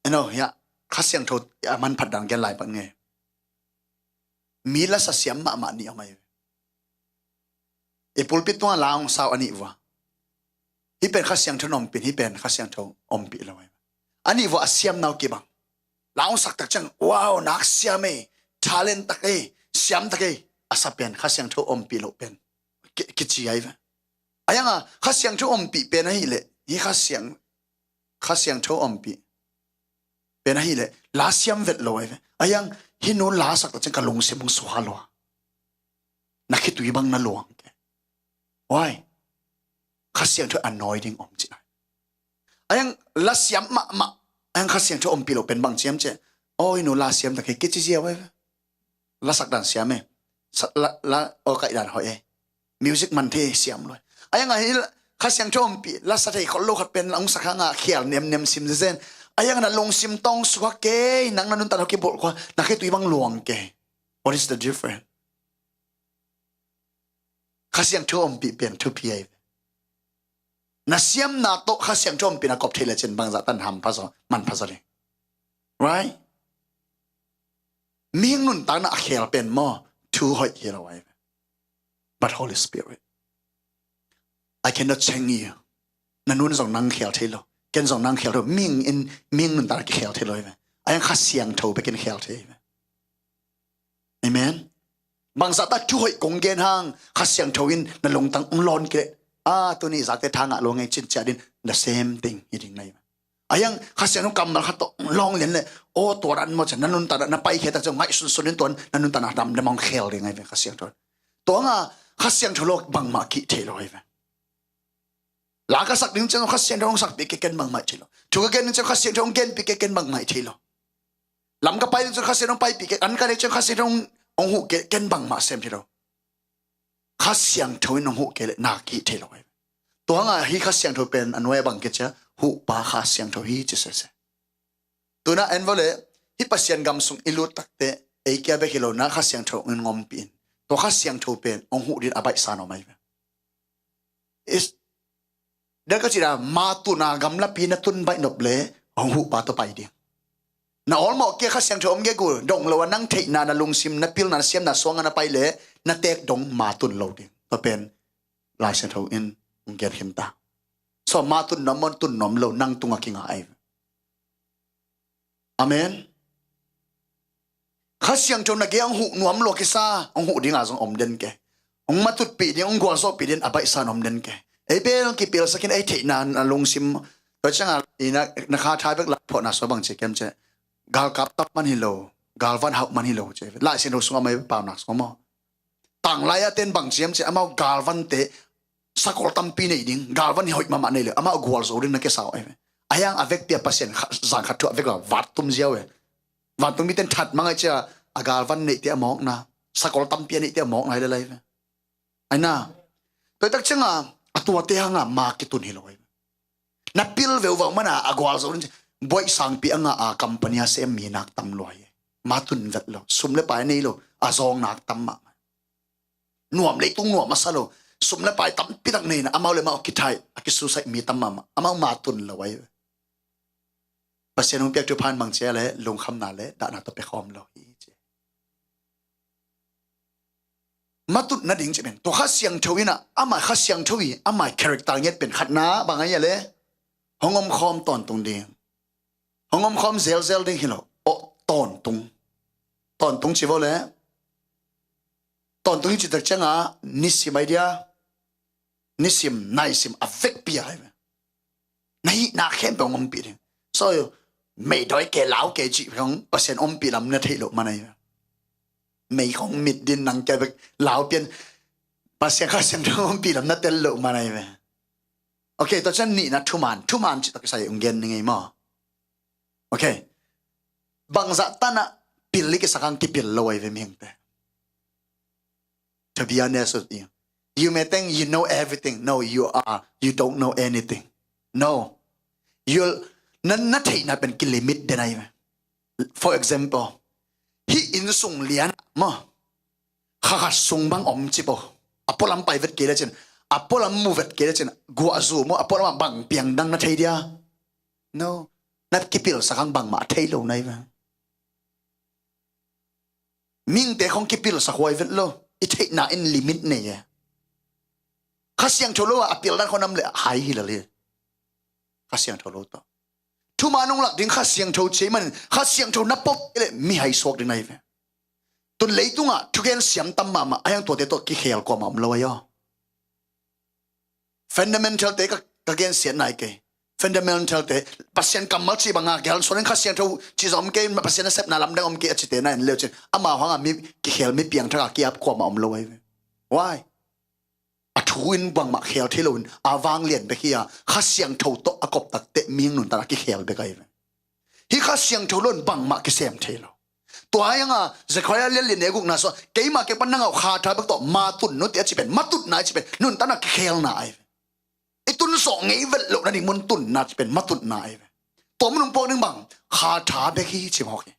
Eno hiah Kha Siangtho a manphat dan gen lai bang nge. Mi lasa siam mahmah nih om ai ve. I pulpit tungah la hong sau a nih vua. Hih pen Kha Siangtho na ompih in, hih pen Kha Siangtho ompih lo ai ve. A nih vua a siamna uh kibang. La hong sak tak ciang, wow, nak siam ei, talent tak ei, siam tak ei. A sa pen Kha Siangtho ompih lo pen ki, kici ai ve. Ahi hang a Kha Siangtho ompih pen ahih leh, hih Kha Siang, Kha Siangtho ompih pen ahih leh la siam vet lo ai ve. Ahi hang hih nu la sak tak ciang ka lungsim hong suak lua. Na khitui bang na luang kei. Why? Kha Siangtho anointing om ci ai. Ahi hang la siam mahmah, ahi hang Kha Siangtho ompih lo pen bang ci hiam cih leh, aw, hih nu la siam tak ei, kici ziau ai ve. La sak dan siam e. Sa, la, la, aw, kaih dan hoih e. Music man thei, siam lua. Ahi hang a hih Kha Siangtho ompih, la sa thei khol lo khat pen la hong sak hang a khial nemnem sim zenzen. Ahi hang a na lungsim tawh hong suak kei, nang na nuntakna hong kibulh khua, na khitui bang luang kei. What is the difference? Kha Siangtho ompih pen thupi ai ve. Na siamna tawh Kha Siangtho ompihna kop thei le cin bangzah tan hampha zaw, manpha zaw ding. Right? Mihing nuntakna a khel pen maw, thu hoih hi lo ai ve. But Holy Spirit, I cannot change you. Na nun zong nang khel thei lo, ken zong nang khel thei lo. Mihing in, mihing nuntakna kikhel thei lo ai ve. Ahi hang Kha Siangtho bekin khel thei ai ve. Amen. Bangzah ta thu hoih kong gen hang Kha Siangtho in na lungtang hong lawn kei leh, a, tuni zakte tha ngah lo ngei cin ciat in, the same thing hi ding na hi. Ahi hang Kha Siangtho kammal khat tawh hong lawn lian leh, aw, tua dan maw ci a na nuntakna na paikhia tak ciang ngaihsunsun in tua na nuntakna damdam hong khel ding ai ve Kha Siangtho. Tua hang a Kha Siangtho lo bangmah kih thei lo ai ve. La ka sak ding ciang Kha Siangtho hong sakpih kei, ken bangmah thei lo. Thu ka gen ding ciang Kha Siangtho hong genpih kei, ken bangmah thei lo. Lam ka pai ding ciang Kha Siangtho hong paipih kei, an ka neih ciang Kha Siangtho hong, hong huh kei, ken bangmah sem thei lo. Kha Siangtho in hong huh kei leh na kih thei lo ai. Tua hang a hih Kha Siangtho pen a nuai a bang kei cia, huhpa Kha Siangtho hi ci sese. Tuna en vawleh, hih Pasian gam sung i lut takte, ei kia bek hi lo na Kha Siangtho in hong ompih in. Tua Kha Siangtho pen hong huh ding a baihsa nuam ai ve. Is, dia ka cih dah, matuna gamlapi na tun baih nop leh hong huhpa tawh pai ding. Na awlmawh kia Kha Siangtho om gegu, dong lo a nang theihna, na lungsim, na pilna, na siamna suang a na pai leh na teek dong matun lo ding. Tua pen Lai Siangtho in hong gen khin ta. So matun nuam maw, tun nuam lo, nang tungah kinga ai. Amen. Kha Siangtho na gei hong huh nuam lua kisa, hong huh ding a zong om den kei. Hong matutpih ding, hong gualzawhpih ding a baihsa nuam den kei. Ei bel kipelsak in ei theihna, na lungsim. Tua ciang a, i na, na kha thai bek la phawhna sua bang ci kem ci. Galkap tap man hi lo, galvan hauh man hi lo ci. Lai Siangtho sung a mai paunak sung a maw. Tanglai a ten bang ci hiam ci, amau galvante sakol tampi nei ding, galvan hi hoih mahmah nei le, amau gualzo ding na kisau ai ve. Ahi hang a vekpi a Pasian kha, zan khat thu a vek a vat tum ziau e. Vantung miten that mang ai cia, a galvan neihte a mawkna, sakol tampi a neihte a mawkna hi le lai ve. Ai na, tua tak ciang a, a tuate hang a ma kitun hi lo ai ve. Na pil veuvau man a, a gualzo ding ci, buaih sangpi a ngah a company a sem mi nak tam lua hi. Ma tun vet lo, sum le pai nei lo, a zawng nak tam mahmah. Nuam leitung nuam a sa lo, sum le pai tampi tak nei na, amau le amau a kithai, a kisuicide mi tam mahmah, amau ma tun lo ai ve. Pasian hong piak thupha in bang ci a le lungkhamna le dahna tawh pia khawm lo hi ci. Matut nading ci pen tua Kha Siangtho in ah, amah Kha Siangtho hi, amah character nget pen khatna bang ahi a le hong omkhawm tawntung ding. Hong omkhawm zelzel ding hi lo. Aw, tawntung. Tawntung ci vo le. Tawntung hi ci tak ciangah nisim ahi dia. Nisim, naisim a vekpi a hi ve. Na hihna khempeuh hong ompih ding. So, meidawi ke, lau ke cih hong Pasian ompih lam na theih loh man ahi ve. Mei hong mit din nang ke bek lau pian Pasian Kha Siangtho ompih lam na tel loh man ahi ve. Ok, tua ciang nihna thuman, thuman cih tak kisai hong gen ni ngei maw? Ok. Bangzah tanah pil i kisak hang kipil lo ahi ve mihingte. To be honest with you, you may think you know everything. No, you are. You don't know anything. No. You'll, na, na theihna pen kilimit den ahi ve. For example, hih inn sung lian maw, kha khat sung bang om ci po. A pualam pai vet kei le cin, a pualam mu vet kei le cin, guah zu maw, a pualam ah bang piang dang na thei dia? No. Na kipilsak hang bangmah a thei lo na hi ve. Mihingte khong kipilsak huai vet lo. I theihna in limit nei e. Kha Siangtho lo a pil dan khong nam le hai hi lel hi. Kha Siangtho lo tawh thuman hong lak ding Kha Siangtho ci manin Kha Siangtho na pop le mihai suak ding na hi ve. Tun leitungah thugen siam tam mahmah a hiang tuate tawh kikhel kuamah om lo ahi aw. Fundamental te ka, ka gensiat nai kei. Fundamental te, Pasian kammal ci banga gelsuan in Kha Siangtho ci zong om kei, Pasian a sepna lamdang om kei a cite na en leu cin, amau hanga mi kikhel, mi piangthak a kiap kuamah om lo ahi ve. Why? A thu in bangmah khel thei lo in a vanglian bek hi a, Kha Siangtho tawh a kop takteh mihing nuntak a kikhel bek ahi ve. Hih Kha Siangtho lo in bangmah kisem thei lo. Tua hi hanga Zechariah lian lian ne gukna sua, keima kei pan nangau kha tha bek tawh ma tun nu ti a ci pen, ma tutna a ci pen nuntakna kikhelna ahi ve. I tun sawh ngei velh loh nading mun tunna ci pen ma tutna ahi ve. Tua mun hong puak ding bang kha tha bek hi ci mawk hi.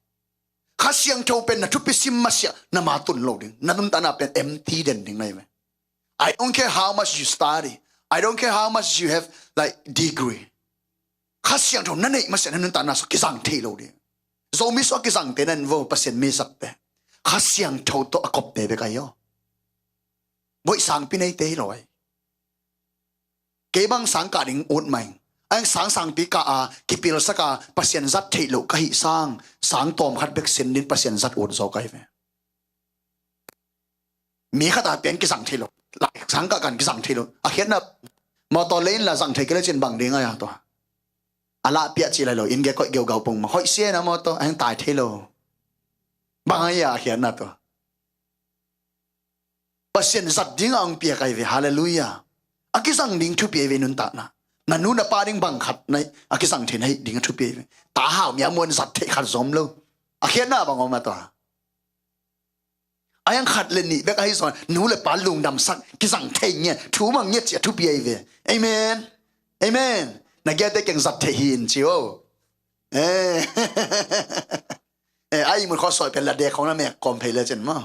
Kha Siangtho pen na thupi sim masiah na ma tun lo ding, na nuntakna pen empty den ding na hi ve. I don't care how much you study. I don't care how much you have, like, degree. Kha Siangtho na neih masiah na nuntakna sua kizang thei lo ding. Zomi sua kizangte nan vo Pasian mi sakte. Kha Siangtho tawh a kopte bek ahi aw. Boih sangpi neite hi lo ahi. Kei bang sang kah ding ut mai. Ahi sang sangpi kah a kipilsak a Pasian zat theih loh ka hih sang, sang tawm khat bek sin din Pasian zat ut zaw ka hi ve. Mi khat a pian kizang thei lo. Lai sang kah kan kizang thei lo. A khiatna mawtaw lei in la zang thei kei le cin bang ding a ya tua. A lah piah ci lai lo, inn ge koih geugau pong ma hoih sia na mawtaw a heng tai thei lo. Bang a ya a khiatna tua. Pasian zat ding a hong piak ahi ve. Halleluiah. A kizang ding thupi ahi ve nuntakna. Na nu na pa ding bang khat na a kizang thei na hih ding a thupi ahi ve. Ta hau mi a muan zat theih khat zom lo. A khiatna bang om a tua. A yang khat le nih bek ahi zong nu le pa lungdamsak kizang thei nge thu mang nge ci a thupi ahi ve. Amen. Amen. Na giate keng zat thei hi in ci o. Eh. Eh, a i mun khaw soi pen la dek khong na mek kawm phei le cin maw.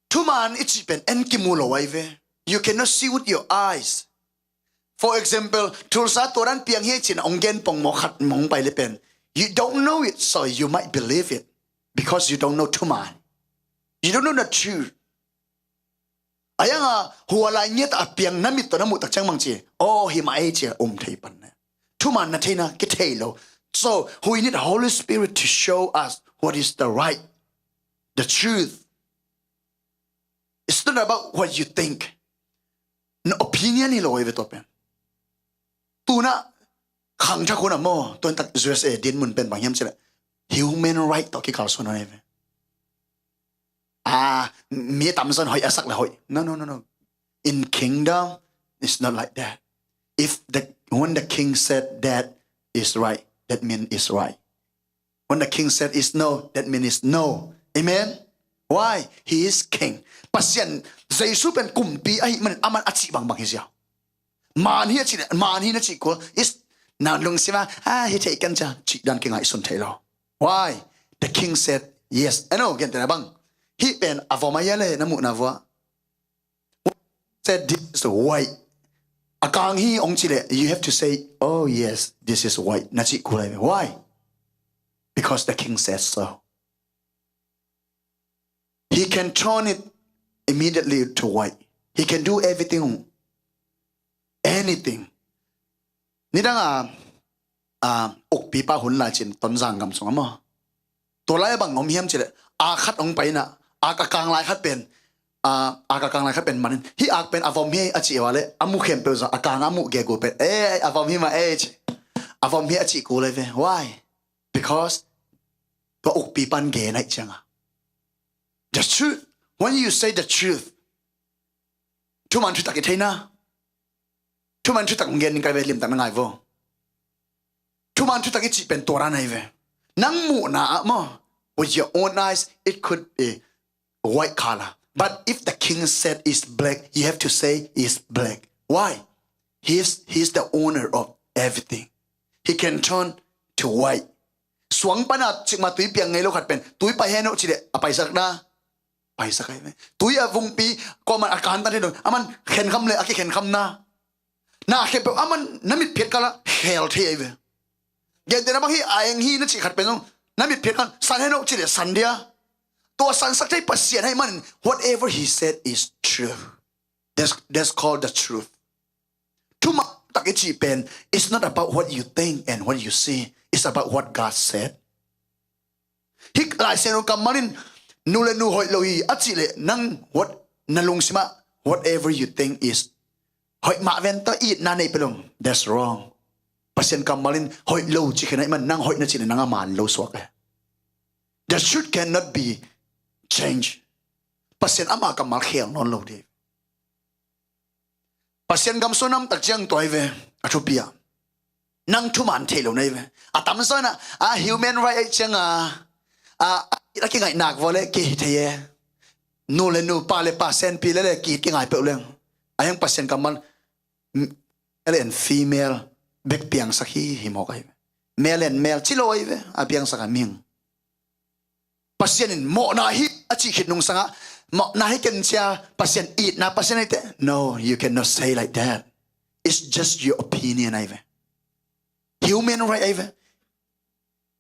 Thuman i cih pen en kimu lo ahi ve. You cannot see with your eyes. For example, Tulsa tua dan piang hi cin ong gen pong maw khat mong pai le pen. You don't know it, so you might believe it because you don't know thuman. You don't know the truth. A yanga hua lai ngiat a piang na mit tawh na muh tak ciang mang ci. Oh, hi mah ei ci a um thei pan ne. Thuman na theina kithei lo. So, we need the Holy Spirit to show us what is the right, the truth. It's not about what you think. Na opinion hi lo ahi ve tua pen. Tuna khangthak hun a maw, tuan tak U S A din mun pen bang hiam cileh human right tawh kikalsuan ahi ve. Ah, mi tamzon hoih a sak le hoih. No, no, no, no. In kingdom, it's not like that. If the, when the king said that is right, that mean is right. When the king said is no, that mean is no. Amen? Why? He is king. Pasian, Jesu pen kumpi ahi man, aman a cih bangbang hi ziau. Man hi a cih, man hi na cih kul. Is na lungsima, ah, hi thei kan cia, cih dan kingaihsun thei lo. Why? The king said yes. Eno, gen tena bang. Hi pen a voma ya le, na muh na vua. Said this is the way. A kang hi ong ci leh, you have to say, "Oh yes, this is white," na ci kul ahi ve. Why? Because the king said so. He can turn it immediately to white. He can do everything. Anything. Nidang a, a ukpipa hun lai cin Tonzang gam sungah maw, tua lai a bang om hiam ci leh, a khat ong pai in ah, a kang lai khat pen, a, a kang lai khat pen man in, "Hih ak pen a vom hi," a cih vua leh, a mu khempeuh zong a kang a muh gegu pen, "Eh, a vom hi mah eh," ci. "A vom hi," a cih kul ahi ve. Why? Because tua ukpipa'n gen ahih ciangah. The truth. When you say the truth, thuman thutak i thei na. Thuman thutak hong gen ning ka hi ve, limtak na ngai vo. Thuman thutak i cih pen tua dan ahi ve. Nang muhna ah maw, with your own eyes, it could be white color. But if the king said it's black, you have to say it's black. Why? He's, he's the owner of everything. He can turn to white. Suang pan a cikmah tui piang ngei lo khat pen, "Tui pai hen aw," ci leh a paisak na. Paisak ahi ve. Tui a vungpi, kuaman a kantan thei lo, aman khenkham leh a kikhenkham na. Na khempeuh aman na mitphiat kal ah khel thei ahi ve. Gentehna bang hi, a eng hi na cih khat pen zong, na mitphiat kal, "San hen aw," ci leh san dia. Tua sansak thei Pasian ahih manin, whatever he said is true. That's, that's called the truth. Thuman thutak i cih pen, it's not about what you think and what you see. It's about what God said. Hih Lai Siangtho kammal in, "Nu le nu hoih lo hi," a cih leh, nang what, na lungsim ah, whatever you think is hoih mah ven tawh, itna nei peuh lo, that's wrong. Pasian kammal in hoih lo ci khin ahih man, nang hoih na cih leh nang a man lo suak e. The truth cannot be changed. Pasian ama kammal khel nawn lo ding. Pasian gam sung namtak ciang tua hi ve, a thupi ah. Nang thuman theih lo na hi ve. A tamzaw in ah, a, human right ahih ciang a, a, a kingaih nak vua leh kihih thei e. Nu le nu, pa le pa, senpi le le kihih kingai peuh leng. A hiang Pasian kammal, m-, male and female bek piangsak hi, hi mawk ahi ve. Male and male ci lo ahi ve, a piangsak a mihing. Pasian in mawhna hi a cih khit nungsangah, mawhna hi ken cia, Pasian itna Pasian hi teh. No, you cannot say like that. It's just your opinion ahi ve. Human right ahi ve.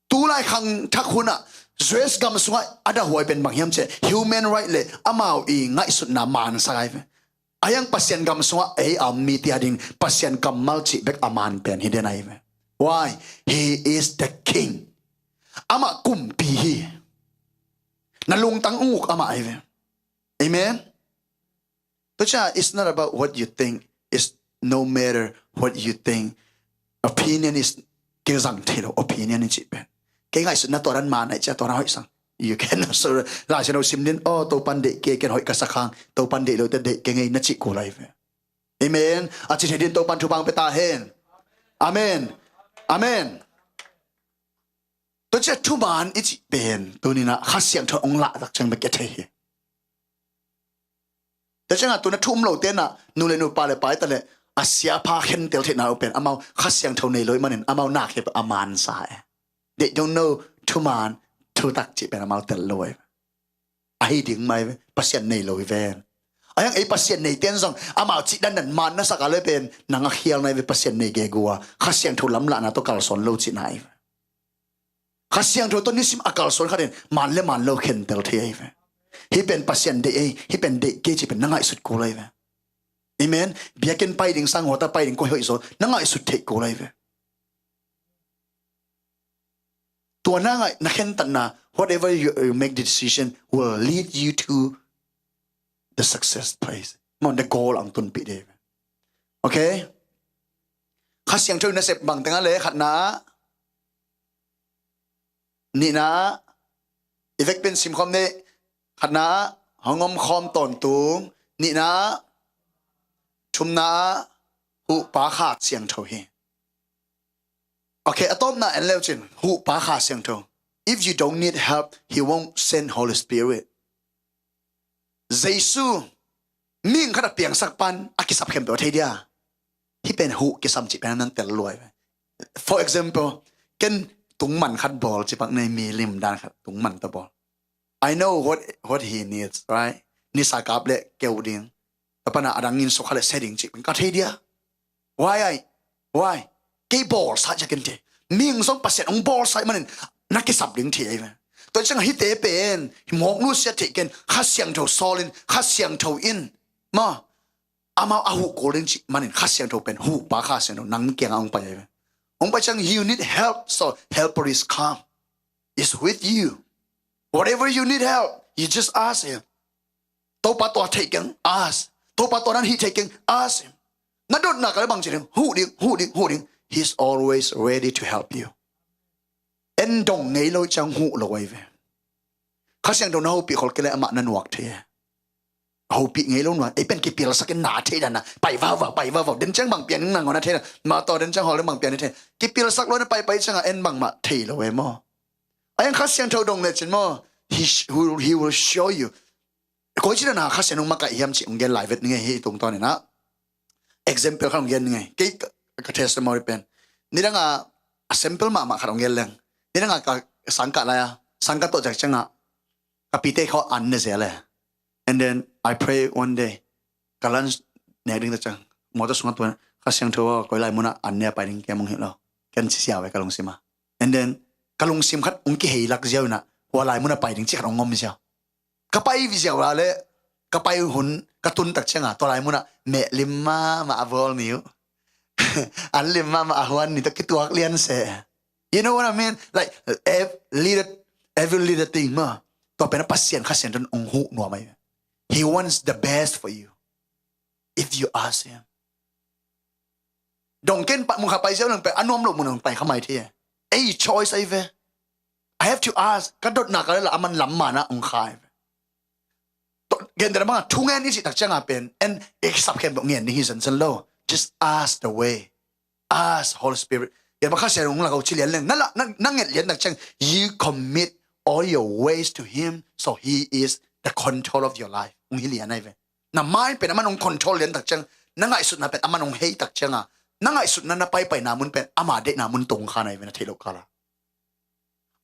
Tulai khangthak hunah U S gam sungah a dahhuai pen bang hiam cih leh, human right le amau i ngaihsutna mansak ahi ve. A hiang Pasian gam sungah ei a om mite a ding Pasian kammal cih bek a man pen hi den ahi ve. Why? He is the king. Amah kumpi hi. Na lungtang ung uk amah ahi ve. Amen. Tua ciang, it's not about what you think. It's no matter what you think. Opinion is, kei zang thei lo, opinion i cih pen. Kei ngaihsutna tua dan man ahih ciang tua dan hoih sang. You can also, Lai Siangtho sim din, aw, Topa'n deih kei, ken hoih ka sak hang, Topa'n deih lo teh deih kei ngei na cih kul ahi ve. Amen. A cih thei din Topa'n thupha pia ta hen. Amen. Amen. Tua ciang thuman i cih pen, tuni-in ah Kha Siangtho hong lah tak ciang bek kia thei hi. Tua ciangah tu-in ah thu um lote in ah nu le nu, pa le pa hi ta leh a sia a pha khentel theihna uh pen amau Kha Siangtho nei lo ahih manin amau nak hi a mansa e. They don't know thuman thutak cih pen amau tel lo e. Ahi ding mah hi ve, Pasian nei lo hi ven. A hiang ei Pasian neite in zong amau cih dandan man na sak a leh pen nang a khial na hi ve, Pasian nei gegu a Kha Siangtho lamlahna tawh kalsuan lo cihna hi ve. Kha Siangtho tawh nisim a kalsuan khat in man le man lo khentel thei ahi ve. Hih pen Pasian deih ei, hih pen deih kei cih pen na ngaihsut kul ahi ve. Amen. Biakinn pai ding sang, hotel pai ding koi hoih zaw na ngaihsut theih kul ahi ve. Tua na ngaih, na khentatna, whatever you, you make the decision will lead you to the success place. Maw, the goal ang tunpih ding ahi ve. Okay? Kha Siangtho in na sep bang teng a leh khatna, nihna, i vekpi-in simkhawm ni, khatna, hong omkhawm tawntung, nihna, thumna, huhpa Kha Siangtho hi. Okay, a tawpna en leu cin, huhpa Kha Siangtho. If you don't need help, he won't send Holy Spirit. Jesu, mihing khat a piangsak pan a kisap khempeuh a thei dia. Hih pen huh kisam cih pen a nan tel lua hi ve. For example, ken tungman khat bawl cih pak nei, mi limdan khat tungman tawh bawl. I know what, what he needs, right? Nisa kap leh keu ding. Tua pan a adang inn suk kha leh se ding cih pen ka thei dia. Why ai? Why? Kei bawlsa ciakin thei. Mihing zong Pasian hong bawlsa ih manin na kisap ding thei ahi ve. Tua ciang hihte pen mawk nusia theih ken, Kha Siangtho sawlin, Kha Siangtho in maw, amau a huh kul ding cih manin Kha Siangtho pen huhpa Kha Siangtho nang kiangah hong pai ahi ve. Hong pai ciang you need help, so helper is come. Is with you. Whatever you need help, you just ask him. Topa tua theih keng, ask. Topa tua nan hih theih keng, ask him. Na dotna ka le bang ci ding, huh ding, huh ding, huh ding. He's always ready to help you. En dong ngei lo ciang huh lo ahi ve. Kha Siangtho na hopih khol kei le amah na nuak thei e. A hopih ngei lo nuan. Ei pen kipilsak in na thei dan a pai vauvau, pai vauvau. Den ciang bang pian ning nangawn a thei dan. Mah tawh den ciang hawl ding bang pian a thei. Kipilsak lo na paipai ciangah en bangmah thei lo e maw. A iang Kha Siangtho dong le cin maw. He, sh- he will- he will show you. Koi ci dan a Kha Siangtho makaih hiam cih hong gen lai vet ning e, hih tungtawn in ah. Example khat hong gen ning e. Kei ka, ka testimony pen. Nidang a, a simple mahmah khat hong gen leng. Nidang a ka sangkah lai a, sangkah tawh ciak ciangah ka pite khawng an ne zel e. And then I pray one day. Ka lunch nek ding ta ciang, mawtaw sungah tuan, Kha Siangtho aw, koi lai munah an ne a pai ding kem hong hilh lo. Ken ci siau e ka lungsim a. And then ka lungsim khat hong kihei lak ziau inah, hua lai munah pai ding ci khat hong om ziau. Ka pai ziau la le, ka pai hun ka tun tak ciangah tua lai munah meh lim mahmah a bawl ni uh. An lim mahmah a huan ni tawh kituak lian seh. You know what I mean? Like, ev- little, every little thing mah. Tua pen a Pasian Kha Siangtho in hong huh nuam ahi. He wants the best for you if you ask him. Dong ken pa mun kha pai ziau nang pen a nuam lo mun nang pai kha mai thei e. Ei choice ahi ve. I have to ask. Ka dotna ka le la aman lam mana hong kha ahi ve. Tua gen dena banga thungen i cih tak cianga pen en i sap khempeuh ngen ding hi zenzen lo. Just ask the way. Ask Holy Spirit. Gen ba Kha Siangtho hong lak ho ci lian leng na la na, na nget lian tak ciang, you commit all your ways to him, so he is the control of your life. Hong hi lian ahi ve. Na mind pen aman hong control lian tak ciang, na ngaihsutna pen aman hong hei tak cianga, na ngaihsutna na paipaina mun pen ama deihna mun tung kha na hi ve, na theih loh kala.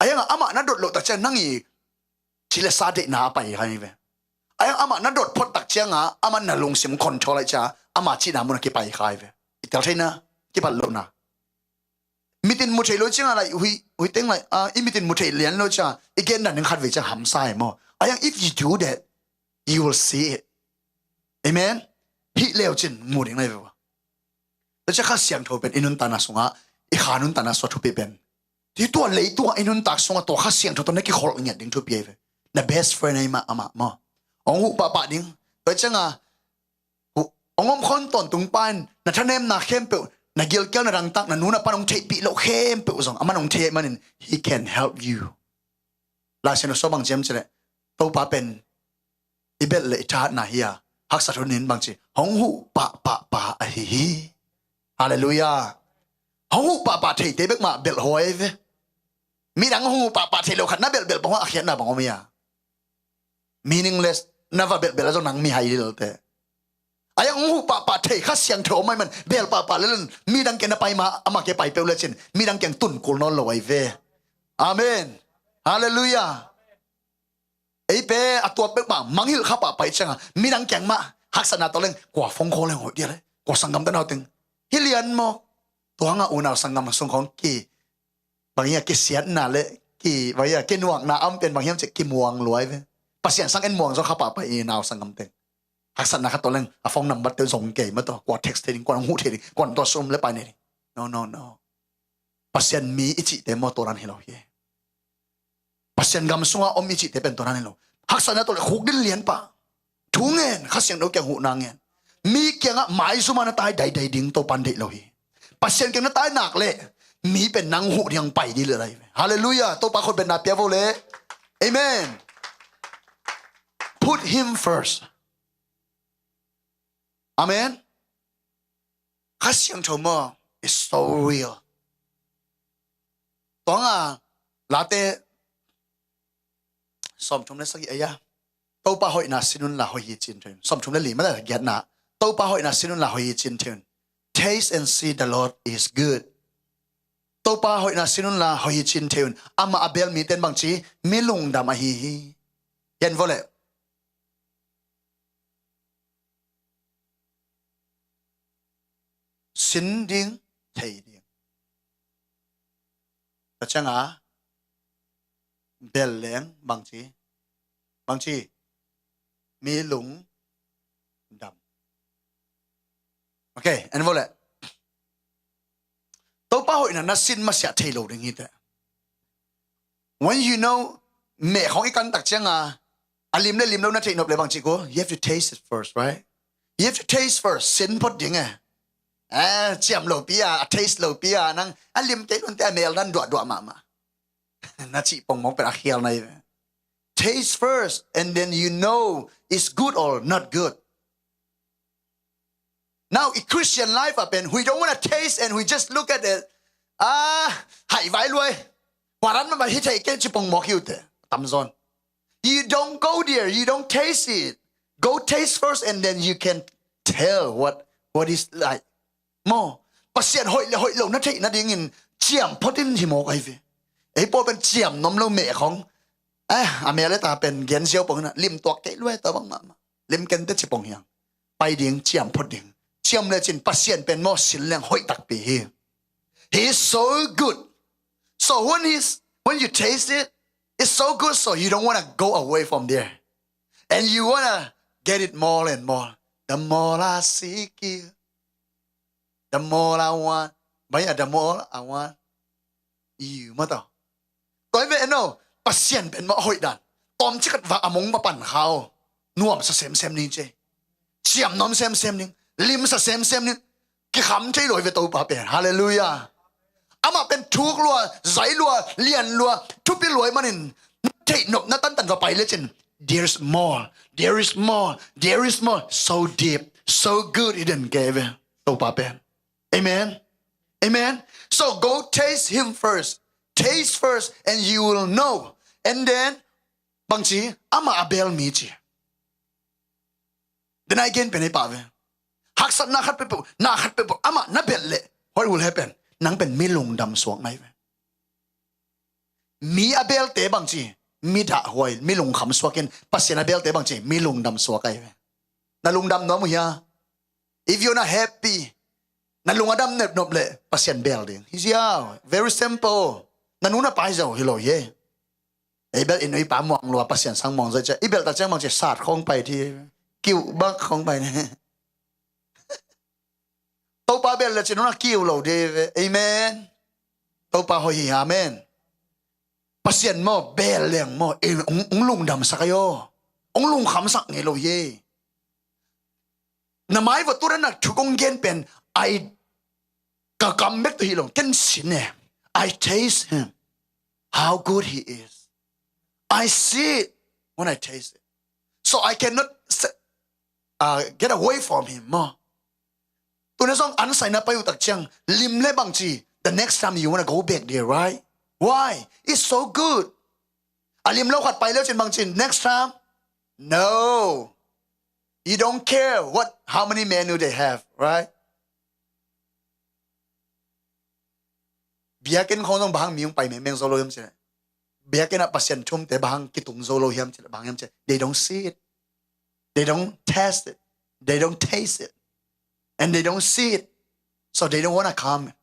A ianga amah na dot loh tak ciang nang i ci le sa deihna a pai kha hi ve. A iang amah na dot phot tak cianga aman na lungsim control ahi cia ama cihna mun a kipai kha hi ve. I tel theihna, kipat lohna. Mitin mu thei lo cianga lai hui hui teng lai, ah, i mitin mu thei lian lo cianga i gen dan ding khat ve ciang hamsa hi maw? A iang if you do that, you will see it. Amen. Hih leu cin mu ding lai ve. Tua cia Kha Siangtho pen i nuntakna sungah, i kha nuntakna sungah thupi pen. Ti tua leitungah i nuntak sungah tua Kha Siangtho tua na kikholh ngiat ding thupi ahi ve. Na best friend ahi mah amah maw. Hong huh pahpah ding. Tua cianga hong om khon tawntung pa in na thanemna khempeuh, na gilkial, na dangtak, na nu na pan hong theihpih loh khempeuh zong aman hong thei ahih manin he can help you. Lai Siangtho sua bang ciam cileh Topa pen i belh le i thahatna hi a, haksa thunin bangci hong huh pahpah pa ahi hi. Halleluiah. Hong huh pahpah theite bek mah belh huai ve. Midang hong huh pahpah thei lo khat na belhbelh bang a khiatna bang om hi a. Meaningless, na va belhbelh a zong nang mihai lilte. A iang hong huh pahpah thei Kha Siangtho om ahih man belh pahpah lelen midang kiang na pai ma ama kiang pai peuh lecin midang kiang tun kul nawn lo ahi ve. Amen. Halleluiah. Ei pen a tua peuhmah mangngilh kha pahpah i cianga midang kiang mah haksatna tawh leng kua phone call leng hoih dia le kua sanggamte nau teng hi lian maw? Tua hangah unau sanggam sung khawng ki bang hi a kisiatna le ki bang hi a kinuakna a om pen bang hiam cih kimuang luai ve. Pasian sang en muang zaw kha pahpah i nau sanggam teng. Haksatna kha tawh leng a phone number te zong kei mah tawh kua text thei ding, kua nong huh thei ding, kua nong tua sum le pai nei ding. No, no, no. Pasian mi i cihte maw tua dan hi lo hi. Pasian gam sunga om i cihte pen tua dan hi lo. Haksatna tawh le khuk din lian pah. Thu ngen, Kha Siangtho kiang huhna ngen. Mi kiangah maizuma na tai daidai ding Topan deih lo hi. Pasian kiang na tai nak le mi pen nang huh ding pai dih le lai. Halleluiah. Topa khut betna pia vo le. Amen. Put him first. Amen. Kha Siangtho maw is so real. Tua nga Late sawmthum le sagih a ia. Topa hoihna sin unla hoih hi cin thei un. Sawmthum le li mah giatna. Topa hoihna sin unla hoih hi cin thei un. Taste and see the Lord is good. Topa hoihna sin unla hoih hi cin thei un. Amah a bel mite in bangci mi lungdam ahi hi. Gen vawleh. sin ding, thei ding. Tua cianga bel leng bangci, bangci, mi lungdam. Ok, en vo le. Topa hoihna na sin masiah thei lo ding hi teh. When you know, meh khong i kan tak cianga a lim le lim lo na theih nop le bangci ko, you have to taste it first, right? You have to taste first. Sin phot ding e. Eh, ciam lo pi a, a taste lo pi a, nang a lim kei lun te a mel nan duah duah mahmah. Na cih pongmawk pen a khial na hi ve. Taste first, and then you know it's good or not good. Now, in Christian life, ah pen, we don't want to taste and we just look at it. Ah, hai vai luai. Waran ma hi thei ke ci pongmawk hi uh teh. Tamzaw in. You don't go there. You don't taste it. Go taste first and then you can tell what, what is like. Maw, Pasian hoih le hoih lo na theih nadingin ciam phot in hi mawk ahi ve. Ei pawl pen ciam nuam lo meh khong. Eh, a mel le ta pen gen ziau pong in a lim tuak kei luai ta bang mahmah. Lim ken te ci pong hiang. Pai ding, ciam phot ding. Ciam le cin Pasian pen maw sin leng hoih takpi hi. He is so good. So when he's, when you taste it, it's so good, so you don't want to go away from there. And you want to get it more and more. The more I seek you, the more I want. Bang a, the more I want you, mah tawh. Tua hi ve, en aw, Pasian pen mah a hoih dan. Tawmcik khat va a mong va pan kha aw. Nuamsa semsem ning ci. Ciam nuam semsem ning. Limsa semsem ning. Kikham thei lo hi ve Topa pen. Halleluiah. Amah pen thuk lua, zai lua, lian lua, thupi lua ahih manin, na theih nop na tantan va pai lecin, there is more, there is more, there is more. So deep, so good i den kei ve Topa pen. Amen. Amen. So go taste him first. Taste first and you will know. And then, bangci, amah a bel mi ci. Denai gen pen ei pah ve. Haksatna khat peuhpeuh, na khat peuhpeuh amah na belh leh, what will happen? Nang pen mi lungdam suak na hi ve. Mi a belte bangci, mi dahhuai, mi lungkham suakin, Pasian a belte bangci, mi lungdam suak ahi ve. Na lungdam nuam uh hia? If you're not happy, na lung a dam nepnop leh Pasian bel ding hi ziau. Very simple. Na nu na pa hi zo hi lo hi. Ei bel i nu i pa muang lua, Pasian sang muang zaw cia. I bel ta ciang mang cia sat khong pai thi. Kiu bak khong pai ni. Topa bel le cin huna kiu lo de ve. Amen. Topa hoih hi, amen. Pasian maw, bel leng maw, ei, ung, ung lungdam sak ayo. Ung lungkham sak ngei lo ye. Na mai va tu na thu kong gen pen, ai ka kam bek tu hi lo, ken sin e. I taste him, how good he is. I see it when I taste it. So I cannot se-, uh, get away from him maw. Tuna zong an sai na pai uh tak ciang, lim le bangci, the next time you wanna go back there, right? Why? It's so good. A lim lo khat pai leu cin bangci, next time, no. You don't care what, how many menu they have, right? Biakinn khong zong bang hang mi hong pai mengmeng zo lo hiam cih leh, biakinn ah Pasian thumte bang hang kitung zo lo hiam cih leh, bang hiam cih leh, they don't see it. They don't test it. They don't taste it. And they don't see it. So they don't wanna come.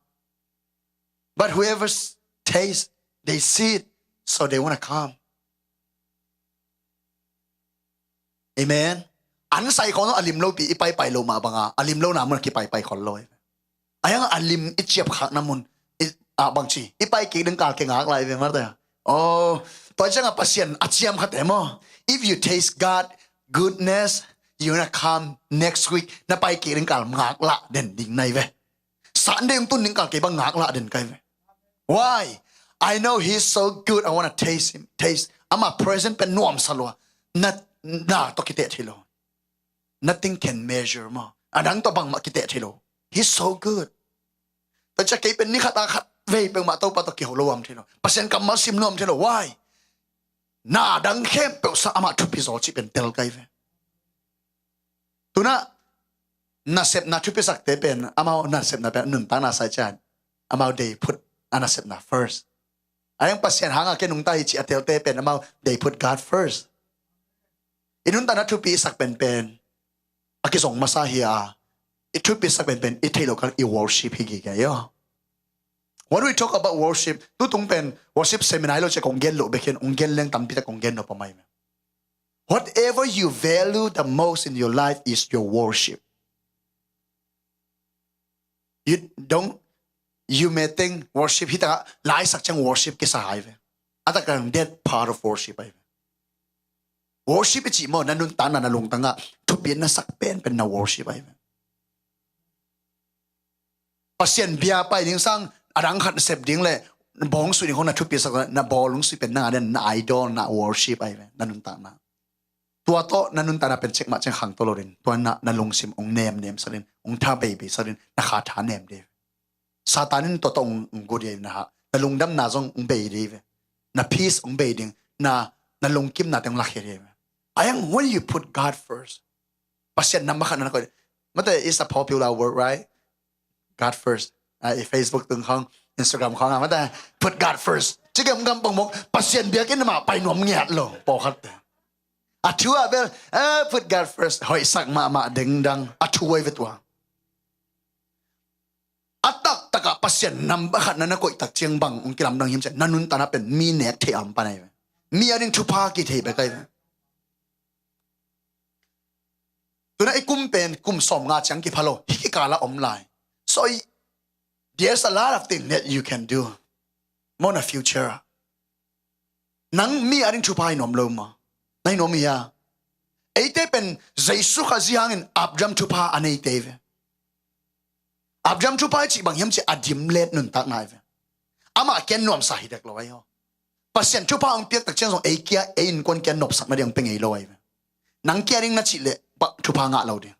But whoever s-, taste, they see it, so they wanna come. Amen. An sai khong a lim lo pi i paipai lo mah banga, a lim lo na mun a kipaipai khol lo. A yang a lim i ciap khak na mun, i, a bangci, i pai kik ding kal kei ngak lai ve marte. Oh, tua ciang a Pasian a ciam khat e maw. If you taste God goodness, you wanna come next week, na pai kik ding kal ngak lah den ding nai ve. Sunday hong tun ding kal kei bang ngak lah den kai ve. Why? I know he's so good, I wanna taste him. Taste. Ama present pen nuam sa lua. Na, na to kite thei lo. Nothing can measure maw. A dang to bang mah kite thei lo. He's so good. Tua cia kei pen ni khat a khat vei peuh mah Topa to kiho lo am thei lo. Pasian kammal sim nuam thei lo. Why? Na dang khempeuh sa ama thupi zaw cih pen tel kai ve. Tuna nasepna thupisakte pen, amau nasepna pen nuntakna sai cian, amau they put a nasepna first. A yang Pasian hanga ke nungta hi ci a telte pen, amau they put God first. I nuntakna thupi sak pen pen a kizong masa hi a, I thupisak penpen i theih loh kal i worship hi gige aw. When we talk about worship, tutung pen worship seminar hi lo ciah kong gen loh bek hi, ong gen leng tampi tak kong gen nop a mai. Whatever you value the most in your life is your worship. You don't, you may think worship hi ta, laisak ciang worship kisa hai ve. A tak kang that part of worship hai ve. Worship i cih maw, na nuntakna, na lungtang ah thupi na sak penpen na worship hai ve. Pasian bia pai ding sang a dang khat na sep ding le bawlung sui ding khong na thupi sak, na bawlung sui pen na, na idol, na worship hai ve, na nuntakna. Tua tawh na nuntakna pen cek mah cek khang tawh lo ding. Tua na, na lungsim ong nemnem sak ding, ong tha beibei sak ding, na kha tha nem ding. Satan in tua tawh ong, ong gu ding na ha. Na lungdamna zong ong bei ding ve. Na peace ong bei ding, na, na lungkimna teng ong lakhia ding ve. Ayang, when you put God first, Pasian number khat na na koih. Mate is a popular word, right? God first. Ah, i Facebook tung khong, Instagram khong ah, mate, put God first. Cikem gam pong mok, Pasian biakinn mah pai nuam ngiat lo, pawlkhat te. A thu ah bel, eh, put God first, hoihsak mahmah dengdang, a thu ai ve tua. A taktak ah Pasian number khat na na koih tak ciang bang ong kilamdang hiam ciah, na nuntakna pen mi nek thei am pan ai ve. Mi a ding thupha kithei bek ai ve. Tuna i kum pen kum sawm nga ciang kipha lo, hih kikal ah om lai. So i, there's a lot of things that you can do. Maw, na future ah nang mi a ding thupha hi nuam lo maw? Na hi nuam hi a. Eite pen Jesu Khazih hangin Abraham thupha a neite hi ve. Abraham thupha i cih bang hiam ciah a dimlet nuntakna hi ve. Amah kia nuamsa hi dek lo ai aw. Pasian thupha ong piak tak ciang zong ei kia, ei innkuan kia nopsak na ding ong pe ngei lo ai ve. Nang kia ding na cih leh bang thupha ngah lo ding.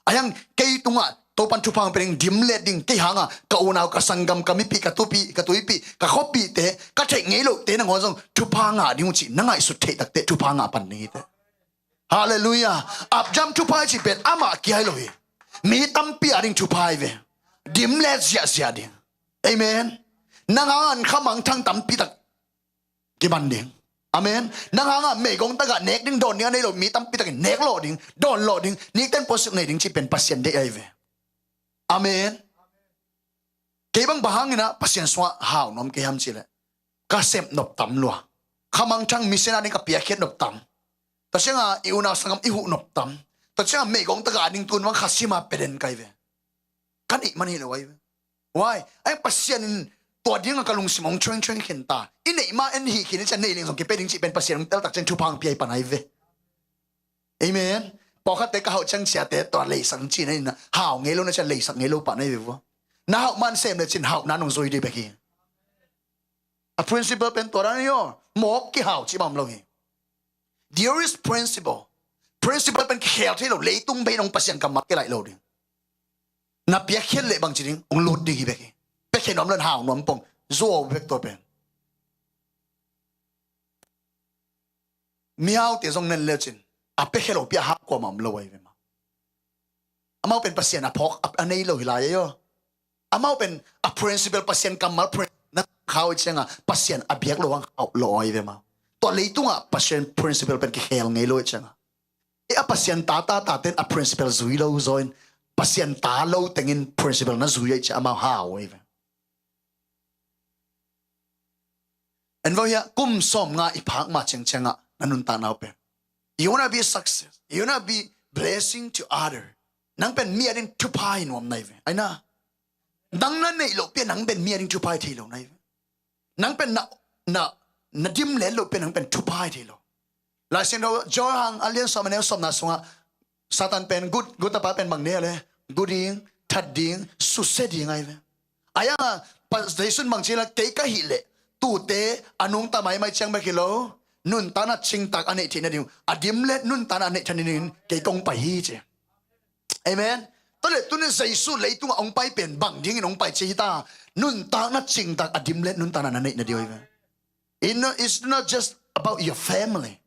Ayang, kei tungah Topan thupha ong pe ding, dimlet ding, kei hangah ka unau, ka sanggam, ka mipih, ka tuipih, ka tuipih, ka khuapihte, ka theih ngei lote nangawn zong thupha ngah ding uh cih na ngaihsut theih takte thupha ngah pan ding hi te. Halleluiah. Abraham thupha i cih pen amah kia hi lo hi. Mi tampi a ding thupha hi ve. Dimlet ziahziah ding. Amen. Nang hangah khamangthang tampi tak kiman ding. Amen. Nang hangah meigong tagah nek ding dawn ding a nei lo mi tampi takin nek lawh ding, dawn lawh ding, nikten puansuk nei ding cih pen Pasian deih ahi ve. Amen. Kei bang bang hangin ah Pasian sungah hau nuam kei hiam cih leh ka sep nop tam lua. Khamangthang mission a ding ka piakkhiat nop tam. Tua ciangah i unau sanggam i huh nop tam. Tua ciangah meigong tagah a ding tun bang kha sima peden kai ve. Ka neih man hi lo ai ve. Why? Ai Pasian in tua dingah ka lungsim ong thueng thueng khin ta. I neih ma en hi khin i ciah nei leng zong kipia ding cih pen Pasian ong tel tak ciang thupha ong pia hi pan ai ve. Amen. Pawlkhatte ka hauh ciang ciate tua leisak ong ci na in ah hau ngei lo na ciah leisak ngei lo pah na hi ve vua. Na hauh man sem le cin hauh na nong zui dih bek hi. A principle pen tua dan hi aw. Mawk kihau cih bang om lo hi. There is principle. Principle pen kikhel thei lo, leitung bei nong Pasian kammal kilaih lo ding. Na piakkhiat leh bangci ding ong lut ding hi bek hi. Piakkhiat nuam lo in hau nuam pong. Zuau bek tua pen. Mihaute zong nen lecin a piakhia lopi a hah kuamah om lo ahi ve mah. Amau pen Pasian a phawk a, a nei lo hi lai ahi aw. Amau pen a principle, Pasian kammal prin-, na khau i cianga Pasian a biak lo hang khauh lo ahi ve mah. Tua leitungah Pasian principle pen kikhel ngei lo i cianga. E a Pasian ta ta ta ten a principle zui lo zaw in Pasian ta lo tengin principle na zui ahi ciah amau hau ahi ve. En vo hiah kum sawm nga i phak ma ciangciangah na nuntakna uh pen, you wanna be success, you wanna be blessing to other. Nang pen mi a ding thupha hi nuam na hi ve. Aina, nang na neih loh pia nang pen mi a ding thupha hi thei lo na hi ve. Nang pen na, na, na dim len loh pia nang pen thupha hi thei lo. Lai Siangtho Johan a lian sawm a neu sawmna sungah Satan pen gut, gut tapa pen bang nei a le, gu ding, that ding, susia ding ahi ve. Ahi hanga Jesu in bang ci la, kei ka hih leh tuute a nungta maimai ciang bek hi lo, nuntakna cingtak a neih theih nading, a dim le nuntakna a neih theih nadingin kei kong pai hi ci. Amen. Tua le tuni Jesu leitungah hong pai pen bang dingin hong pai ci hi ta, nuntakna cingtak a dim le nuntakna na neih nading ahi ve. It no, it's not just about your family.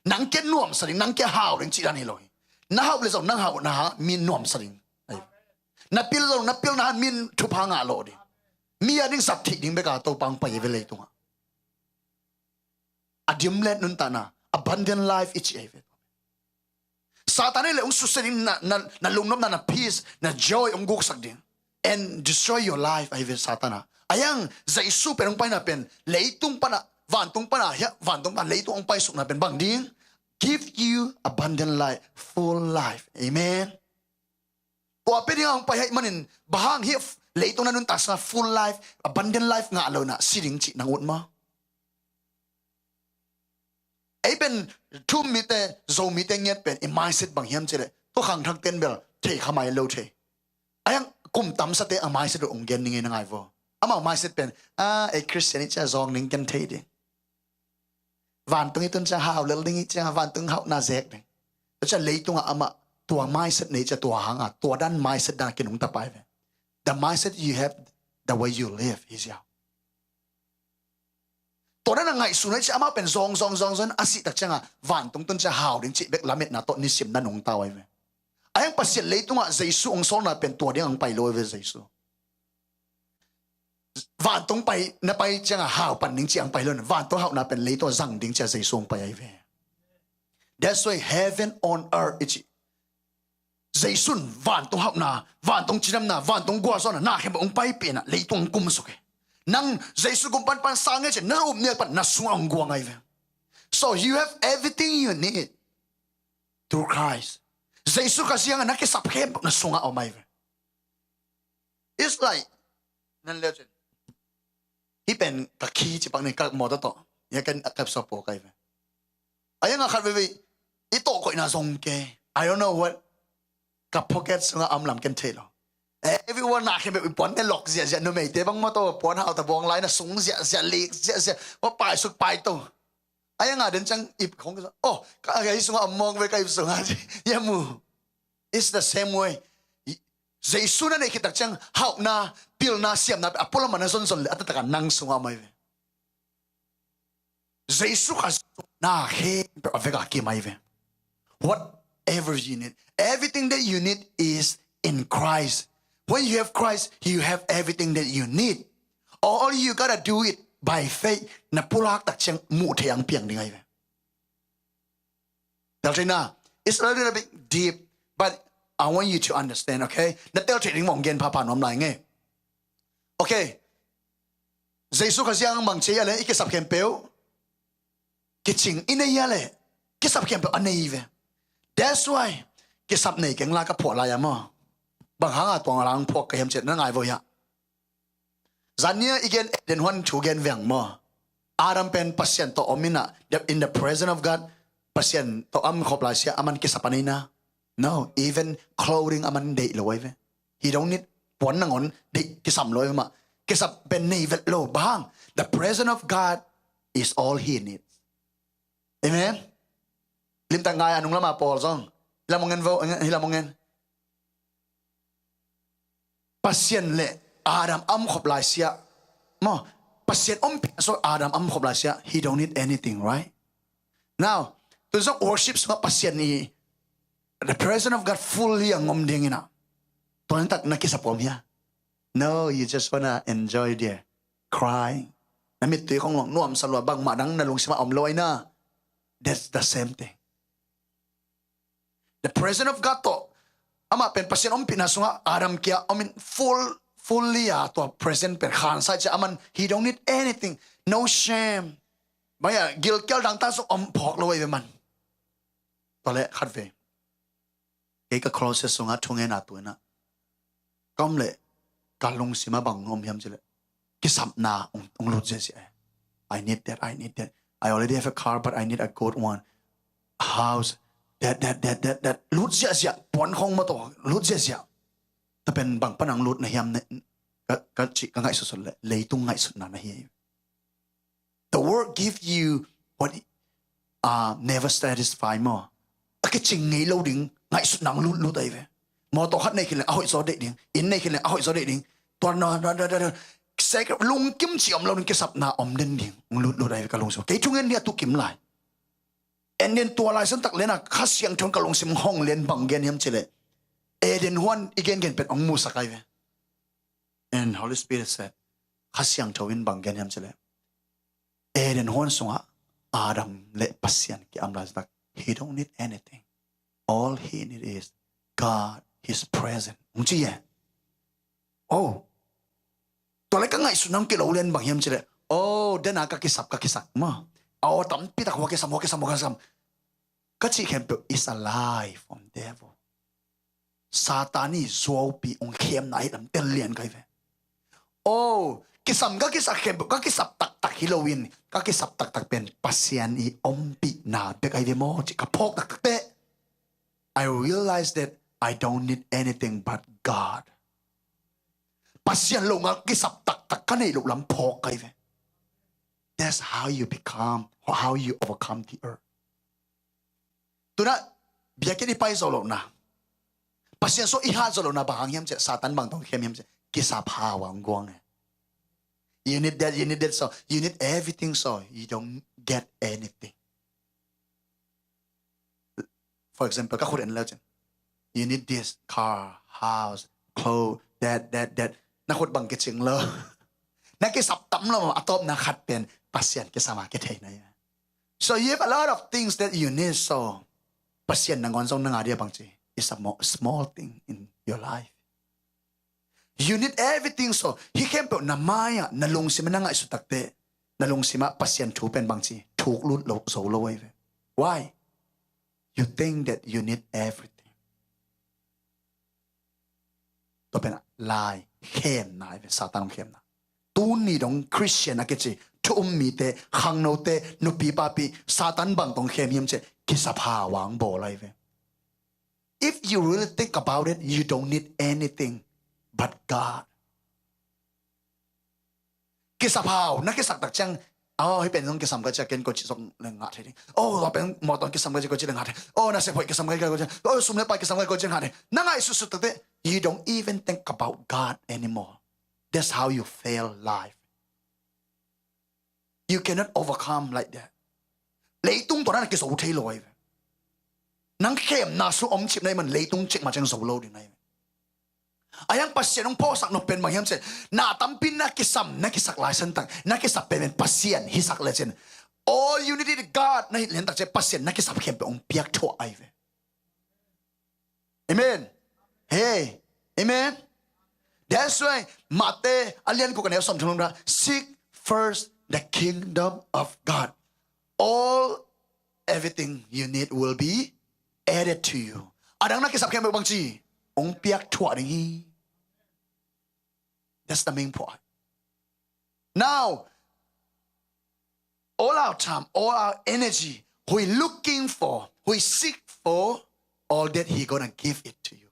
Nang kia nuamsa ding, nang kia hau ding cih dan hi lo hi. Na hauh le zong nang hauhna hang mi nuamsa ding. Ai. Na pil zong na pilna hang mi thupha ngah lo ding. Mi a ding zat theih ding bek a Topa hong pai hi ve leitungah. A dim le nuntakna, abundant life i cih ahi ve. Satan in le hong susia ding, na, na, na lungnopna, na peace, na joy hong guksak ding. And destroy your life, ahi ve Satan a. Ahi hang Jesu pen hong paina pen leitung pana, vantung pana, hiah vantung pana leitung hong paisukna pen bang ding? Give you abundant life, full life. Amen. Tua pia ding a hong pai ahih manin, bang hang hiah leitung na nuntakna full life, abundant life ngah lo in ah si ding cih nang ut maw? Ei pen thu-um mite, Zomite ngiat pen i mindset bang hiam cih leh, tua khangthakte'n bel thei kha mai lo thei. Ahi hang kum tamsate a mindset uh hong gen ning ei, na ngai vaw. Amau mindset pen, a, ei Christian i ciang zawng ning ken thei ding. Vantung i tun ciang hau lel ding i ciang, vantung hauhna zek ding. Tua ciang leitungah amah tua mindset nei ciang tua hangah, tua dan mindset dan a kinungta pai ve. The mindset you have, the way you live, hi ziau. Tua dan a ngaihsun uh hi ciang amau pen zawng, zawng, zawng, zawng a sih tak ciangah vantung tun ciang hau ding cih bek lametna tawh nisim na nungta uh ahi ve. Ahi hang Pasian leitungah Jesu hong sawlna pen tua ding hong pai lo ahi ve Jesu. Vantung pai, na pai ciangah hau pan ding cih hong pai lo, vantung hauhna pen leitungah zang ding cih Jesu hong pai ahi ve. That's why heaven on earth i cih. Jesu in vantung hauhna, vantung cidamna, vantung gualzawhna, na khempeuh hong paipih in ah leitung hong kumsuk hi. Nang Jesu gum panpan sang nge cih, na upnial pan na sungah hong guang ahi ve. So you have everything you need through Christ. Jesu Khazih hangah na kisap khempeuh na sungah om ahi ve. It's like, nan leu cin. Hih pen ka key ci pak ni, ka mawtaw tawh. Hih ken a kep sawp paw kai ve. Ahi hang a khat veivei i tawh koihna zong kei. I don't know what ka pocket sungah a om lam ken thei lo. Eh, everyone na khempeuh i puante lok ziahziah, numeite bang mawtaw puan hauta buang lai na sung ziahziah, lik ziahziah, va paisuk paito. Ahi hang a den ciang ip khong kisa, oh, ka, ka ip sungah a om mawk ve, ka ip sungah ci. Hia mu. It's the same way. Jesu na neih khit tak ciang hauhna, pilna, siamna a pualam a na zonzon leh a taktak a nang sungah om ahi ve. Jesu Khazih na khempeuh a vek a kim ahi ve. Whatever you need, everything that you need is in Christ. When you have Christ, you have everything that you need. All you gotta do it by faith. Na pulak tak ciang muh theih ang piang ding ahi ve. Tel theihna, it's a little bit deep, but I want you to understand, okay? Na tel theih ding mawng gen phapha nuam lai nge. Okay. Jesu Khazih hang bang ci a leh i kisap khempeuh kicing i nei a leh kisap khempeuh a nei ve. That's why kisap nei keng la ka phuah lai a maw. Bang hanga tua nga la hong phuak ka hiam cih na ngai vaw hiah. Zan ni a i gen Eden huan thu gen veng maw. Adam pen Pasian tawh om in ah, the, in the presence of God, Pasian tawh a om khop lai sia, aman kisap a nei na. No, even clothing aman deih lo ahi ve. He don't need, puan nangawn deih kisam lo ahi ve mah. Kisap pen nei vet lo, bang hang. The presence of God is all he needs. Amen. Limtak ngai a nung lama pawl zong. Hi lam ong en vo, hi lam ong en. Pasian le Adam a om khop lai sia. Maw, Pasian ompih so Adam a om khop lai sia. He don't need anything, right? Now, tu zong worship sungah Pasian i, the presence of God fully a ngom ding in ah. Tua tak na kisap om hia? No, you just wanna enjoy there. Crying. Na mittui khong long nuamsa lua, bangmah dang na lungsim ah om lo ahi na. That's the same thing. The presence of God tawh. Amah pen Pasian ompihna sungah Adam kia om in full, fully a tua present pen khansai cia aman, he don't need anything. No shame. Maya gilkial dangtak zong om phawk lo ahi ve man. Tua leh khat vei. Kei ka closet sungah thungen a tu in ah. Ka om leh ka lungsim ah bang om hiam cih leh kisapna ong, ong lut ziahziah. I need that, I need that. I already have a car, but I need a good one. House, that, that, that, that, that. Lut ziahziah, puan khong mawtaw, lut ziahziah. Tua pen bang pan ang lut na hiam ne, ka, ka cih ka ngaihsutsut leh, leitung ngaihsutna na hi. The world give you what, uh, never satisfy maw. A kicing ngei lo ding ngaihsutna ong lutlut ahi ve. Mawtaw khat nei khin leh a hoih zaw deih ding. Inn nei khin leh a hoih zaw deih ding. Tua na, na, na, na, na. Sek lungkim cih om lo ding, kisapna om den ding. Ong lutlut ahi ve ka lungsim. Kei thungen ding a tu kim lai. And then tua lai santak lena Kha Siangtho in ka lungsim hong lian bang gen hiam cih leh. Eden huan i gengen pen ong musak ahi ve. And Holy Spirit said, Kha Siangtho in bang gen hiam cih leh. Eden huan sungah Adam le Pasian ki-am lai santak. He don't need anything. All he need is God, his presence. Hong ci e. Oh. Tua le ka ngaihsutna hong kilo lian bang hiam cih leh, oh, dena ka kisap, ka kisak maw. Oh, tampi tak hua kisam, hua kisam, hua kisam. Ka cih khempeuh is a lie from devil. Satan i zuaupi hong khemna hi lam tel lian ka hi ve. Oh, kisam ka kisak khempeuh, ka kisap taktak hi loin, ka kisap taktak pen Pasian i ompihna bek ahi ve maw cih ka phawk taktak teh, I realize that I don't need anything but God. Pasian lo ngal kisap taktak ka neih loh lam phawk ka hi ve. That's how you become, or how you overcome the earth. Tuna, biakinn i pai zo lohna, Pasian sung i hat zo lohna bang hang hiam cih leh, Satan bang tawh khem hiam cih leh, kisap hau a hong guang e. You need that, you need that, so you need everything, so you don't get anything. For example, ka khut en le cin, you need this car, house, clothes, that, that, that. Na khut bang kicing lo. Na kisap tam lo, a tawpna khat pen Pasian kisam a kithei na hi. So you have a lot of things that you need, so Pasian nangawn zong na ngah dia bang ci, it's a mo-, small thing in your life. You need everything, so hih khempeuh na mai-ah, na lungsim ah na ngaihsut takte, na lungsim ah Pasian thu pen bang ci, thuk lut lo, zo lo ahi ve. Why? You think that you need everything. Tua pen a lai, khemna ahi ve, Satan hong khemna. Tuni dong Christian a kici thu um mite, khangnote, nupi papi, Satan bang tawh hong khem hiam cih leh, kisap hau a hong bawl ahi ve. If you really think about it, you don't need anything but God. Kisap hau, na kisak tak ciang, oh, hih pen zong kisam ka ci a, ken koci zong le ngah thei ding. Oh, tua pen mawtaw kisam ka ci, koci le ngah thei. Oh, na sephoih kisam ka ci, koci. Oh, sum le pai kisam ka ci, koci ngah thei. Na ngaihsutsut takte, you don't even think about God anymore. That's how you fail life. You cannot overcome like that. Leitung tua na kizo thei lo ahi ve. Nang khemna sung om cip na hih man leitung cik ma ciang zo lo ding na hi ve. A hiang Pasian hong phawksak nop pen bang hiam cih leh, na tampi na kisam, na kisak lai san tak, na kisap pen pen Pasian hisak le cin, all you need is God na hih lian tak ciang Pasian na kisap khempeuh hong piak thuah ahi ve. Amen. Hey. Amen. That's why Mate a lian guk a neu sawmthum lam ah, seek first the kingdom of God. All, everything you need will be added to you. A dang na kisap khempeuh bang ci, hong piak thuah ding hi. That's the main point. Now, all our time, all our energy, we looking for, we seek for all that he gonna give it to you.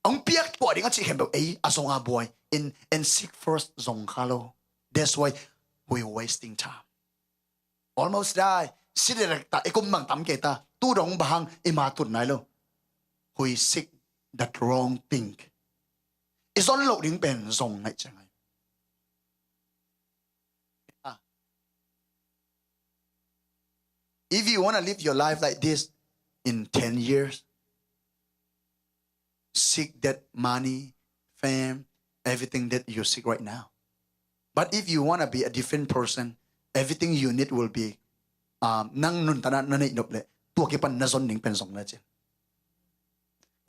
Hong piak thuah ding a cih khempeuh ei a zong a buai in, and seek first zong kha lo. That's why we wasting time. Almost die. Si direct ta, i kum bang tam kei ta. Tu dong bang hang i ma tut nai lo. We seek that wrong thing. I zon loh ding pen zong nai ciang ai. Ah. If you wanna live your life like this in ten years, seek that money, fame, everything that you seek right now. But if you wanna be a different person, everything you need will be, um, nang nuntakna na neih nop leh, tua kipan na zon ding pen zong le cin.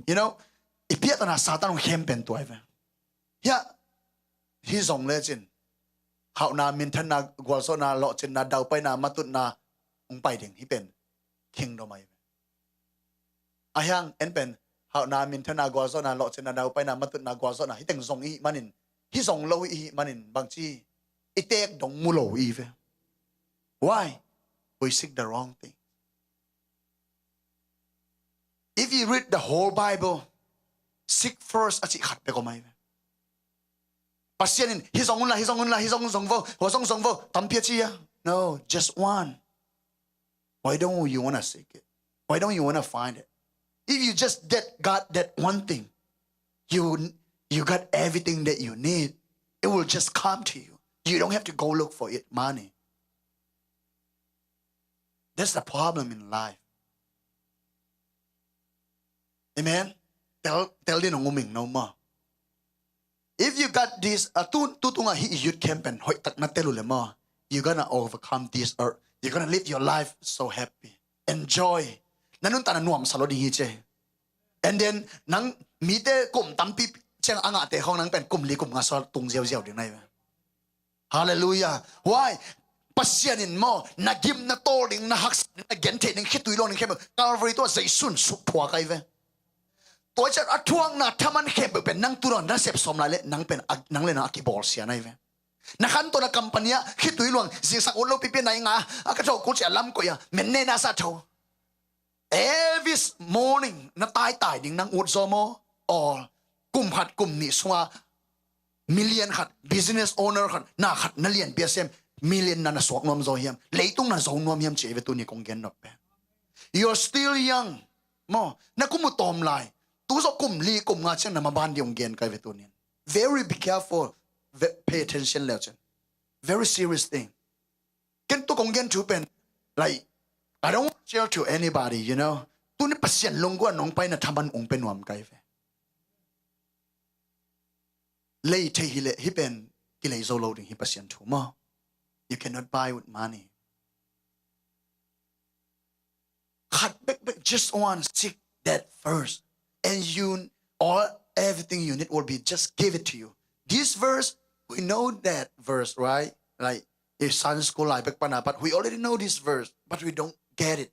You know, i piahtana Satan hong khem pen tua hi ve. Hiah, hih zong le cin, hauhna, minthanna, gualzawhna, lawhcinna, daupaina, matutna hong pai ding, hih pen kingdom ahi ve. A hiang en pen, hauhna, minthanna, gualzawhna, lawhcinna, daupaina, matutna, gualzawhna, hih teng zong i hih manin, hih zong lo i hih manin, bangci, i teek dong mu lo i hi ve. Why? We seek the wrong thing. If you read the whole Bible, seek first a cih khat bek om ahi ve. Pasian in, hih zong unla, hih zong unla, hih zong zong vo, hua zong zong vo, tampi a ci a. No, just one. Why don't you wanna seek it? Why don't you wanna find it? If you just that got that one thing, you, you got everything that you need. It will just come to you. You don't have to go look for it, money. That's the problem in life. Amen? Tel, tel din hong um ing no maw. If you got this, uh, tu, tu tunga hih youth camp pen hoih tak na tel uh le maw, you're gonna overcome this, or you're gonna live your life so happy. Enjoy. Na nuntakna nuamsa lo ding hi ci. And then nang mite kum tampi ciang a ngahte khawng nang pen kum li kum nga sung tung ziauziau ding na hi ve. Hallelujah. Why? Pasian in maw, na gim, na tawl ding, na haksa ding, na gentheih ding, khitui luang ding khempeuh Calvary tungah Jesu in suk thuak ahi ve. Tua ciang a thuakna thaman khempeuh pen nang tu dong na sep sawm lai leh nang pen a, nang le nang a kibawlsia na hi ve. Na khantohna company ah khitui luang, zingsang ut lo pipi nai nga a, ka tho kul ci a lam koih a, men ne na sa tho. Every morning na taitai ding nang ut zaw maw? All. Kum khat kum nih sunga million khat, business owner khat, na khat na lianpi a sem, million na na suak nuam zaw hiam? Leitung na zo nuam hiam ci ei ve tuni kong gen nop pen. You're still young. Maw, na kum uh tawm lai. Tu zawh kum li kum nga ciang na maban ding hong gen kai ve tunin. Very be careful. Ve-, pay attention leu cin. Very serious thing. Ken tu kong gen thu pen, like, I don't want to share to anybody, you know. Tuni Pasian lunggulh nong paina thaman ung pe nuam kai ve. Lei thei hi leh hi pen kilei zo lo ding hi Pasian thu maw. You cannot buy with money. Khat bekbek, just one, seek that first. And you, all, everything you need will be just give it to you. This verse, we know that verse, right? Like, if Sunday school lai bek pana, but we already know this verse, but we don't get it.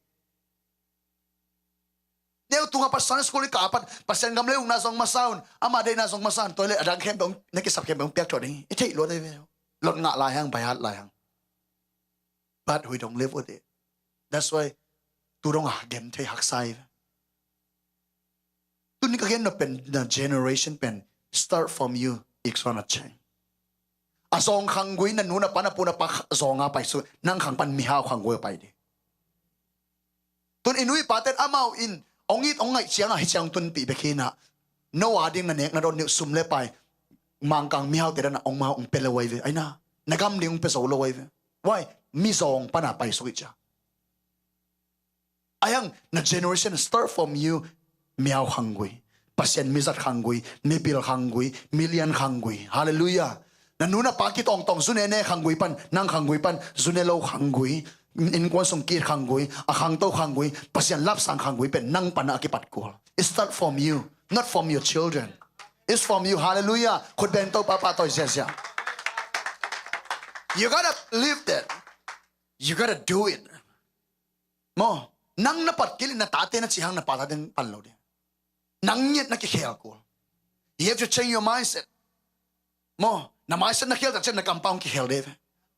Neu tunga pa Sunday school i ka apat, Pasian gam le ukna zong masa un, ama deihna zong masa un, toilet a dang khempeuh, na kisap khempeuh piak tho ding. I theih luat ei ve. Lot ngah lai hang, bai hat lai hang. But we don't live with it. That's why tu dong a gen thei haksa hi ve. Tuni ka gen nop pen, na generation pen, start from you, it's gonna change. A zawng khanggui, na nu na pa, na pu na pa kh-, zawnga pai su, nang khang pan mihau khanggui a pai ding. Tun i nu i pa ten amau in ong it ong ngaih cianga hi ciang tunpih bek hi na. No a ding na nek na dawn ding sum le pai, Mangkang mihaute dan a ong mau ong pe lo ai ve. Ai na, na gam ding ong pe zo lo ai ve. Why? Mizawng pana pai suk i cia. Ai ang na generation start from you, miau khanggui, Pasian mizat khanggui, mipil khanggui, milian khanggui. Hallelujah. Na nu na pa kitawngtawng zune ne khanggui pan, nang khanggui pan, zune lo khanggui, innkuan sung kit khanggui, a khangto khanggui, Pasian lapsang khanggui pen nang pana a kipat kul. It start from you, not from your children. It's from you. Hallelujah. Khut beng to papa toi ziazia. You gotta live that. You gotta do it. Maw, nang na pat kil in na tate na cihang na pa tate pan lo ding. Nang ngiat na kikhel kul. You have to change your mindset. Maw, na mindset na khel tak ciang na kampau kikhel ding.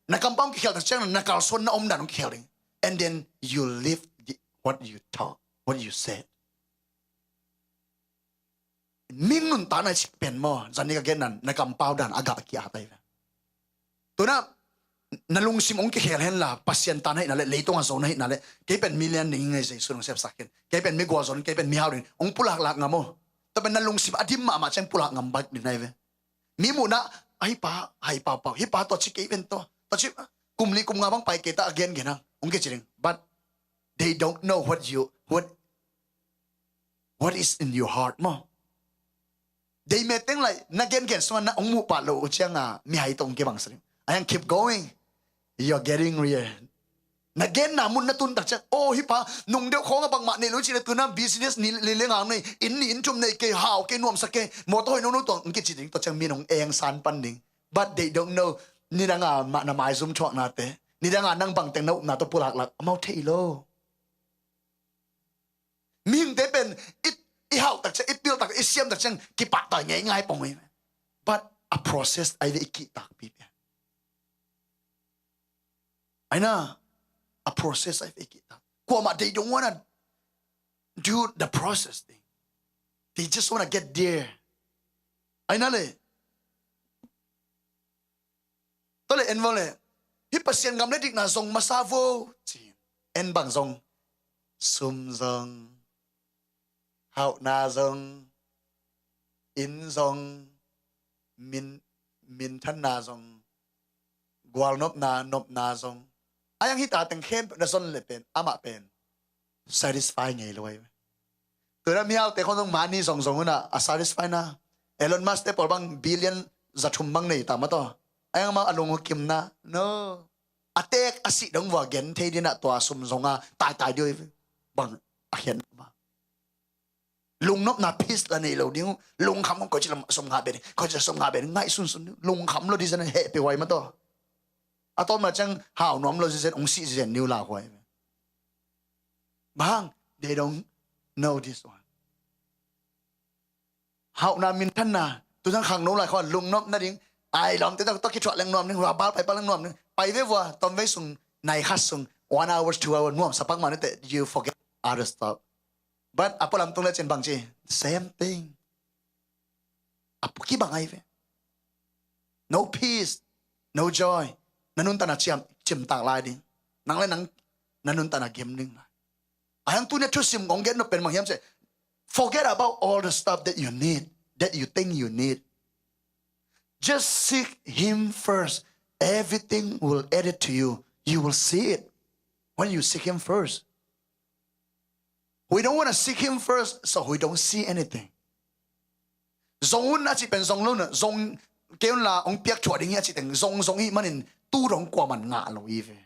Na kampau kikhel tak ciang na kalsuan na omdan kikhel ding. And then you live the, what you talk, what you said. Mihing nuntakna i cih pen maw, zani ka gen nan, na kampau dan a gah kia tai ve. Tuna, na lungsim ong kikhel hen la, Pasian tan ahih na le, leitung a zon ahih na le, kei pen milian ding ngai Jesu nong sepsak hen. Kei pen migual zon, kei pen mihau ding, ong pulaklak ngam aw. Tua pen na lungsim a dim mahmah ciang pulak ngam bek ding nai ve. Mi muhna, ai pa, ai pa, pa, hi pa tua ci kei pen tua. Tua ci, kum li kum nga bang pai kei ta a gen gen hang, ong kici ding. But they don't know what you, what what is in your heart maw. Dei me teng lai, na gengen sungah na ong muh pah lo uh ciangah mihai tawh ong kibang sa ding. Ai ang keep going. You're getting real. Na genna mun na tun tak ciang, oh, hi pa, nung deuh khawngah bangmah nei lo cih le tuna business ni li le ngang nei, inn ni inn thum nei kei, hau kei, nuamsa kei, mawtaw hoih nono tuang ong kici ding, tua ciang min ong eng san pan ding. But they don't know, nidangah mah na maizum thuaknate, nidangah nang bangteng na upna tawh pulaklak amau thei lo. Mihingte pen i, i hauh tak ciang, i pil tak, i siam tak ciang kipahtawi ngeingai pong hi. But a process ai ve i kihtakpi pen. Ai na, a process ai ve i kihtak. Kuamah they don't wanna do the process thing. They just wanna get there. Ai na le. Tua le en vo le, hih Pasian gam le dikna zong masa vo ci. En bang zong, sum zong, hauhna zong, inn zong, min, minthanna zong, gualnopna, nopna zong. Ai ang hih ta teng khempeuh na zon le pen, amah pen satisfy ngei lo ai. Tuna mihaute khong zong mani zongzong una a satisfy na. Elon Musk te pawl bang billion za thum bang nei ta mah tawh. Ai ang amau a lung uh kimna. No. A tek a sih dong vua gen thei dina tua sum zonga taitai dio bang. A khiat bang lungnopna, peace la nei lo ding uh. Lungkham hong, koici lam sum ngah beh ding, koici lam sum ngah beh ding, ngaihsunsun ding. Lungkham lo ding zen hehpih huai mah tawh. A tawpna ciang hau nuam lo zen, hong sih zen ni uh lauhuai. Bang, they don't know this one. Hauhna, minthanna, tu zang khangno lai khawng lungnop nading. Ai lawmte tawh, tawh kithuah leng nuam ding, hua bal pai pak leng nuam ding. Pai ve vua, tawmvei sung, nai khat sung, one hours, two hours nuamsa pak mah ni teh, you forget other stuff. But a pualam tung le cin bang ci, same thing. A pu kibang ai ve. No peace, no joy. Na nuntakna ciam, ciamtak lai ding. Nang le nang, na nuntakna gem ding lai. A hiang tuni a thusim kong gen nop pen bang hiam cih leh, forget about all the stuff that you need, that you think you need. Just seek him first. Everything will added to you. You will see it when you seek him first. We don't want to seek him first, so we don't see anything. Zong un a cih pen zong lo na, zong kei un la hong piak thuah ding hi a cih teng, zong zong hi manin tu dong kuaman ngah lo hi ve.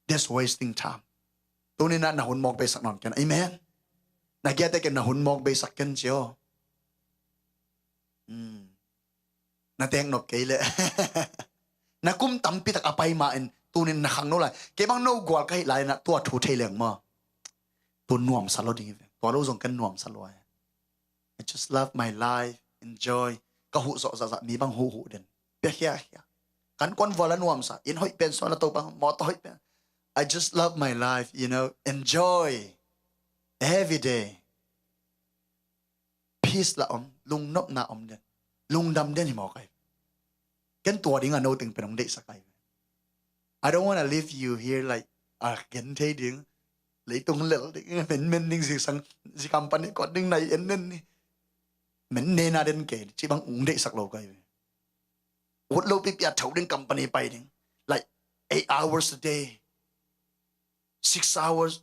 That's wasting time. Tuni na, na hun mawk beisak nawn ken. Amen. Na giate ken na hun mawk beisak ken cio. Hmm. Na teng nop kei le. Na kum tampi tak a pai ma in tunin na khangno lai. Kei bang no gual ka hih lai na tua thu thei leng maw. Tu nuamsa lo ding hi ve. Tua lo zong ken nuamsa lo ai. I just love my life, enjoy. Ka huh zawh zahzah mi bang huh huh den. Pia khia khia. Kan kuan vua la nuamsa. Inn hoih pen suan la to bang, mawtaw hoih pen. I just love my life, you know, enjoy every day. Peace la om, lungnopna om den. Lungdam den hi mawk ai. Ken tua ding a no teng pen hong deihsak ai. I don't wanna leave you here like, a gen thei ding. Leitung lel ding, men men ding zingsang, zi company kot ding nai en nen ni. Men nena den kei, ci bang ung deihsak lo kai ve. Ut lo pipi a tho ding company pai ding. Like, eight hours a day. Six hours.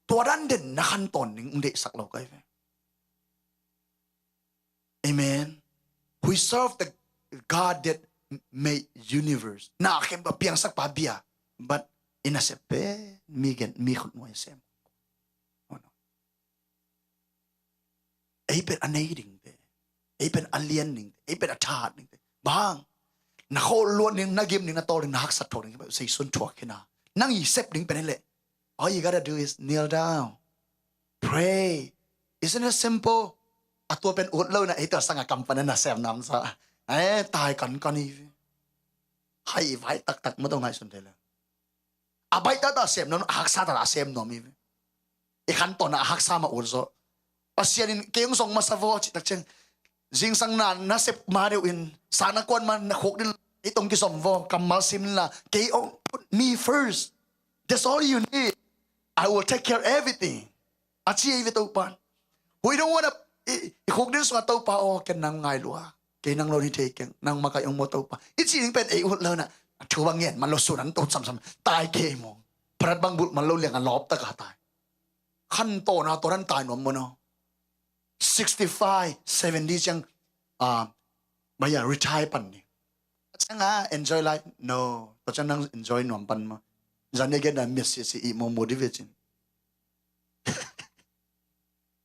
Tua dan den na khan ton ding ung deihsak lo kai ve. Amen. We serve the God that made universe. Na khem pa piangsak pa bia. But ina sep pen mi gen, mi khut nuai sem. Oh, no. Ei pen a nei ding te. Ei pen a lian ding te. Ei pen a that ding te. Bang. Na khol luan ding, na gim ding, na tol ding, na haksat thok ding. Sei sun thuak kina. Nang i sep ding pen le. All you gotta do is kneel down. Pray. Isn't it simple? A tua pen ut lo na, ei tua sanga kampana na sem nam sa. Eh, tai kan kan i. Hai vai tak tak ma tong hai sun te le. A baih tata sem nuam, a haksa tata sem nuam hi ve. I khan tawna a haksa ma ut zaw. Pasian in kei hong zong masa vaw cih tak ciang. Zingsang na na sep ma deuh in, sa na kuan ma na khuk dil, i tong kizom vaw, kammal sim la, kei hong put me first. That's all you need. I will take care everything. A ci ei ve Topa. We don't wanna, i, i khuk din sungah Topa aw, ken nang ngai lua. Kei nang lo ni thei keng, nang makai ong mo Topa. I ci ding pen ei ut lo na. A thu bang ngen man lo sun an to samsam. Tai kei mo. Pharat bang bulh man lo liang a lawp taka tai. Khan tawna tawnan tai nuam mo no. Sixty-five, seventy ciang, ah, maya retire pan ni. Ciang a enjoy life. No. To ciang nang enjoy nuam pan mo. Zan egen na miat si si i mo mo di ve cin.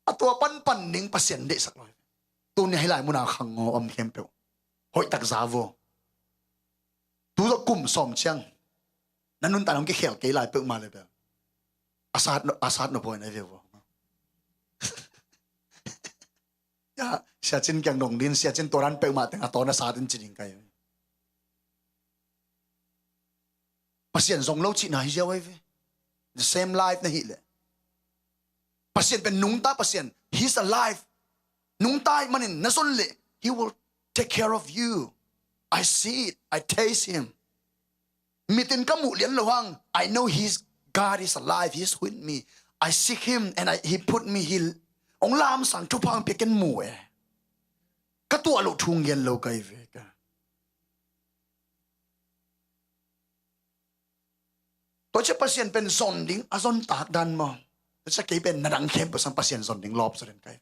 A tua panpan ning Pasian deihsak lo. Tuni hi lai muna khang ngo om khempeuh. Hoih tak za vo. Tu zo kum sawm ciang. Na nun tanong kikhel kei lai peuh ma le bel. A sat no, a sat no poi na ve vo. Ya, siacin kiang dong din, siacin toran peuh ma teng a tawna sat in ci ding kai. Pasian zong lo cihna hi ziau ai ve. The same life na hih leh. Pasian pen nungta Pasian. He's alive. Nungta ih manin na zon leh. He will take care of you. I see it. I taste him. Mitin ka muh lian lo hang. I know he's, God is alive. He's with me. I seek him and I, he put me, he ong lam sang thupha ong pia ken mu e. Ka tuah lo thung gen lo kai ve ka. Tua cia Pasian pen zon ding a zon tak dan maw? Tua cia kei pen na dang khempeuh sang Pasian zon ding lawp zaw den kai.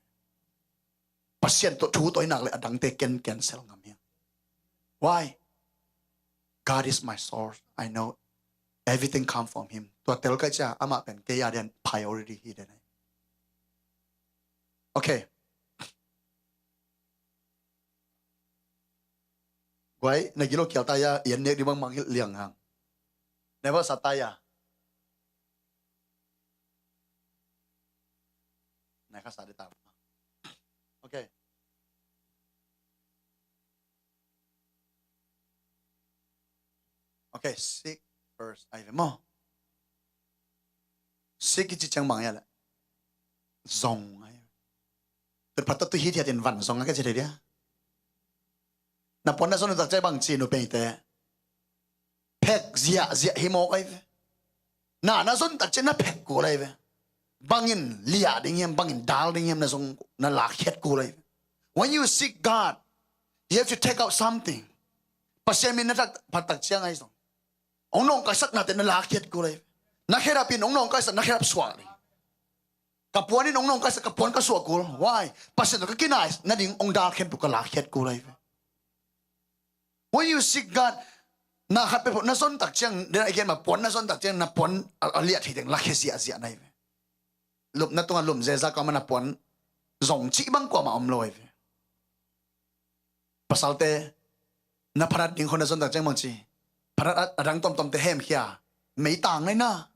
Pasian tawh thu tawi nak le a dangte ken cancel ngam hiam? Why? God is my source. I know. Everything come from him. Tua tel ka hih ciang amah pen kei a di'n priority hi den. Okay. Guai, na gilo kial ta ya, i an nek ding bangmah hilh liang hang. Never sa ta ya. Na kha sa ding ta. Okay. Okay, seek first. Ai ve maw. Seek i cih ciang bang hia leh, zong ai ve. Tun phat tawh tu hithiat in van zong a ka ci thei dia. Na puan na zon tak ciang bang ci, nu peite, phek ziahziah hi mawk ai ve. Na na zon tak ciang na phek kul ai ve. Bangin liah ding hiam, bangin dal ding hiam, na zong na lakkhiat kul ai ve. When you seek God, you have to take out something. Pasian min na thak phat tak ciang ai zong, hong nawngkaisaknate na lakkhiat kul ai ve. Na khedap in hong nawngkaisak, na khedap suak ding. Ka puan in hong nawngkaisak, ka puan ka suah kul. Why? Pasian tawh ka kinai nading hong dal khempeuh ka lakkhiat kul ai ve. When you seek God, na khat peuhpeuh na zon tak ciang, then again, ma puan na zon tak ciang, na puan a, a liah thei teng lakhia ziahziah na hi ve. Lupna tungah lum zeza kawm a na puan zong cih bang kuamah om lo ai ve. Pasalte, na phanat ding khawng na zon tak ciang bang ci, phanat a, a dang tuamtuamte hemkhia, meitang nai na.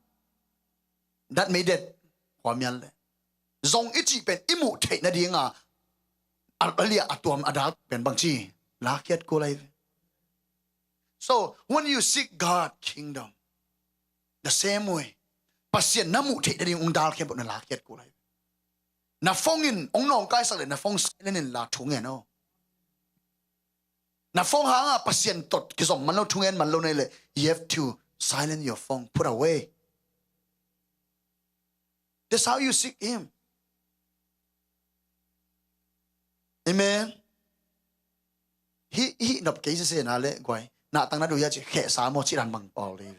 Dat meidet, khua mial le. Zong i cih pen i muh theih nading a, a, a liah a tuam a dal pen bang ci, lakkhiat kul ai ve. So when you seek God kingdom, the same way, Pasian na muh theih nading hong dal khempeuh na lakkhiat kul ai ve. Na phone in hong nawngkaisak leh na phone silent in la thu ngen aw. Na phone hang a Pasian tawh kizom man lo, thu ngen man lo na hih leh, you have to silent your phone, put away. That's how you seek him. Amen. Hih, hih nop kei sese na leh guai, na tang na duh hia ci, khehsa maw ci dan bang pawl ding.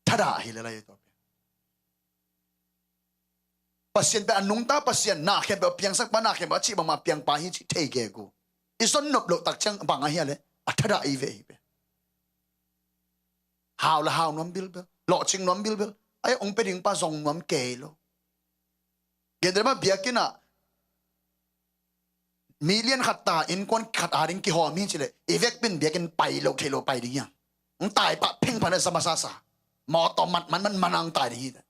Thadah hi lel ai ve tua pen. Pasian pen a nungta Pasian, na khempeuh a piangsakpa, na khempeuh a cih bangmah a piangpa hi cih thei gegu. I zon nop loh tak ciang bang a hia leh, a thadah i ve hi pen. Hau la hau nuam bilbel, lawhcing nuam bilbel. Ai, hong pia dingpa zong nuam kei lo. Gentehna biakinn ah mi lian khat ta, innkuan khat a ding kihawm hi ci leh, i vekpi in biakinn pai lo thei lo pai ding hiam? Hong tai pah phengphan a za masa sa. Mawtaw mat man man man a hong tai ding hi.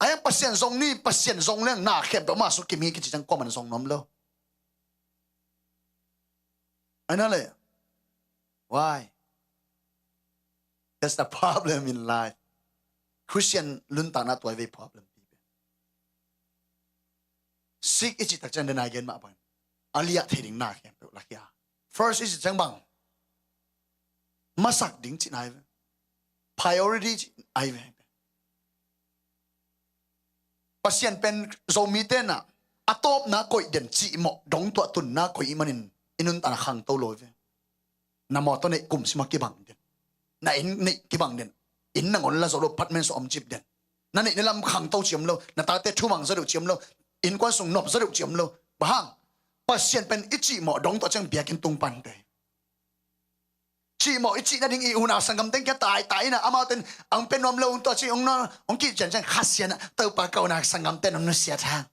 Ai, Pasian zong ni, Pasian zong leng na khempeuh mah suk kim hi kici ciang kuaman zong nuam lo. Ai na leh. Why? That's the problem in life. Christian nuntakna tua hi ve problem. Seek i cih tak ciang den a gen mah bang, a liah thei ding na khempeuh lakhia. First i cih ciang bang, masak ding cih na hi ve. Priority cih na hi ve. Pasian pen Zomite na a tawpna koih den, cihmawh dong tuah tunna koih i hih manin i nuntakna khangto lo hi ve. Na mawtaw neih kum sim a kibang den. Na inn neih kibang den. Inn nangawn la zo lo, apartment sung om cip den. Na neih na lam khangto ci om lo. Na tate thumang zaw deuh ci om lo. Innkuan sung nop zaw deuh ci om lo. Bang hang? Pasian pen i cihmawh dong tuah ciang biakinn tung pante. Cihmawh i cih nading i unau sanggamteng kia taitai ina, amauten ang pia nuam lo un tua ci ong na, ong kih cian ciang khasian a, Topa ka unau sanggamten ong nusiat hang.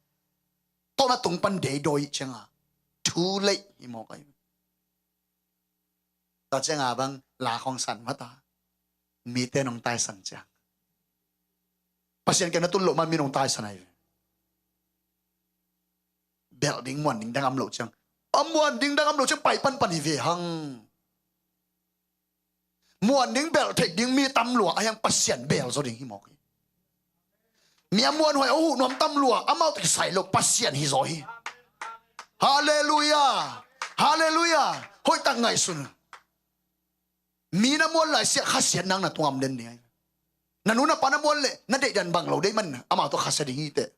Tawh na tung pan deidawi ciang a. Too late hi mawk ai. Tua ciang a bang la khong san mata. Mite nong taisan ciang. Pasian kiang na tun loh man mi nong taisan ai. Belh ding muan ding dang am loh ciang. A muan ding dang am loh ciang pai panpan hi ve hang. Muan ding belh theih ding mi tam lua a hiang Pasian bel zaw ding hi mawk hi. Mi a muanhuai a huh nuam tam lua, amau tawh kisai lo Pasian hi zaw hi. Halleluiah. Halleluiah. Hoihtak ngaihsun. Mi na muan lai siah khasiat nang na tungam den ding ai. Na nu na pa na muan leh na deihdan bang lo deih man amau tawh khasia ding hi teh.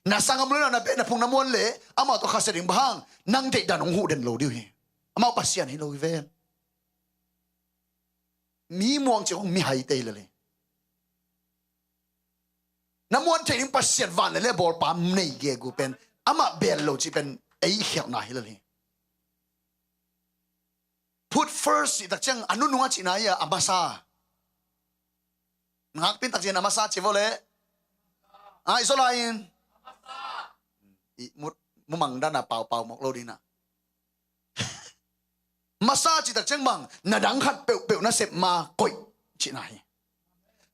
Na sanggam lo na, na beh na phung na muan leh amau tawh khasia ding, bang hang? Nang deihdan hong huh den lo ding uh hi. Amau Pasian hi lo hi ven. Mi muang ci hong mi hai tei lele. Na muan thei ding Pasian van lele bawlpa nei gegu pen amah bel lo ci pen ei khialhna hi lele. Put first cih tak ciang a nunung a cihna hi a, a masa. Ngakpin tak ciang a masa ci vo le. A, i zaw lai-in i mu, mumang dan a paupau mawk lo ding na. Masa cih tak ciang bang, na dang khat peuhpeuh na sep ma koih cihna hi.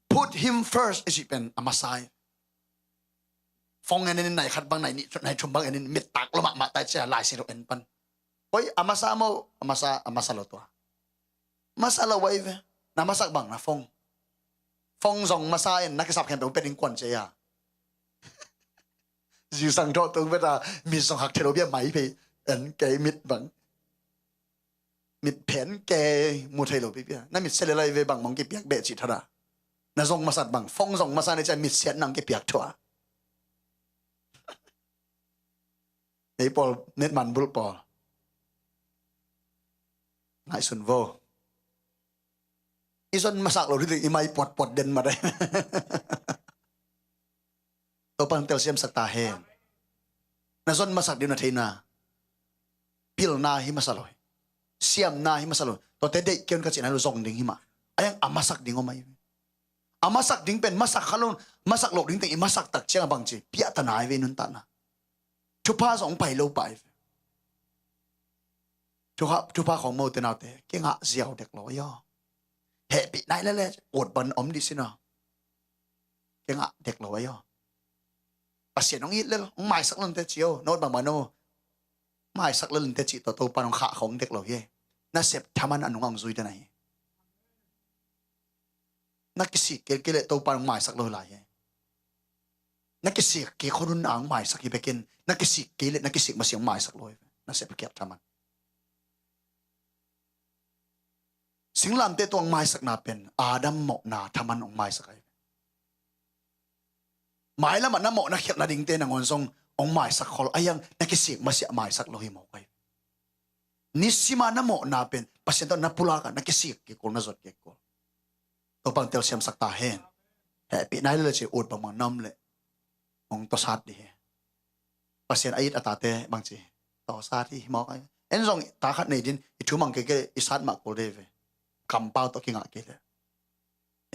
Put him first i cih pen a masa hi. Phone en in, nai khat bang, nai nih, nai thum bang en in, mit tak lo mahmah tai cia, Lai Siangtho en pan. Koih, a masa maw, a masa, a masa lo tua. Masa lo vai ve. Na masak bang na phone. Phone zong masa in, na kisap khempeuh pia ding kuan cia. Zingsang thawh tung beta, mit zong hak thei lo bia mai phei, en kei mit bang. Mit phen kei mu thei lo pipia. Na mit se le lai ve bang mong kipiak beh cih thada. Na zong masat bang, phone zong masa ni cia mit siat nang kipiak thua. Ei pawl, met man bulh pawl. Ngaihsun vo. I zon masak lo ding i mai puatpuat den ma dai. Topan telsiam sak ta hen. Na zon masak ding na theina. Pilna hi masa lo hi. Siamna hi masa lo hi. Tote deih keun ka cihna lo zong ding hi mah. Ayang a masak ding om ai. A masak ding pen masak kha lo, masak lo ding teng i masak tak ciang a bang ci. Piahtana ai ve nuntakna. Thupha zong pai lo pai ve. Thupha, thupha khong mo te nau te. Kei ngah ziau dek lo ayo. Hehpih nai lele, ut ban om di sina. Kei ngah dek lo ayo. Pasian hong it lel, hong maisak lel te cio, not bang bang no. Maisak lel te ci to, Topan hong khah khong dek lo hi. Na sep thaman a nung hong zui te na hi. Na kisik kei kei le Topan hong maisak lo lai hi. Na kisik kei khonun ang maisak hi bekin. Na kisik kei le, na kisik masiang maisak lo hi. Na sep kiat thaman. Singlamte tuang maisakna pen Adam mawhna thaman hong maisak ai. Mailamah na mawhna khialhna dingte nangawn zong hong maisak khol a hiang na kisik masiah maisak lo hi mawk ai. Nisima na mawhna pen Pasian tawh na pulakah na kisik kikul na zot kikul. Topang telsiam sak ta hen. Hehpih nai le le ci ut bangmang nam le. Hong tawsat dih hi. Pasian a it a tate bangci tawsat hi mawk ai. En zong ta khat nei din i thumang kei kei i sat mah kul dei ve. Kampau tawh kingah kei le.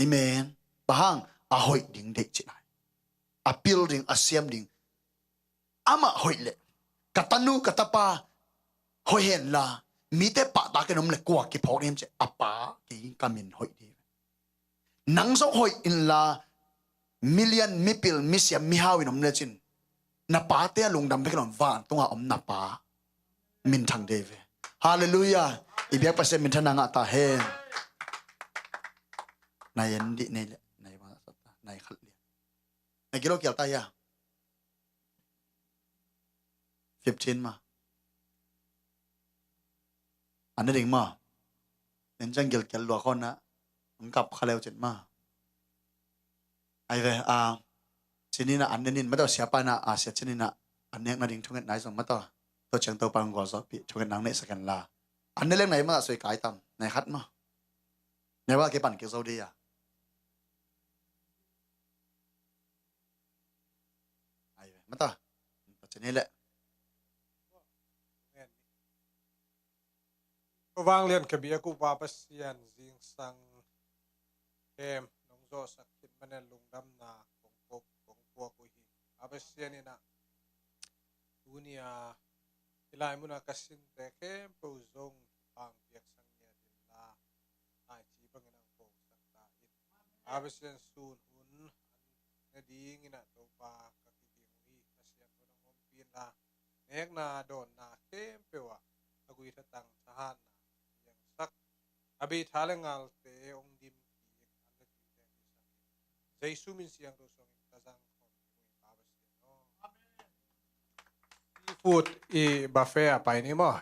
Amen. Bang hang a hoih ding deih ci nai. A pil ding, a siam ding. Amah hoih le. Ka tanu, ka tapa hoih hen la. Mite pahtak in om le kua kiphawk ding ci a pa kei ka min hoih ding. Nang zong hoih inla, milian, mipil, misiam, mihau in om lecin. Na pate a lungdam bek in om, vantunga om na pa minthang dei ve. Halleluiah. I biak Pasian minthanna ngah ta hen. Nai en dih nei le, nai bang sa ta, nai khat lian. Na kilo kial ta hia. Fifteen ma. An ne ding ma. Nen ciang gilkial lua khawna. Ang kap kha leu cin ma. Ai ve, a, cinina an ne nin, mataw siapa na, a, sia cinina an nek na ding thunget nai zong mataw. Tua ciang Topa ang gual zawh pi, thunget nang ne saken la. An ne leng nai ma soi kai tam, nai khat ma. Nai wa ke pan ke zo dia. Ai ve, mata. Pacini le. Ko vanglian ka biak uh Pa Pasian zingsang kem nong zawhsak khit manin lungdamna kong pok, kong puak uh hi. Pa Pasian in ah tunia hilai muna ka sinte khempeuh zong pang piaksak ngiat inla, lai ci bangin ang pongsak ta in. Pa Pasian sun hun an ne dingin ah Topa ka kiging uh hi. Pasian hun ang ompin la nekna dawnna khempeuh ah a gui thatang thahatna piangsak, a bei tha le ngalte hong dim kik an le tuite pisak in Jesu min siangtho suangin ka zang khawm ding uh hi Pa Pasian aw. Seafood i buffet ah pai ni maw?